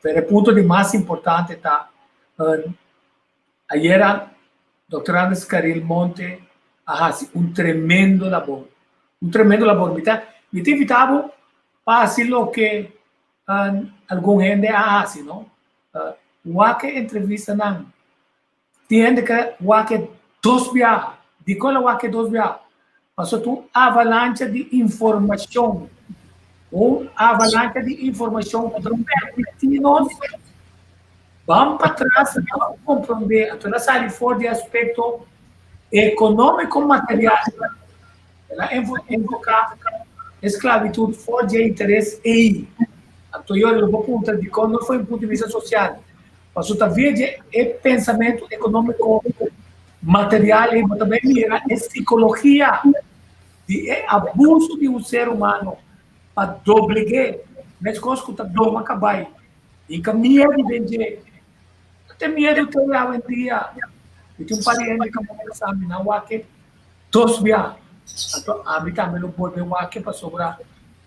Speaker 2: Pero e punto di mas importante ta, ayera Doctor Andres Carril Monte a haci un tremendo labor. Un tremendo labor. Mi ta, mi ta invitá bo pa hasi loke algun hende a hasi, no? Wak e entrevistanan. Tin hende ke wak e dos biaha. Dikon el a wak e dos biaha? Pasobra ta un avalancha di informashon. Un avalancha di informashon ku ta permití nos ban patras pa komprondé. Anto el a sali for di e aspekto ekonómiko material. El a enfoká e sklabitut for di e interes ei. Anto yo lo por puntra dikon no for un punto di bista sosial. Pasobra ta via di e pensamentu ekonómiko material ei bo ta bai mira e sikologia di e abuso di un ser humano pa dobleg'é meskos ku ta doma kabai. I ka miedu den dje. No ten miedu te awendia. Mi tin un par di hende ku a manda sa mi nan wak e dos bia. Anto ami tambe lo bolbe wak e pasobra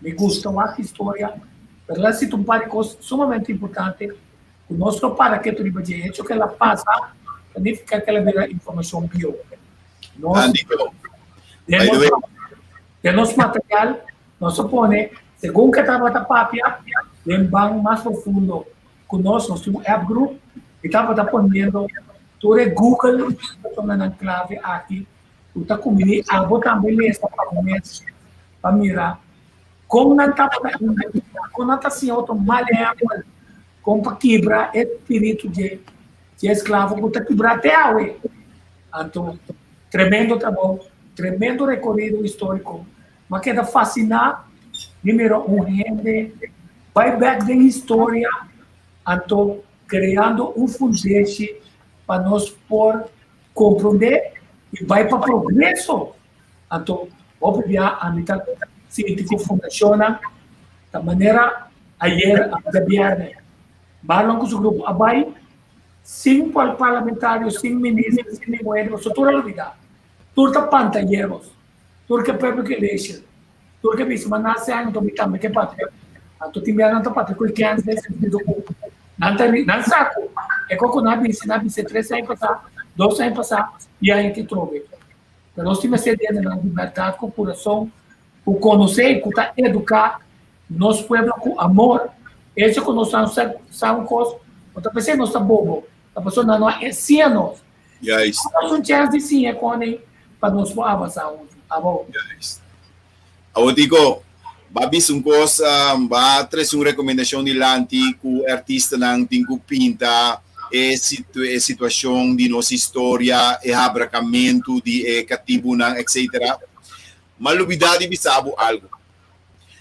Speaker 2: mi gusta wak historia. Pero el a sita un par di kos sumamente importante ku nos lo para ketu riba dje. Hecho ku el a pasa ta nifiká ku el a bira informashon bieu. Nos, den nos material nos a pone segun ke tabata papia den ban mas profundo ku nos, nos tin un app group i tabata poniendo tur e Google personanan clave aki ku ta kumbiní abo tambe lesa pa bo mes pa mira kon nan tabata inventá, kon nan ta siña otro mal ehèmpel kon pa kibra e spiritu dje esklavo ku ta kibrá te awe. Anto tremendo trabou, tremendo rekorido históriko. M'a keda fasiná di mira un hende bai bèk den historia, anto kreando un fundeshi pa nos por komprondé i bai pa progreso. Anto hopi bia ami ta sinti ku fundashonnan ta manera ayer djabièrnè. Marlon ku su grupo a bai sin parlamentario, sin minister, sin ningun hende, pasobra tur a lubidá. Tur ta pantayeros. Tur ke public relation. Tur ke bisa ma nan sèn anto mi tambe ke papia. Anto tin bia nan ta papia ku e kèns den sentido ku nan ta nan sa ku e kos ku nan a bisa, nan a bisa tres aña pasá, dos aña pasá i aña ke trobe. Pero nos tin mester di hendenan di bèrdat ku kurason, ku konosé i ku ta eduká nos pueblo ku amor. Echo ku nos sa sa un kos, no ta p'esei nos ta bobo, ta pasobra nan no a siña nos.
Speaker 3: Juist.
Speaker 2: Nos un chèns di siña kon ei pa nos por avansá huntu. Abo.
Speaker 3: Juist. Awor Tico, ba bisa un kos, ba trese un rekomendashon dilanti ku e artistanan tin ku pinta e e situashon di nos historia, e habrakamentu di e katibunan etcetera. M'a lubidá di bisa bo algu.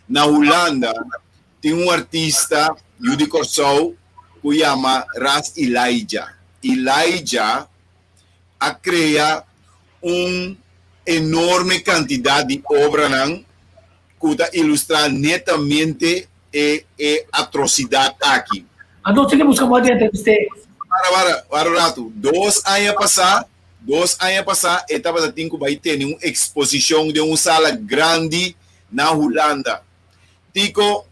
Speaker 3: Na Hulanda tin un artista yu di Kòrsou ku yama Ras Elijah. Elijah a krea un enorme kantidat di obranan ku ta ilustrá netamente e e atrosidat aki.
Speaker 2: Anto tin ke buska moda di entrevist'é.
Speaker 3: Para, para, para un ratu. Dos aña pasá, dos aña pasá e tabata tin ku bai tene un eksposishon den un sala grandi na Hulanda. Tico,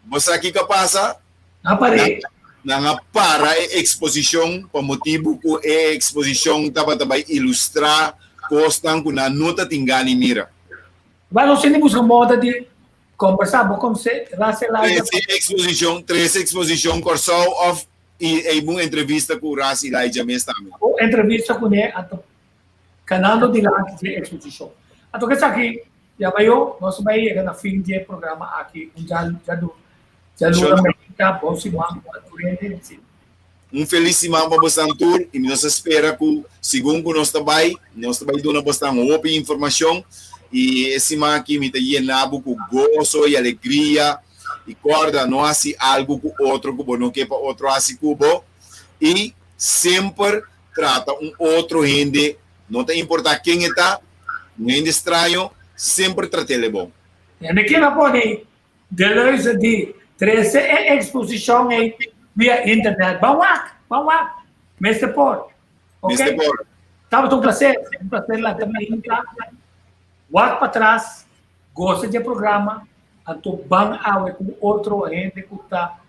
Speaker 3: bo sa kiko a pasa?
Speaker 2: Nan a par'é.
Speaker 3: Nan a para e eksposishon pa motibu ku e eksposishon tabata bai ilustrá kosnan ku nan no ta tin gana di mira.
Speaker 2: Bai nos tin di buska moda di kombersá bo kon se Ras Elijah.
Speaker 3: Trese eksposishon, trese eksposishon Kòrsou òf i ei un entrevista ku Ras Elijah mes tambe.
Speaker 2: Un entrevista kuné anto kanando dilanti dje eksposishon. Anto kesaki Ya bayo, nos bai yega na fin di e programa aki. Un djaluna meinta, bon siman pa tur hende.
Speaker 3: Un felis siman pa bosnan tur i nos ta spera ku segun ku nos ta bai, nos ta bai duna bosnan hopi informashon i e siman aki mi ta yena bo ku goso i alegria i kòrda no hasi algu ku otro ku bo no ke pa otro hasi ku bo i semper trata un otro hende No ta importá ken e ta, un hende straño, semper trat'el bon.
Speaker 2: Hende ken a pone Deleuze di trese e eksposishon ei via internet. Ban wak, ban wak. Mester por. Ok?
Speaker 3: Mester por.
Speaker 2: Tabata un plaser, un plaser lanta mainta, wak patras, gosa dje programa, anto ban awe ku otro hende ku ta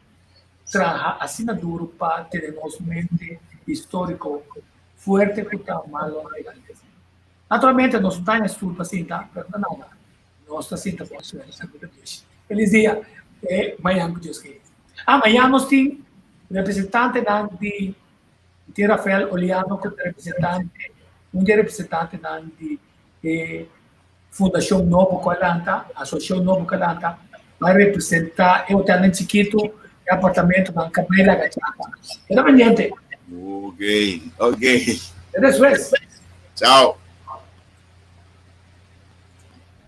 Speaker 2: traha asina duru pa tene nos mente históriko fuerte ku ta malo na grandesa. Naturalmente nos no ta en stoel pa sinta, pero ta nada. Nos ta sinta bon suela, ta dushi. Felis dia. Te mañan ku Dios kere. Ah, mañan nos tin representantenan di tin Rafael Oliano ku ta representante, un di e representantenan di e fundashon nobo ku a lanta, asosiashon nobo ku a lanta, bai representá e hotelnan chikitu, e apartamentonan ku a bai laga chapa. Keda pendiente.
Speaker 3: Ok, ok.
Speaker 2: Te despues.
Speaker 3: Chao.